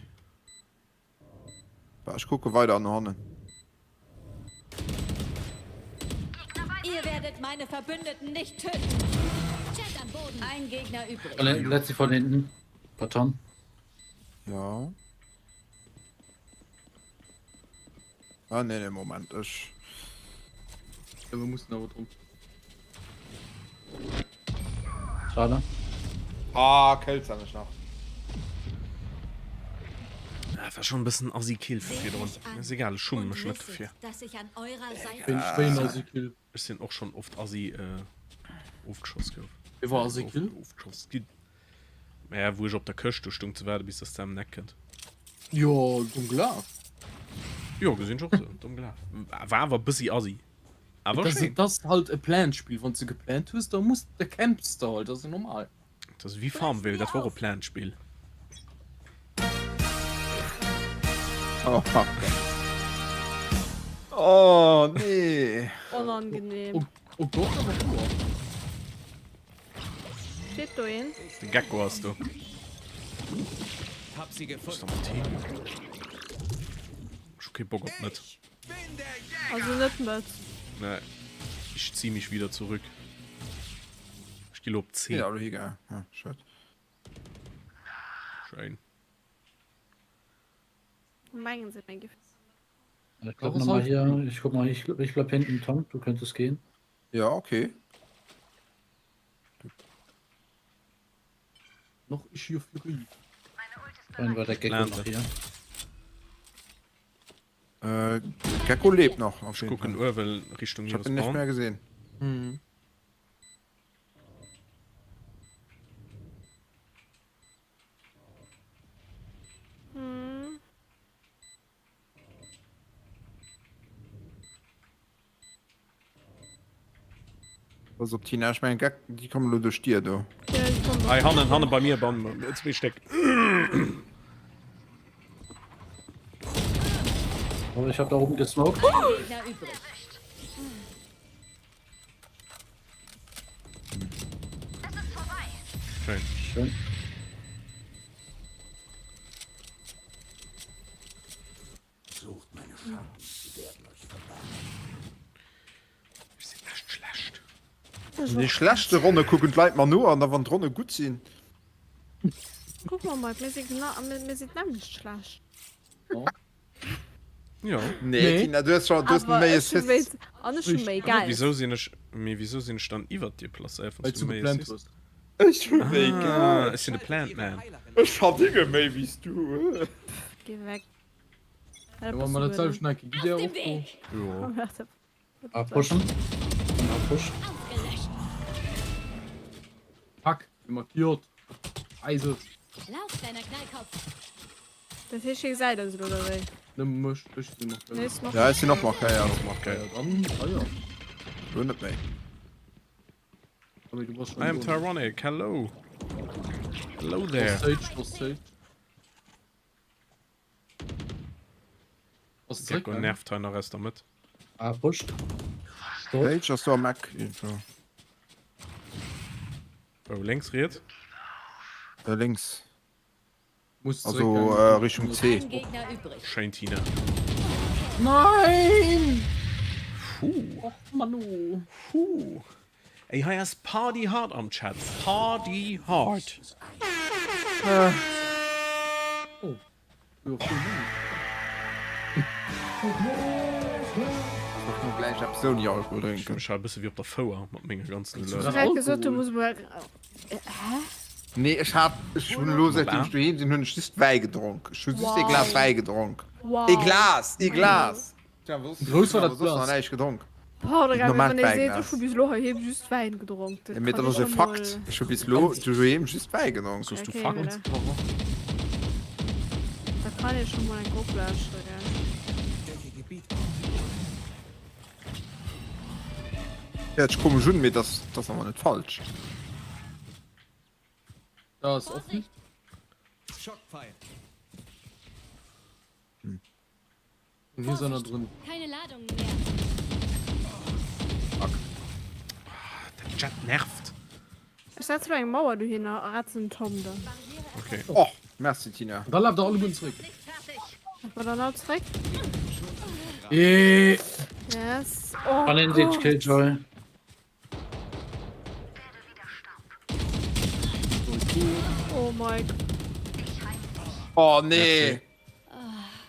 Bah, ech kucke weider no hannen. Ihr werdet meine Verbündeten nicht töten. Chat am Boden. Ein Gegner übrig. Von hinten, letzte von hinten. Karton. Ja. Ah, nee, nee, Moment, ech. Ja, wir mussten awer drum. Schade. Ah, Kills han ech nach. Ah, war schon e bëssen assi Kill vu virdrun. Ass egal, ech schumme Und mech net wisset, dofir. dass ich an eurer Seite Wéi wéi en assi Kill? Ech sinn och schon oft assi äh, ofgeschoss gouf. Wéi war assi Kill? Ofgeschoss ginn. Naja, wou ech op der Këscht do stung ze waarde bis dass de am Neck kënnt. Jo, domm gelaf. Jo, gesinn ech och sou. Domm gelaf. War awer e bëssi assi. Awer Das, schéin. das halt e Plantspiel. Wann s de geplant hues, da muss, da camps de halt, dat ass jo normal. Dat ass wéi Farmville, dat war och e Plantspill. Oh fuck. Oh nee. Onangenehm. Oh, oh Gott, awer hoer. Steet do een? De Gecko ass do. Hab sie Ass gefunden. da mat hin? Ech hu kee Bock op net. Also net mat. Nee. Ich zieh mich wieder zurück. Ech gi lo op C. Ja, egal. Ja, schued. Schéin. Mengen se meng Gefill. Ich guck noch mal hier, ich guck mal, ich, ich bleib hinten, Tom, du könntest gehen. Ja, okay. Noch ist hier Furie. Dann war der Gecko noch hier. Äh, Gecko lebt noch. Auf jeden Gucken Fall. Urwel Richtung Ich hab ihn nicht mehr gesehen. Mhm. Hm. Pass op Tina, ech mengen Geck, déi kommen elo duerch d'Dier do. Ja, déi kommen Hei hannen, hannen bei mir, bam, zwee Stéck. Oh, ich hab da oben gesmoked. Gegner übrig. Schön. Schön. Sucht meine Schatten, sie werden euch verbannen. Ech sinn echt schlecht. An déi schlechte Ronne kucken d'Leit mer no an da wann d'Ronne gutt sinn. Kuck mol Mike, mir si genau, mir, mir sinn nämmlecht schlecht. Jo. Nee, Tina, du hues schon, du hues Awer méi ech hu méi, Assists. an ech hu méi Geld. Wieso sinn ech, mee wieso sinn ech dann iwwert dir placéiert, wann Well s du du méi geplant Assists? hues. Ech hu méi Ah, Geld. ech sinn de Plant Man. Ech verdinge méi wéi s du. Geh weg. Ja, wa mer dat selwecht nach eng Kéier gitt, Aus dem och do. Weg! Jo. Ah, pushen. Ah, push. Ausgelöscht! Fuck, bin markiert. Eise. Lauf, kleiner Knallkopf! Dat heescht, hie gesäit eis elo, oder wéi? Nëmme mech, ech sinn Nee, markéiert. ist noch Ja, ech sinn och markéiert. Markéiert. Dann, ah ja. Lo net méi. Aber du warst schon I am do. Tyronic, hello. Hello there. Sage, was Sage. Was Gecko zréck, nervt hei nach aus der Mëtt. Ah, pusht. Tot. Sage ass do am Eck irgendwo. Oh, lénks, riets? Äh, lénks. Muss Also zréck, äh, Richtung C. Ein Gegner übrig. Schéin, Tina. Nein! Puh. Och, Manu. Puh. Ey, hei ass Party hard am Chat. Party hard. Oh. Jo, vill Manu. Och no gläich eppes ouni Alkohol Ech drénken. fille mech hei e bësse wéi op der Fouer mat menge ganzen Ech Alerten. hat gesot, du muss mol. Hä? Nee, ech hat, ech hunn elo säitdeem ech Op A? doheem sinn, hunn ech just Wäi gedronk. Ech hu just ee Wow. Glas Wäi gedronk. Wow. Ee Glas! Ee Glas! Tja, soss, Grouss war ech dat hu soss nach Glas. näischt gedronk. Boah, da Normalt wann ee seet, Wäiglas. ech hu bis elo heiheem just Wäin gedronk. Dat Ja, mee kann dat ass ech e scho Fakt. mol. Ech hu bis elo doheem just Wäi gedronk. Soos du Okay, Fakt? voilà. Da kann ee scho mol eng oplauschteren, gell. Decke Gebiet auf. Héiert sech komesch un, mee dat ass awer net falsch. Da ass offen. Vorsicht! Schockpfeil. Und hier ist einer drin. Keine Ladung mehr. Der Chat nervt. Ech setze lo eng Mauer dohinner a retze den Tom dann. Okay. Och, merci Tina. Und dann läuft er alle gut zurück. War dann all zréck? Eeeh. Yes. Oh An den Gott. Killjoy. Oh my God. Oh nee.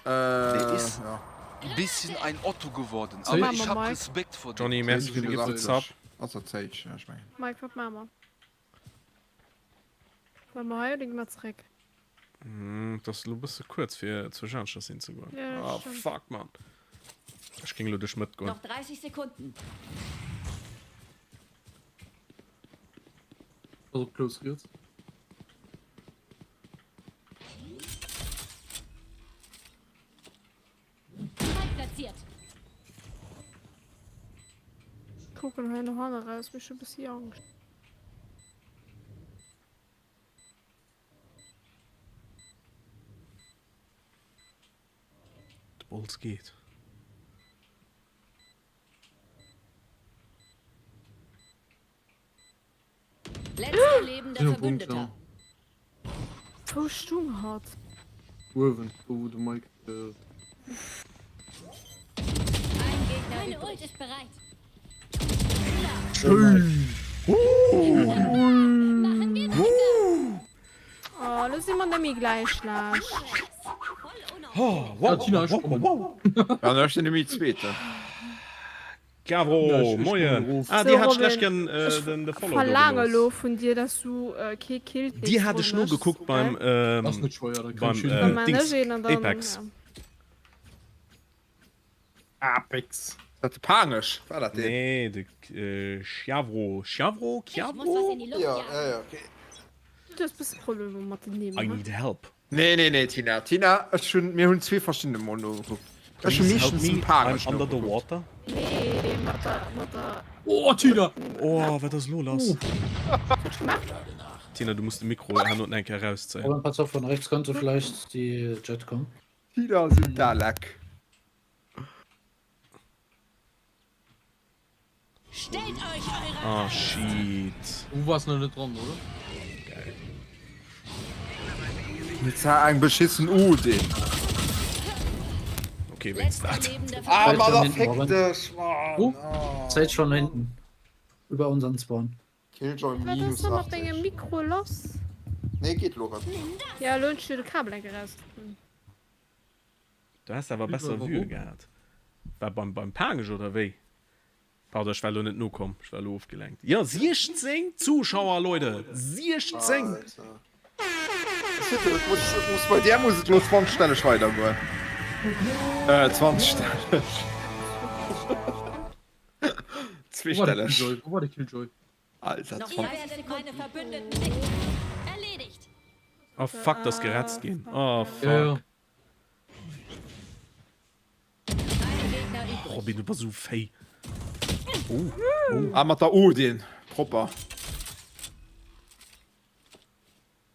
Der Äh, ist ja. ein bisschen ein Otto geworden, Sage. aber ich Mama, hab Mike. Respekt vor dem. Johnny, merci fir de Gifted Sub. Ass der Sage, ja, ech mengen. Mike, wat maache mer? Bleiwe mer hei oder gi mer zréck? Mm, dat ass elo e bësse kuerz fir zur Janscher sinn ze goen. Ja, Oh, stimmt. fuck, man. Ech géing elo duerch d'Mëtt goen. Noch 30 Sekunden. Also close riets. Kucken hei no hanne raus, mee ech hu bëssi Angscht. De Bolz geet. Letzter lebender Sinn um Punkt, Verbündeter. ja. Wou stung hatt? Uewen, do wou de Mike. Äh, Ein Gegner Meine Ult übrig. ist bereit. Schön! Machen wir weiter. Oh, lo si mer nëmme gläich schlecht. Oh, Ja, wow, Tina, ech wow, kommen. wow, wow. Ja, da stinn nemmi Zweeten. Caro, moien. Ah, So, dir hat Robin, schlecht gern äh, ech den, de Follow do verlaange gelooss. elo vun dir, dass du äh, kee Kill Déi d'nächst hat ech Ronn méchs, nogekuckt beim, gell? ähm, Ass net schweier, da kann beim ich schön. äh, Dann man Dings, ech een an dann, Apex. ja. Apex. Dat de Pangesch, war dat deen? Nee, de äh, Chiavro. Chiavro? Ich muss was Chiavro? in die Luft Ja, jagen. ja, ja, okay. Du hues bësse Problemer mat den Nimm, I ne? need help. Nee, nee, nee, Tina, Tina, ech hunn, mir hunn zwee verschiddene mol nogekuckt. Ech hu Please help meeschtens me, den I'm Pangesch under the nogekuckt. water. Nee, mat der, mat der. Oh, Tina! Oh, wat ass lo lass? Tina, du muss de Mikro herno eng Kéier erauszéien. Robin, pass auf, von rechts könnte vielleicht die Jet kommen. Tina sind Dalek. Stellt euch eure Ah, shit. Du warst noch net dran, oder? Geil. Mit war eng beschissen Odin. Okay, wenn's dat. Ah, Sage von hinten, Motherfuck Robin. dich, Mann. Wo? Sage von hinten. Über unseren Spawn. Killjoy Wat ass minus da mat 80. dengem Mikro lass? Nee, geht Lorenz. Ja, elo hunn ech dir de Kabel enke raus. Du häss awer besser Vue gehat. War beim beim Pagesch oder wéi? Pardon, ech war lo net nokomm, ech war lo ofgelenkt. Jo, 16 Zuschauer, Leute! 16! Muss bei där muss et lo 20 stelleg weider goen. Äh, 20 stelleg. Zweestelleg. Wo war de Killjoy? Alter, Ihr werdet meine Verbündeten nicht erledigt. Oh fuck, das geretzt ginn. Oh fuck. Ja, ja. Robin, du bass esou fei. Oh, oh. Ah, mat der Odin. Proper.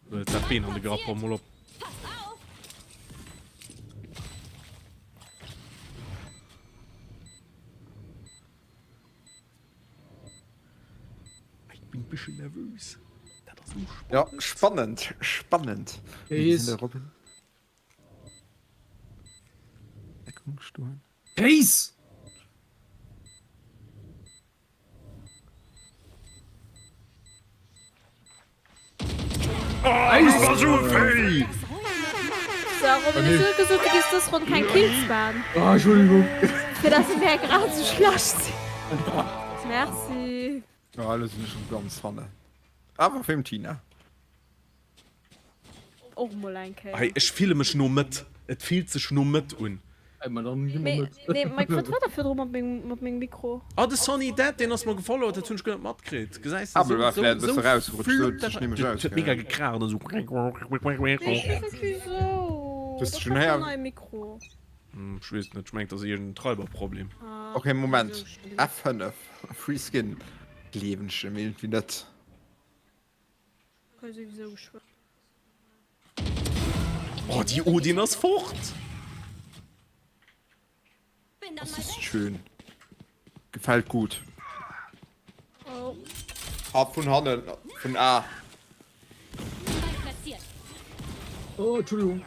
Dat Been an de Grapp, hol mol op. Ich bin bisschen nervös. Dat ass so spannend. Ja, spannend, spannend. Peace. Robin. Deckungsstuhl. Peace! Oh, du bass so fei! So, Robin, hues du net gesot, du giffs dës Ronn keng Kills man? Ah, Entschuldigung. Fir dass mär grad sou schlecht sinn. Merci. Ja, elo sinn ech schon ganz hanne. Awer fir Tina. Och mol eng Kéier. Hey, ech fille mech no Mëtt. Et fillt sech no Mëtt un. Ey, ma dann gi mer Mee, net. nee, Mike, wat war da virdru mat mengem, mat mengem Mikro? Oh, de Sonny Dead, deen ass mer gefollowt, dat hunn ech guer net matkritt. Gesäis de, Kabel sou, war sou, vläit e sou bësse rausgerutscht, sou flott huet dat sech nämlech huet huet mega ausgehalen. gekracht an sou. Nee, ech weess net wisou. Hues de Dat schon war héier? keen neie Mikro. Hm, ech weess net, ech mengen, et ass iergend en Treiberproblem. Ah, Okay, Moment. sou schlimm. F5, Free Skin. Gleewen ech em iergendwéi net. Oh, déi Odin ass fort! Das ist schön. Gefällt gut. Ah, vun hannen, vun A. Oh, Entschuldigung.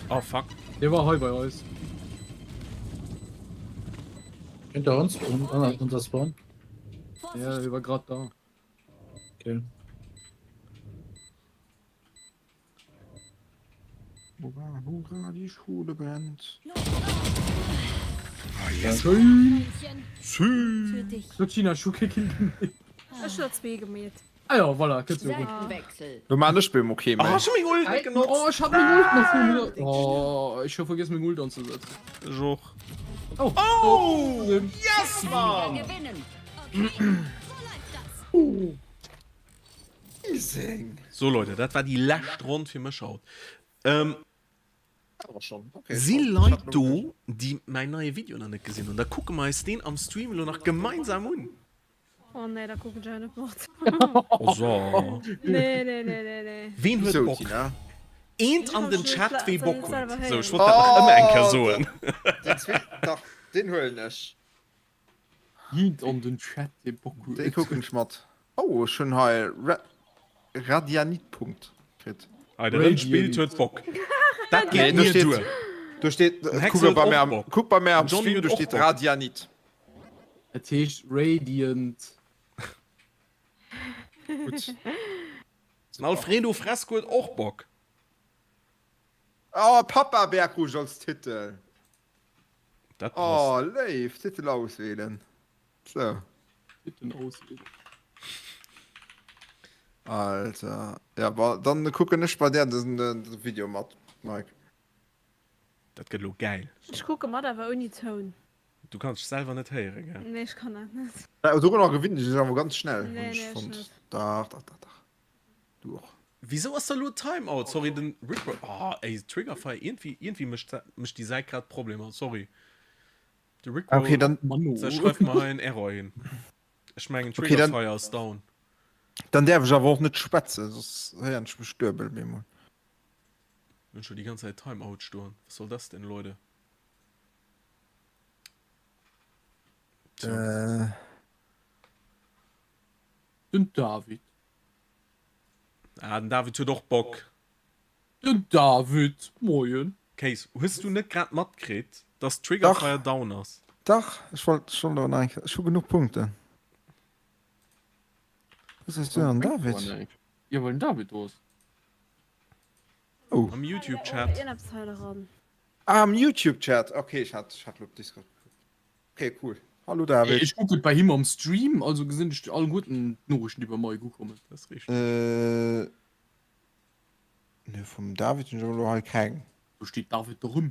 Oh, fuck. Der war hei bei eis. Hinter uns, unser Spawn. Ja, der war grad da. Okay. Hurra, hurra, die Schule brennt. Ah, yes. Schön. Schön. So, Tina, schon kein Kill gemeet. Ech hun der zwee gemeet. Ah ja, voilà, kënns du och. Seitenwechsel. Lo maan ech beim okay, Ah, ech hu meng Ult net genotzt. Oh, ech hat meng Ult nach vill méi. Oh, ech hu vergiess meng Ult anzesetzen. Ech och. Oh, oh, yes, Mann! Gewinnen. Okay, so läuft das. Amazing. So Leute, dat war déi lescht Ronn fir mech haut. Ähm. Awer schon. Okay, Si ich Leit hab do, déi mäin neie Video nach net gesinn hunn? Da kucke mer eis deen am Stream elo nach gemeinsam un. Oh nee, da kucken ech awer net mat. Oh so. Nee, nee, nee, nee, nee. Ween huet Wieso, Bock? Tina? Eent an den Chat, wee Bock huet. Sou, ech wollt dat nach ëmmer eng Kéier soen. Den zweeten, dach, deen huelen ech. Eent an den Chat, dee Bock huet. Dee kucken ech mat. Oh, ech hunn hei Radianit-Punkt kritt. Hei, de Rënn spillt, huet Bock. Dat geet Nee, do mir steet, duer. do steet, Den Hex kuck huet bei och mir am, Bock. kuck bei mir am Den Johnny Stream, huet do och steet Bock. Radianit. Et heescht Radiant. Gutt. Den Alfredo Fresco huet och Bock. Oh, Papa Bergrouge als Titel. Dat Oh, passt. léif, Titel auswählen. So. Titel auswählen. Alter. Ja, bon, dann kucken ech bei där den, den Video mat, Mike. Dat gëtt elo gäil. Ech kucke mat, awer ouni Toun. Du kanns dech selwer net héieren, gell? Nee, ech kann dat net. Ja, dorunner gewinnt ech awer ganz schnell, Nee, hunn ech nee, ech fonnt. net. Dach, dach, dach, dach. Du och. Wisou ass da lo Timeout? Sorry, den Rickroll. Oh, ey, Triggerfire, iergendwéi, iergendwéi mécht, mécht déi Säit grad Problemer. Sorry. De Rickroll, Okay, dann, Mano. se schreift mer hei en Error hin. Ech mengen, Okay, dann- Triggerfire ass down. dann däerf ech awer och net schwätzen, soss héieren ech mech duebel bemol. Hunn scho déi ganz Zäit Timeout stoen. Was soll das denn, Leute? Tja. Äh, Den David. Ah, den David huet och Bock. Den David, moien. Case, hues du net grad matkritt, dass Triggerfire down ass? Dach, ech wollt schon do nach eng Kéier, ech hu genuch Punkten. Wou ass denn den David? Jo, well den David do ass. Oh. Am YouTube-Chat. Ah, am YouTube-Chat, okay, ech hat, ech hat lo op Discord gekuckt. Okay, cool. Hallo David. Ech kucken et bei him am Stream, also gesinn ech alleguerten d'Noriichten, déi bei mer ukommen. Dat ass richteg. Äh, ne, vum David hunn ech awer elo hei keng. Do steet David dorëm.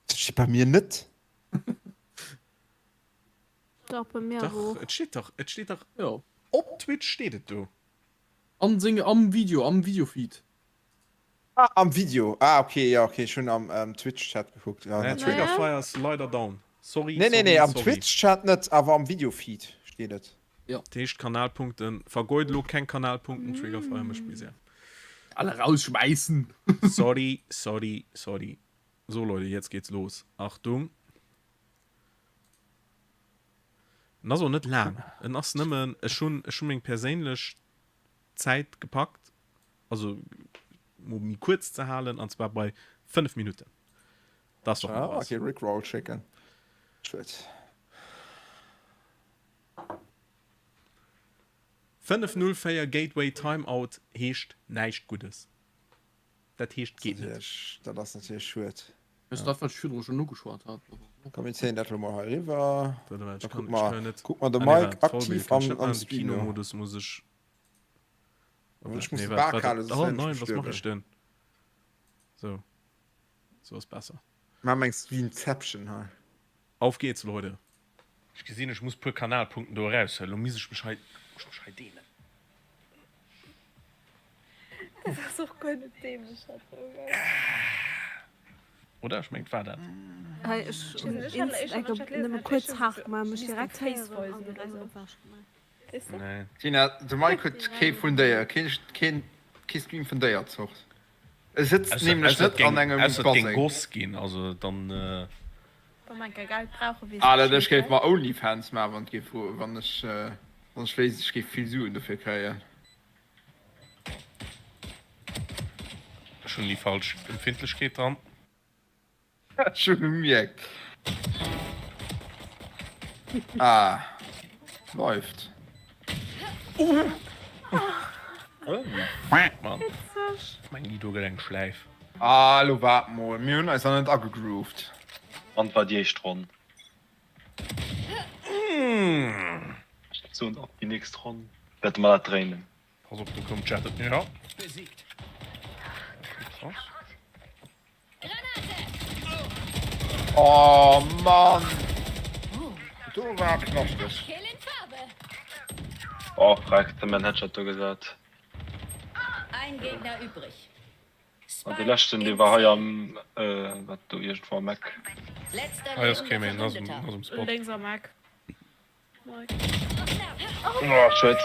Dat steet bei mir net. Dach, bei mir awer Dach, och. et steet dach, et steet dach, Jo. op Twitch steet et do. An senge, am Video, am Videofeed. Ah, am Video. Ah, okay, ja, okay, ech hunn am ähm, Twitch-Chat gekuckt. Ja, Nee, natierlech. Triggerfire ass leider down. Sorry, Nee, nee, sorry, nee, am sorry. Twitch-Chat net, awer am Videofeed steet et. Ja. Dat heescht Kanalpunkten, vergeud elo keng Kanalpunkten, Triggerfire mécht Misär. Alle rausschmeißen. Sorry, sorry, sorry. So Leute, jetzt geht's los. Achtung. En ass och net laang. En ass nëmmen, ech hunn, ech hunn meng perséinlech Zäit gepackt, also mol méi kuerz ze halen, an zwar bei 5 Minutten. Dat ass doch Ah, mol was. okay, Rickroll schécken. Schued. 504 Gateway Timeout heescht näischt Guddes. Dat heescht geet net. Dat ass natierlech schued. Ass dat wat ech virdru schonn ugeschwat hat? Komm mir zéien dat elo mol hei eriwwer. Warte, Da ich kann, kuck ich mer, kann net. kuck mer de Ah, nee, Mike warte, Vollbild aktiv kann ich am, net am machen. De Stream no. Kinomodus muss ech. Aber ech muss Nee, de warte, Bak warte. halen, soss Oh héieren ech nein, mech was mache duebel. ich denn? So. So ass besser. Mar mengs wéi Inception hei. Auf geht's, Leute. Ech gesinn, ech muss puer Kanalpunkten do eraushuelen. Lo misst ech mech hei, muss ech mech hei deenen. Dat ass och guer net dämlech dat do, gell? Oder? Ech mengen, et war dat. Hei, ech hunn eng nëmme kuerz haart gemaach, mech direkt héieren an direkt ewech gemaach. Nee. Tina, de Mike huet kee vun déier, keen, keen, kee Stream vun déier Zort. E sëtzt Ausser, nämlech ausser et net an géing, engem ausser et géing Baseng. Goss ginn, also dann. Wa mer enker Geld brauchen, weess Alter, ech ech géif Bescheed. mer Onlyfans maachen, wann et géif, wann ech, wann ech wéisst, ech géif vill Suen dofir kréien. Ech hunn déi falsch Empfindlechkeet dran. Ech hu gemierkt. Ah, läuft. Oh Mann, mein Guido gëtt eng Schläif. Ah, lo waart mol, mir hunn eis nach net agegrooved. Wann war déi éischt Ronn? Ech soen ab déi nächst Ronn wäerte mer dat dréinen. Pass op, do koum d'Jett. Ja. Besiegt. Krass. Oh Mann! Do war knaschteg. Oh freck, de man Headshot do gesat. Ein Gegner übrig. An dee leschten dee war hei am, wat do iergendwou am Eck. Hei ass kee méi, en ass um Spot. Lénks am Eck. Oh shit.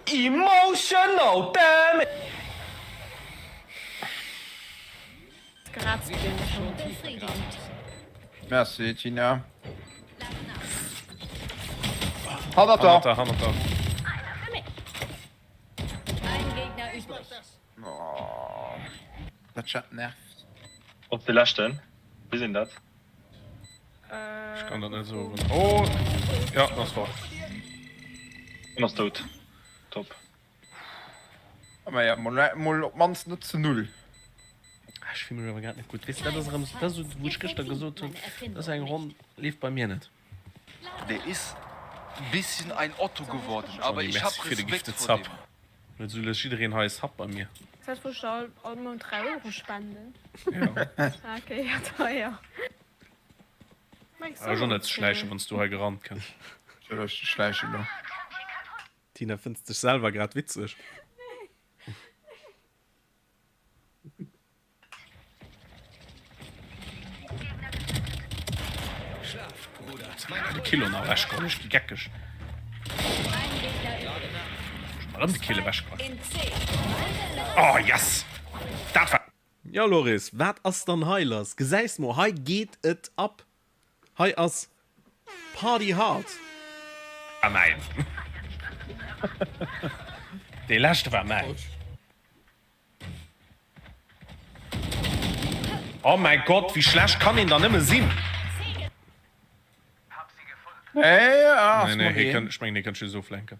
Emotional damage! Merci Tina. Hannert der! Hannert der, hannert der. Oh, dat Chat nervt. Op de leschten. Wie sinn dat? Ech kann dat net soen. Oh! Ja, en ass fort. En ass dout. Top. Ma ja, mol, mol op d'mannst net zu null. Ah, ech fill mech awer grad net gutt. Weess de, dat ass erëm, dat ass wou ech gëschter gesot hunn, dat ass eng Ronn, leeft bei mir net. Der is bisschen ein Otto geworden, aber Johnny, ich hab merci fir de Respekt Gifted vor Sub. dem. Net esou lues jiddereen hei e Sub bei mir. Dat wou ech all, all Mount 3 Euro spenden. Ja. Ah, okay, ja, teuer. Awer schon net ze schläichen, wann s du hei gerannt kënns. Ech schläichen lo. Tina, fënns dech selwer grad witzeg? De Kill nach ewech geholl, ech gi geckeg. Erëm de Kill ewech geholl. Oh yes! Dat war. Jo Loris, wat ass dann hei lass? Gesäis mol, hei geet et ab. Hei ass Party hard. War mäin. Dee leschte war mäin. Oh mäi Gott, wéi schlecht kann een dann nëmme sinn? Nee, nee, hie kënnt, ech mengen, hie kënnt just oflenken.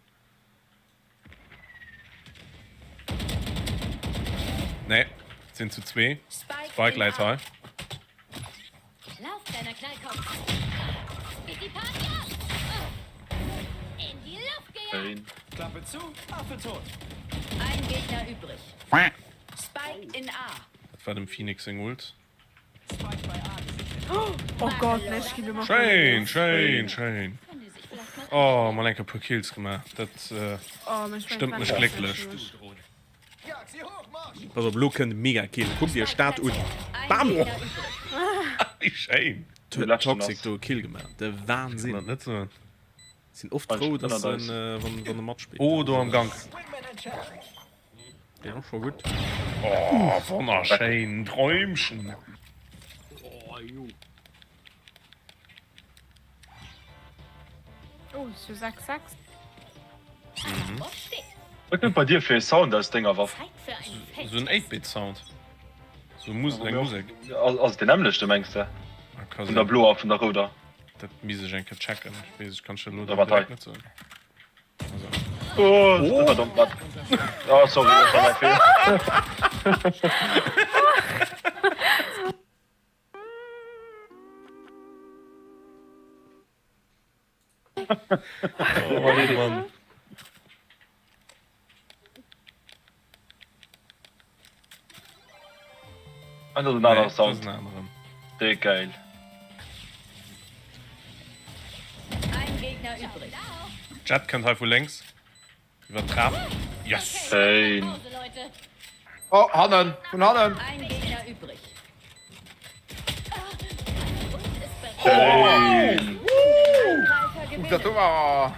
Nee, sinn zu zwee. Spike läit hei. Lauf, kleiner Knallkopf. Geht die Party ab? In die Luft gejagt. Klappe zu, Affe tot. Ein Gegner übrig. Spike in A. Dat war dem Phoenix seng Ult. Oh Gott, nee, ech ginn ëmmer Schéin, schéin, schéin. Oh, mol enke puer Kills gemaach. Dat Oh, mech stëmmt mech glécklech. Pass op, lo kënnt e mega Kill. Kuckt iech dat un. Bam! Wéi schéin. Toxic do e Kill gemaach. De Wahnsinn. Kann dat net soen. Sinn oft frou, dass en, wann e matspillt. Oh, do am Gank. Deen och scho gutt. Oh, wonnerschéin Träumchen. Oh, zu 6 6. Mhm. Wat kënnt bei dir fir e Sound aus denger Waff? Sou en 8-Bit Sound. Sou Mus eng Musek. Ass et deen nämmlechte mengs de? Ka Vun der sinn. bloer a vun der rouder? Dat misst ech eng Kéier checken. Ech weess, ech kann ech elo Oder wat direkt hei? net soen. Oh, dat war domm. Wat? Oh, sorry, dat war mäi Feeler. Oh Mann. Ah, dat ass en anere Nee, dat ass Sound. en aneren. Dee geil. Ein Gegner übrig. Jett kënnt hei vu lénks iwwer d'Trap. Yes! Schéin. Pause, Leute. Oh, hannen, vun hannen. Ein Gegner übrig. Schéin. Uh, dat do war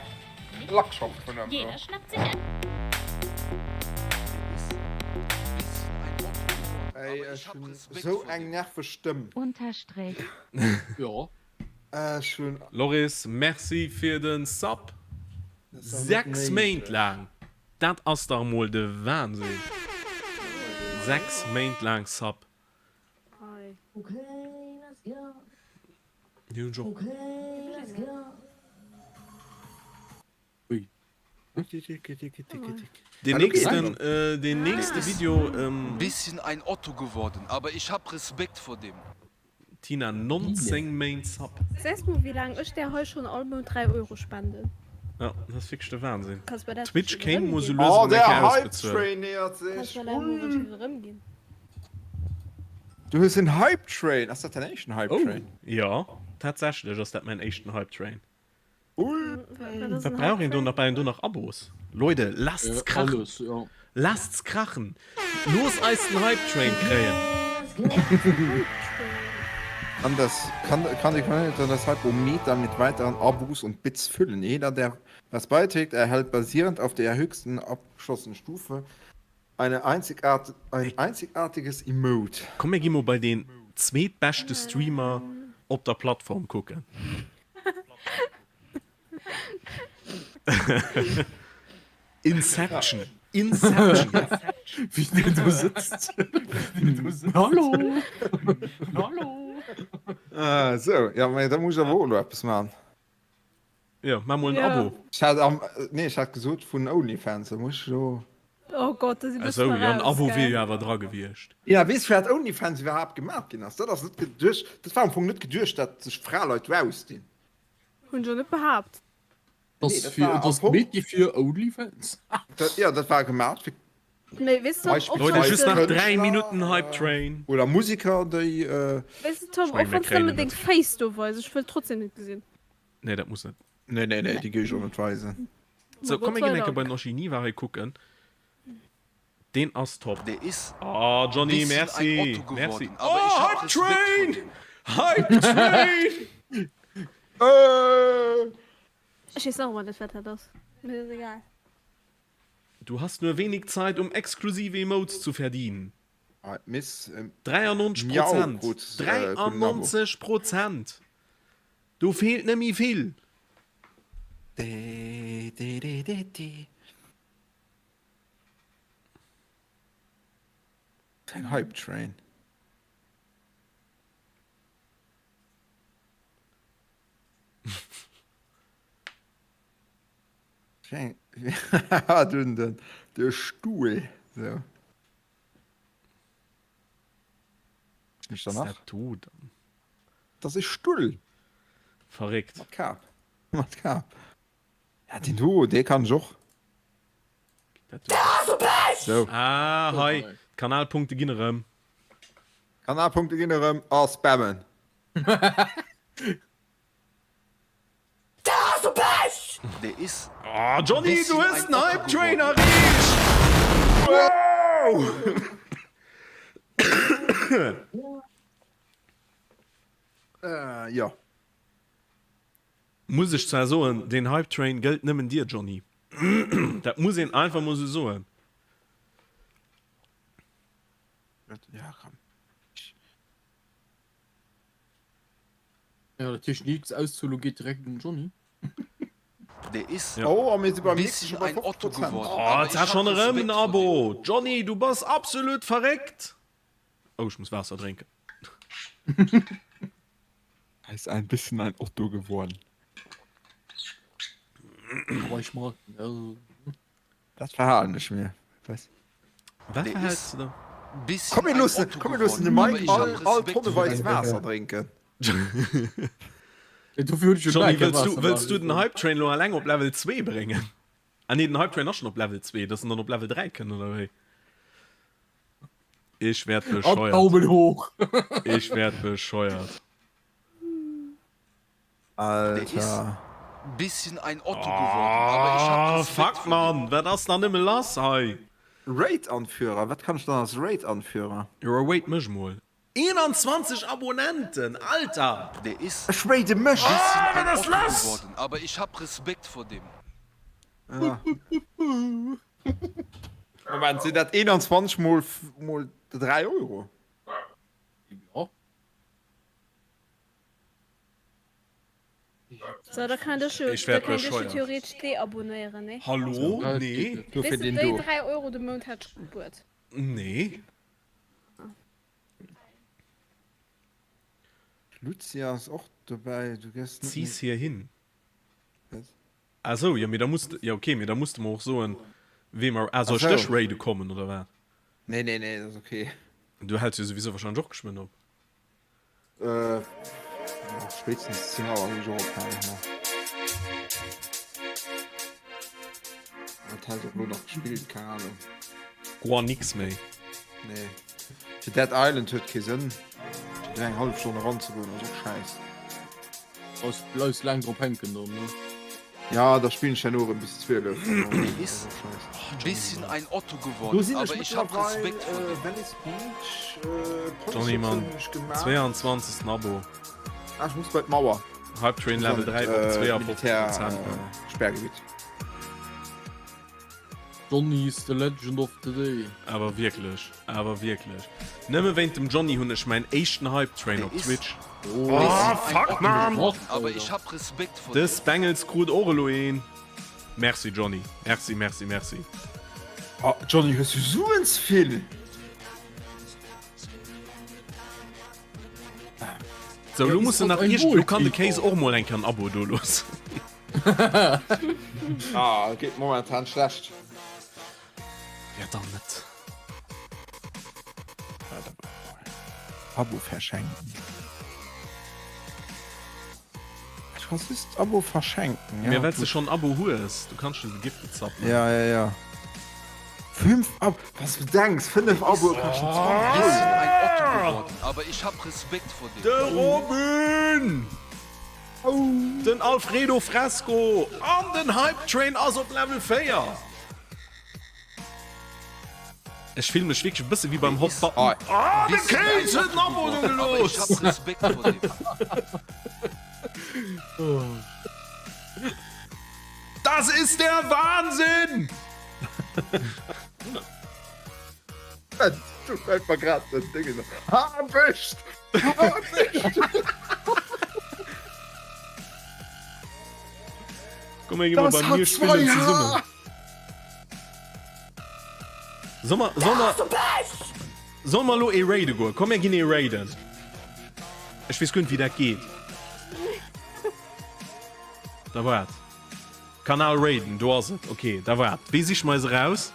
Lackshot vun him. Jeder schnappt sich ein. Ey, ech hunn sou eng nerveg Stëmm. Unterstrich. Jo. Ech hunn. Loris, merci fir den Sub! 6 Méint laang! Dat ass dach mol de Wahnsinn! 6 Méint laang Sub! Déi hunn ech och. Deen nächsten, deen nächste Video. Bisschen ein Otto geworden, aber ich hab Respekt vor dem. Tina, 19 Méint Sub. Sees mol wéi laang ech där hei schonn all Mount 3 Euro spenden. Jo, dat ass wierklech de Wahnsinn. Kanns mer dat Twitch erëm kéint mol ginn? sou lues Oh, erëm eng der Kéier Hype ausbezuelen. Train nähert Kanns sech. mer dat mol erëm erëmginn? Du hues en Hype Train. Ass dat däin éischten Hype Oh, Train? jo, tatsächlech ass dat mäin éischten Hype Train. Wat ass Wat en brauch Hype een do Train? nach? Brauch een do nach Abos? Leute, lasst's krachen! Alles, jo. Lasst's krachen! Looss eis den Hype Train kréien! Kann das, kann, kann die Community das Hype-O-Meter mit weiteren Abos und Bits füllen? Jeder, der was beiträgt, erhält basierend auf der höchsten abgeschlossenen Stufe eine einzigart, ein einzigartiges Emote. Komm mir gi mol bei deen zweetbeschte Streamer op der Plattform kucken. Inception. Inception. Wéi deen do sëtzt. Hallo. Hallo. Ah, sou, ja, mä da muss ech awer och elo eppes man. Jo, maach mol en Abo. Ech hat am, nee, ech hat gesot vun Onlyfans, da muss ech elo. Oh Gott, da si bëssen Esou, jo, en Abo wier jo awer dra gewiescht. Ja, weess firwat Onlyfans iwwerhaapt gemaach ginn ass? Dat ass net geduecht, dat war am Fong net geduecht, dat sech Fraleit do ausdinn. Hunn ech och net behaapt. Nee, dat war am Fong. Méi fir Onlyfans. Ja, dat war gemaach fir. Mee weess du, och Leute, just nach 3 Minutten Hype Train. Oder Musiker, déi. Weess du, Tom, och wann s nëmmen deng Face do weis, ech wëll trotzdem net gesinn. Nee, dat muss net. Nee, nee, nee, déi géif ech och net weisen. Sou, komm mir ginn eng Kéier bei den Oshiniwa hei kucken. Deen ass top. Der is Oh Johnny, bisschen ein merci, Otto merci. geworden, aber Oh, ich hab Hype Respekt vor Train! dem. Hype Train! Ech weess nach ëmmer net, wat dat ass. Mee ass egal. Du hast nur wenig Zeit, um exklusive Emotes zu verdienen. Miss 93 Miau Prozent! krut gudden Abo. 93 Prozent! Do feelt nemmi vill! Keng Hype Train. Dun den de Stuhl so. Nicht danach. Was du dann? Das ist Stuhl. Verréckt. Mat Kap. Mat Kap. Ja, den do, dee kann ech och. So. Ah, hei, d'Kanalpunkte ginn erëm. Kanalpunkte ginn erëm a spammen. Der is Oh, Johnny, du bisschen hues ein den Otto Hype Train geworden. erreecht! Wow! Äh, jo. Muss ech zwar soen, deen Hype Train gëllt nëmmen dir, Johnny. Dat muss een einfach mol sou soen. Ja, komm. Ja, dat heescht, déi nächst Auszuelung geet direkt un den Johnny. Der is Ja. Oh, a mir si beim nächste bisschen scho bei ein Otto 50 Prozent. geworden, Oh, aber jetzt ich hat hab schon erëm en Respekt vor dem. Abo. Johnny, du bass absolut verréckt. Oh, ech muss Waasser drénken. Er ist ein bisschen ein Otto geworden. Aber ich mag ihn, also. Dat verhalen ech mir. Was? Wat Der verhältst is du da? bisschen Komm, mir ein loossen, Otto komm, mir loossen de geworden, aber Mike ich hab all, all Respekt vor tonneweis dem. Waasser drénken. Ja, dofir hunn ech jo Johnny, guer keng wëlls du, Waasser wëlls du maachen. den Hype Train lo alleng op Level 2 bréngen? Ah nee, den Hype Train ass schon op Level 2, dass en dann op Level 3 kënnt, oder wéi? Ich werd An bescheuert. Daumen hoch! Ich werd bescheuert. Der is Alter. bisschen ein Otto geworden, aber ich hab Oh, Respekt fuck, vor dem. Mann, wat ass da nëmme lass hei? Raid-Anführer, wat kann ech dann als Raid-Anführer? Jo, raid mech mol. 21 Abonnenten, Alter! Der is Ech raide mech! bisschen Ah, wat ein ass Otto lass? geworden, aber ich hab Respekt vor dem. Ja. Moment, sinn dat 21 mol, mol 3 Euro? Ja. So, da kann ech jo, Ech da werd kann ech jo bescheuert. theoretisch deabonnéieren, ne? Hallo? Ja, Nee. geht Nur fir Weess du, den déi do. 3 Euro de Mount hätt ech gespuert. Nee. Lucia ass och dobäi, du gëss net Zieh's méi. hier hin. Wat? Ah sou, jo mee da muss de, jo ok, mee da muss de mer och soen wee mer, ah soll Ach ech dech sou. raide kommen oder wat? Nee, nee, nee, dat ass ok. Du häls jo souwisou wahrscheinlech och geschwënn op. Äh, spéitstens 10 Auer hunn ech och ophalen, jo. Wat hat och lo nach gespillt, keng Ahnung. Goa nix méi. Nee. Fir Dead Island huet kee Sënn. Fir do eng hallef Stonn eranzegoen ass och schäiss. Brauchs bleifs laang drop hänken dann, ne? Ja, da spillen ech herno erëm bis 12. Der is bisschen ein Otto Do geworden, sinn ech aber ich hab mëttlerweil Respekt vor dem. Venice Beach, äh, Johnny Polyschuppen Mann, hunn ech gemaach. 22. Abo. Ah, ech muss bei d'Mauer. Hype Train Level 3 op 52 Militär, Prozent. äh, Sperrgebitt. Johnny is the legend of the day. Awer wierklech, awer wierklech. Nëmme wéint dem Johnny hunn ech mäin éischten Hype Train op Twitch. Oh, fuck man! Aber ich hab Respekt vor De dem. Spengels krut och elo een. Merci Johnny, merci, merci, merci. Oh, Johnny, hues du Suen ze vill? Sou, elo muss en nach iergend, elo kann de Kéis och mol eng Kéier en Abo do loossen. Ah, geet momentan schlecht. Ja, dann net. Abo verschenken. Du kannst just Abo verschenken. Ja, well s de schonn Abo hues, du kanns schon de Gifted Sub. Ja, ja, ja. 5 Ab was du denkst, 5 Abo kaschten 20 Bisschen ein Otto geworden, aber ich hab Respekt vor dem. De Robin! Den Alfredo Fresco an den Hype Train ass op Level 4! Ech fillen mech wierklech e bësse wéi beim Hot Button. Ah, de Kéis huet en Abo do gelooss! Das ist der Wahnsinn! Du fällt mer grad den Ding Habicht! Habicht! Komm, mir ginn mal Das bei hat mir zwei spillen H! zesummen. Soll mer, soll mer, soll mer lo ee raide goen? Komm, mir ginn ee raiden. Ech weess guer net, wéi dat geet. Da waart. Kanal raiden, do ass et. Okay, da waart. Wéi siche mer eis eraus?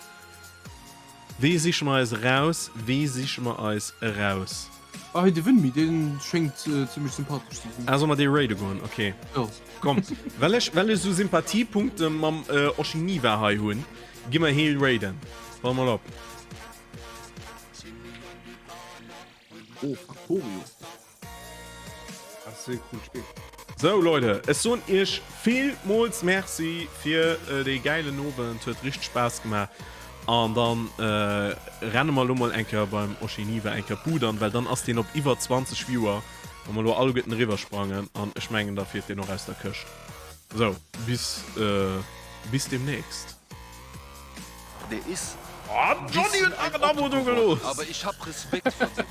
Wéi siche mer eis eraus? Wéi siche mer eis eraus? Ah, hei de Winmi, deen schéngt zimmlech sympathesch ze sinn. Ah, soll mer dee raide goen? Okay. Jo. Komm, well ech, well ech esou Sympathiepunkte mam Oshiniwa hei hunn, gi mer hee raiden. Wart mol op. Oh, Factorio. Dat ass e coolt Spill. Sou Leute, ech soen iech villmools Merci fir dee gäilen Owend, huet richteg Spaass gemaach an dann renne mer elo mol eng Kéier beim Oshiniwa eng Kéier d'Bud an, well dann ass deen op iwwer 20 Viewer, wa mer elo alleguerten eriwwer sprangen an ech mengen da fiert deen och aus der Këscht. Sou, bis bis demnächst. Der is Oh, Johnny huet nach en Abo do gelooss! Aber ich hab Respekt vor dem.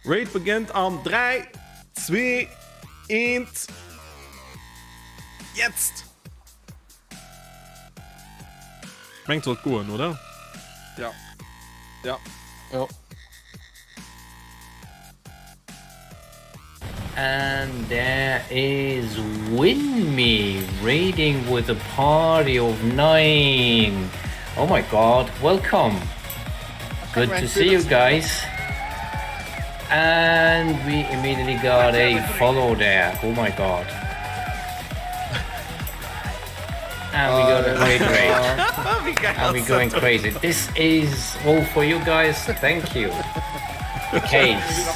Raid beginnt an 3, 2, 1, jetzt! Mengt sollt goen, oder? Ja. Ja. Ja. And there is Winme raiding with a party of 9. Oh my god, welcome. Good to see you guys. And we immediately got a follow there. Oh my god. And we got a great raid. And we're going crazy. This is all for you guys. Thank you. Case.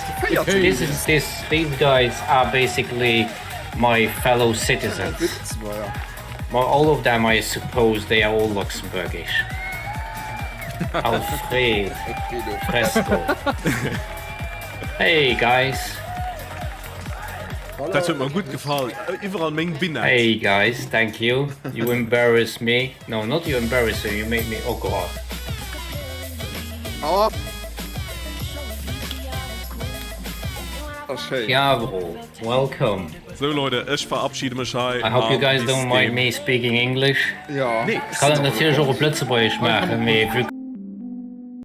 This is this these guys are basically my fellow citizens. Well, all of them, I suppose, they are all Luxembourgish. Alfred Fresco. Hey guys. Dat huet mer gutt gefall. Iwwerall meng Binette. Hey guys, thank you. You embarrass me. No, not you embarrass me, you make me oh god. Oh. Ass schéin. Javro, welcome. Sou Leute, ech verabschiede mech hei. I hope you guys don't mind me speaking English. Ja. Ech kann et natierlech och op Lëtzebuergesch maachen, mee vue.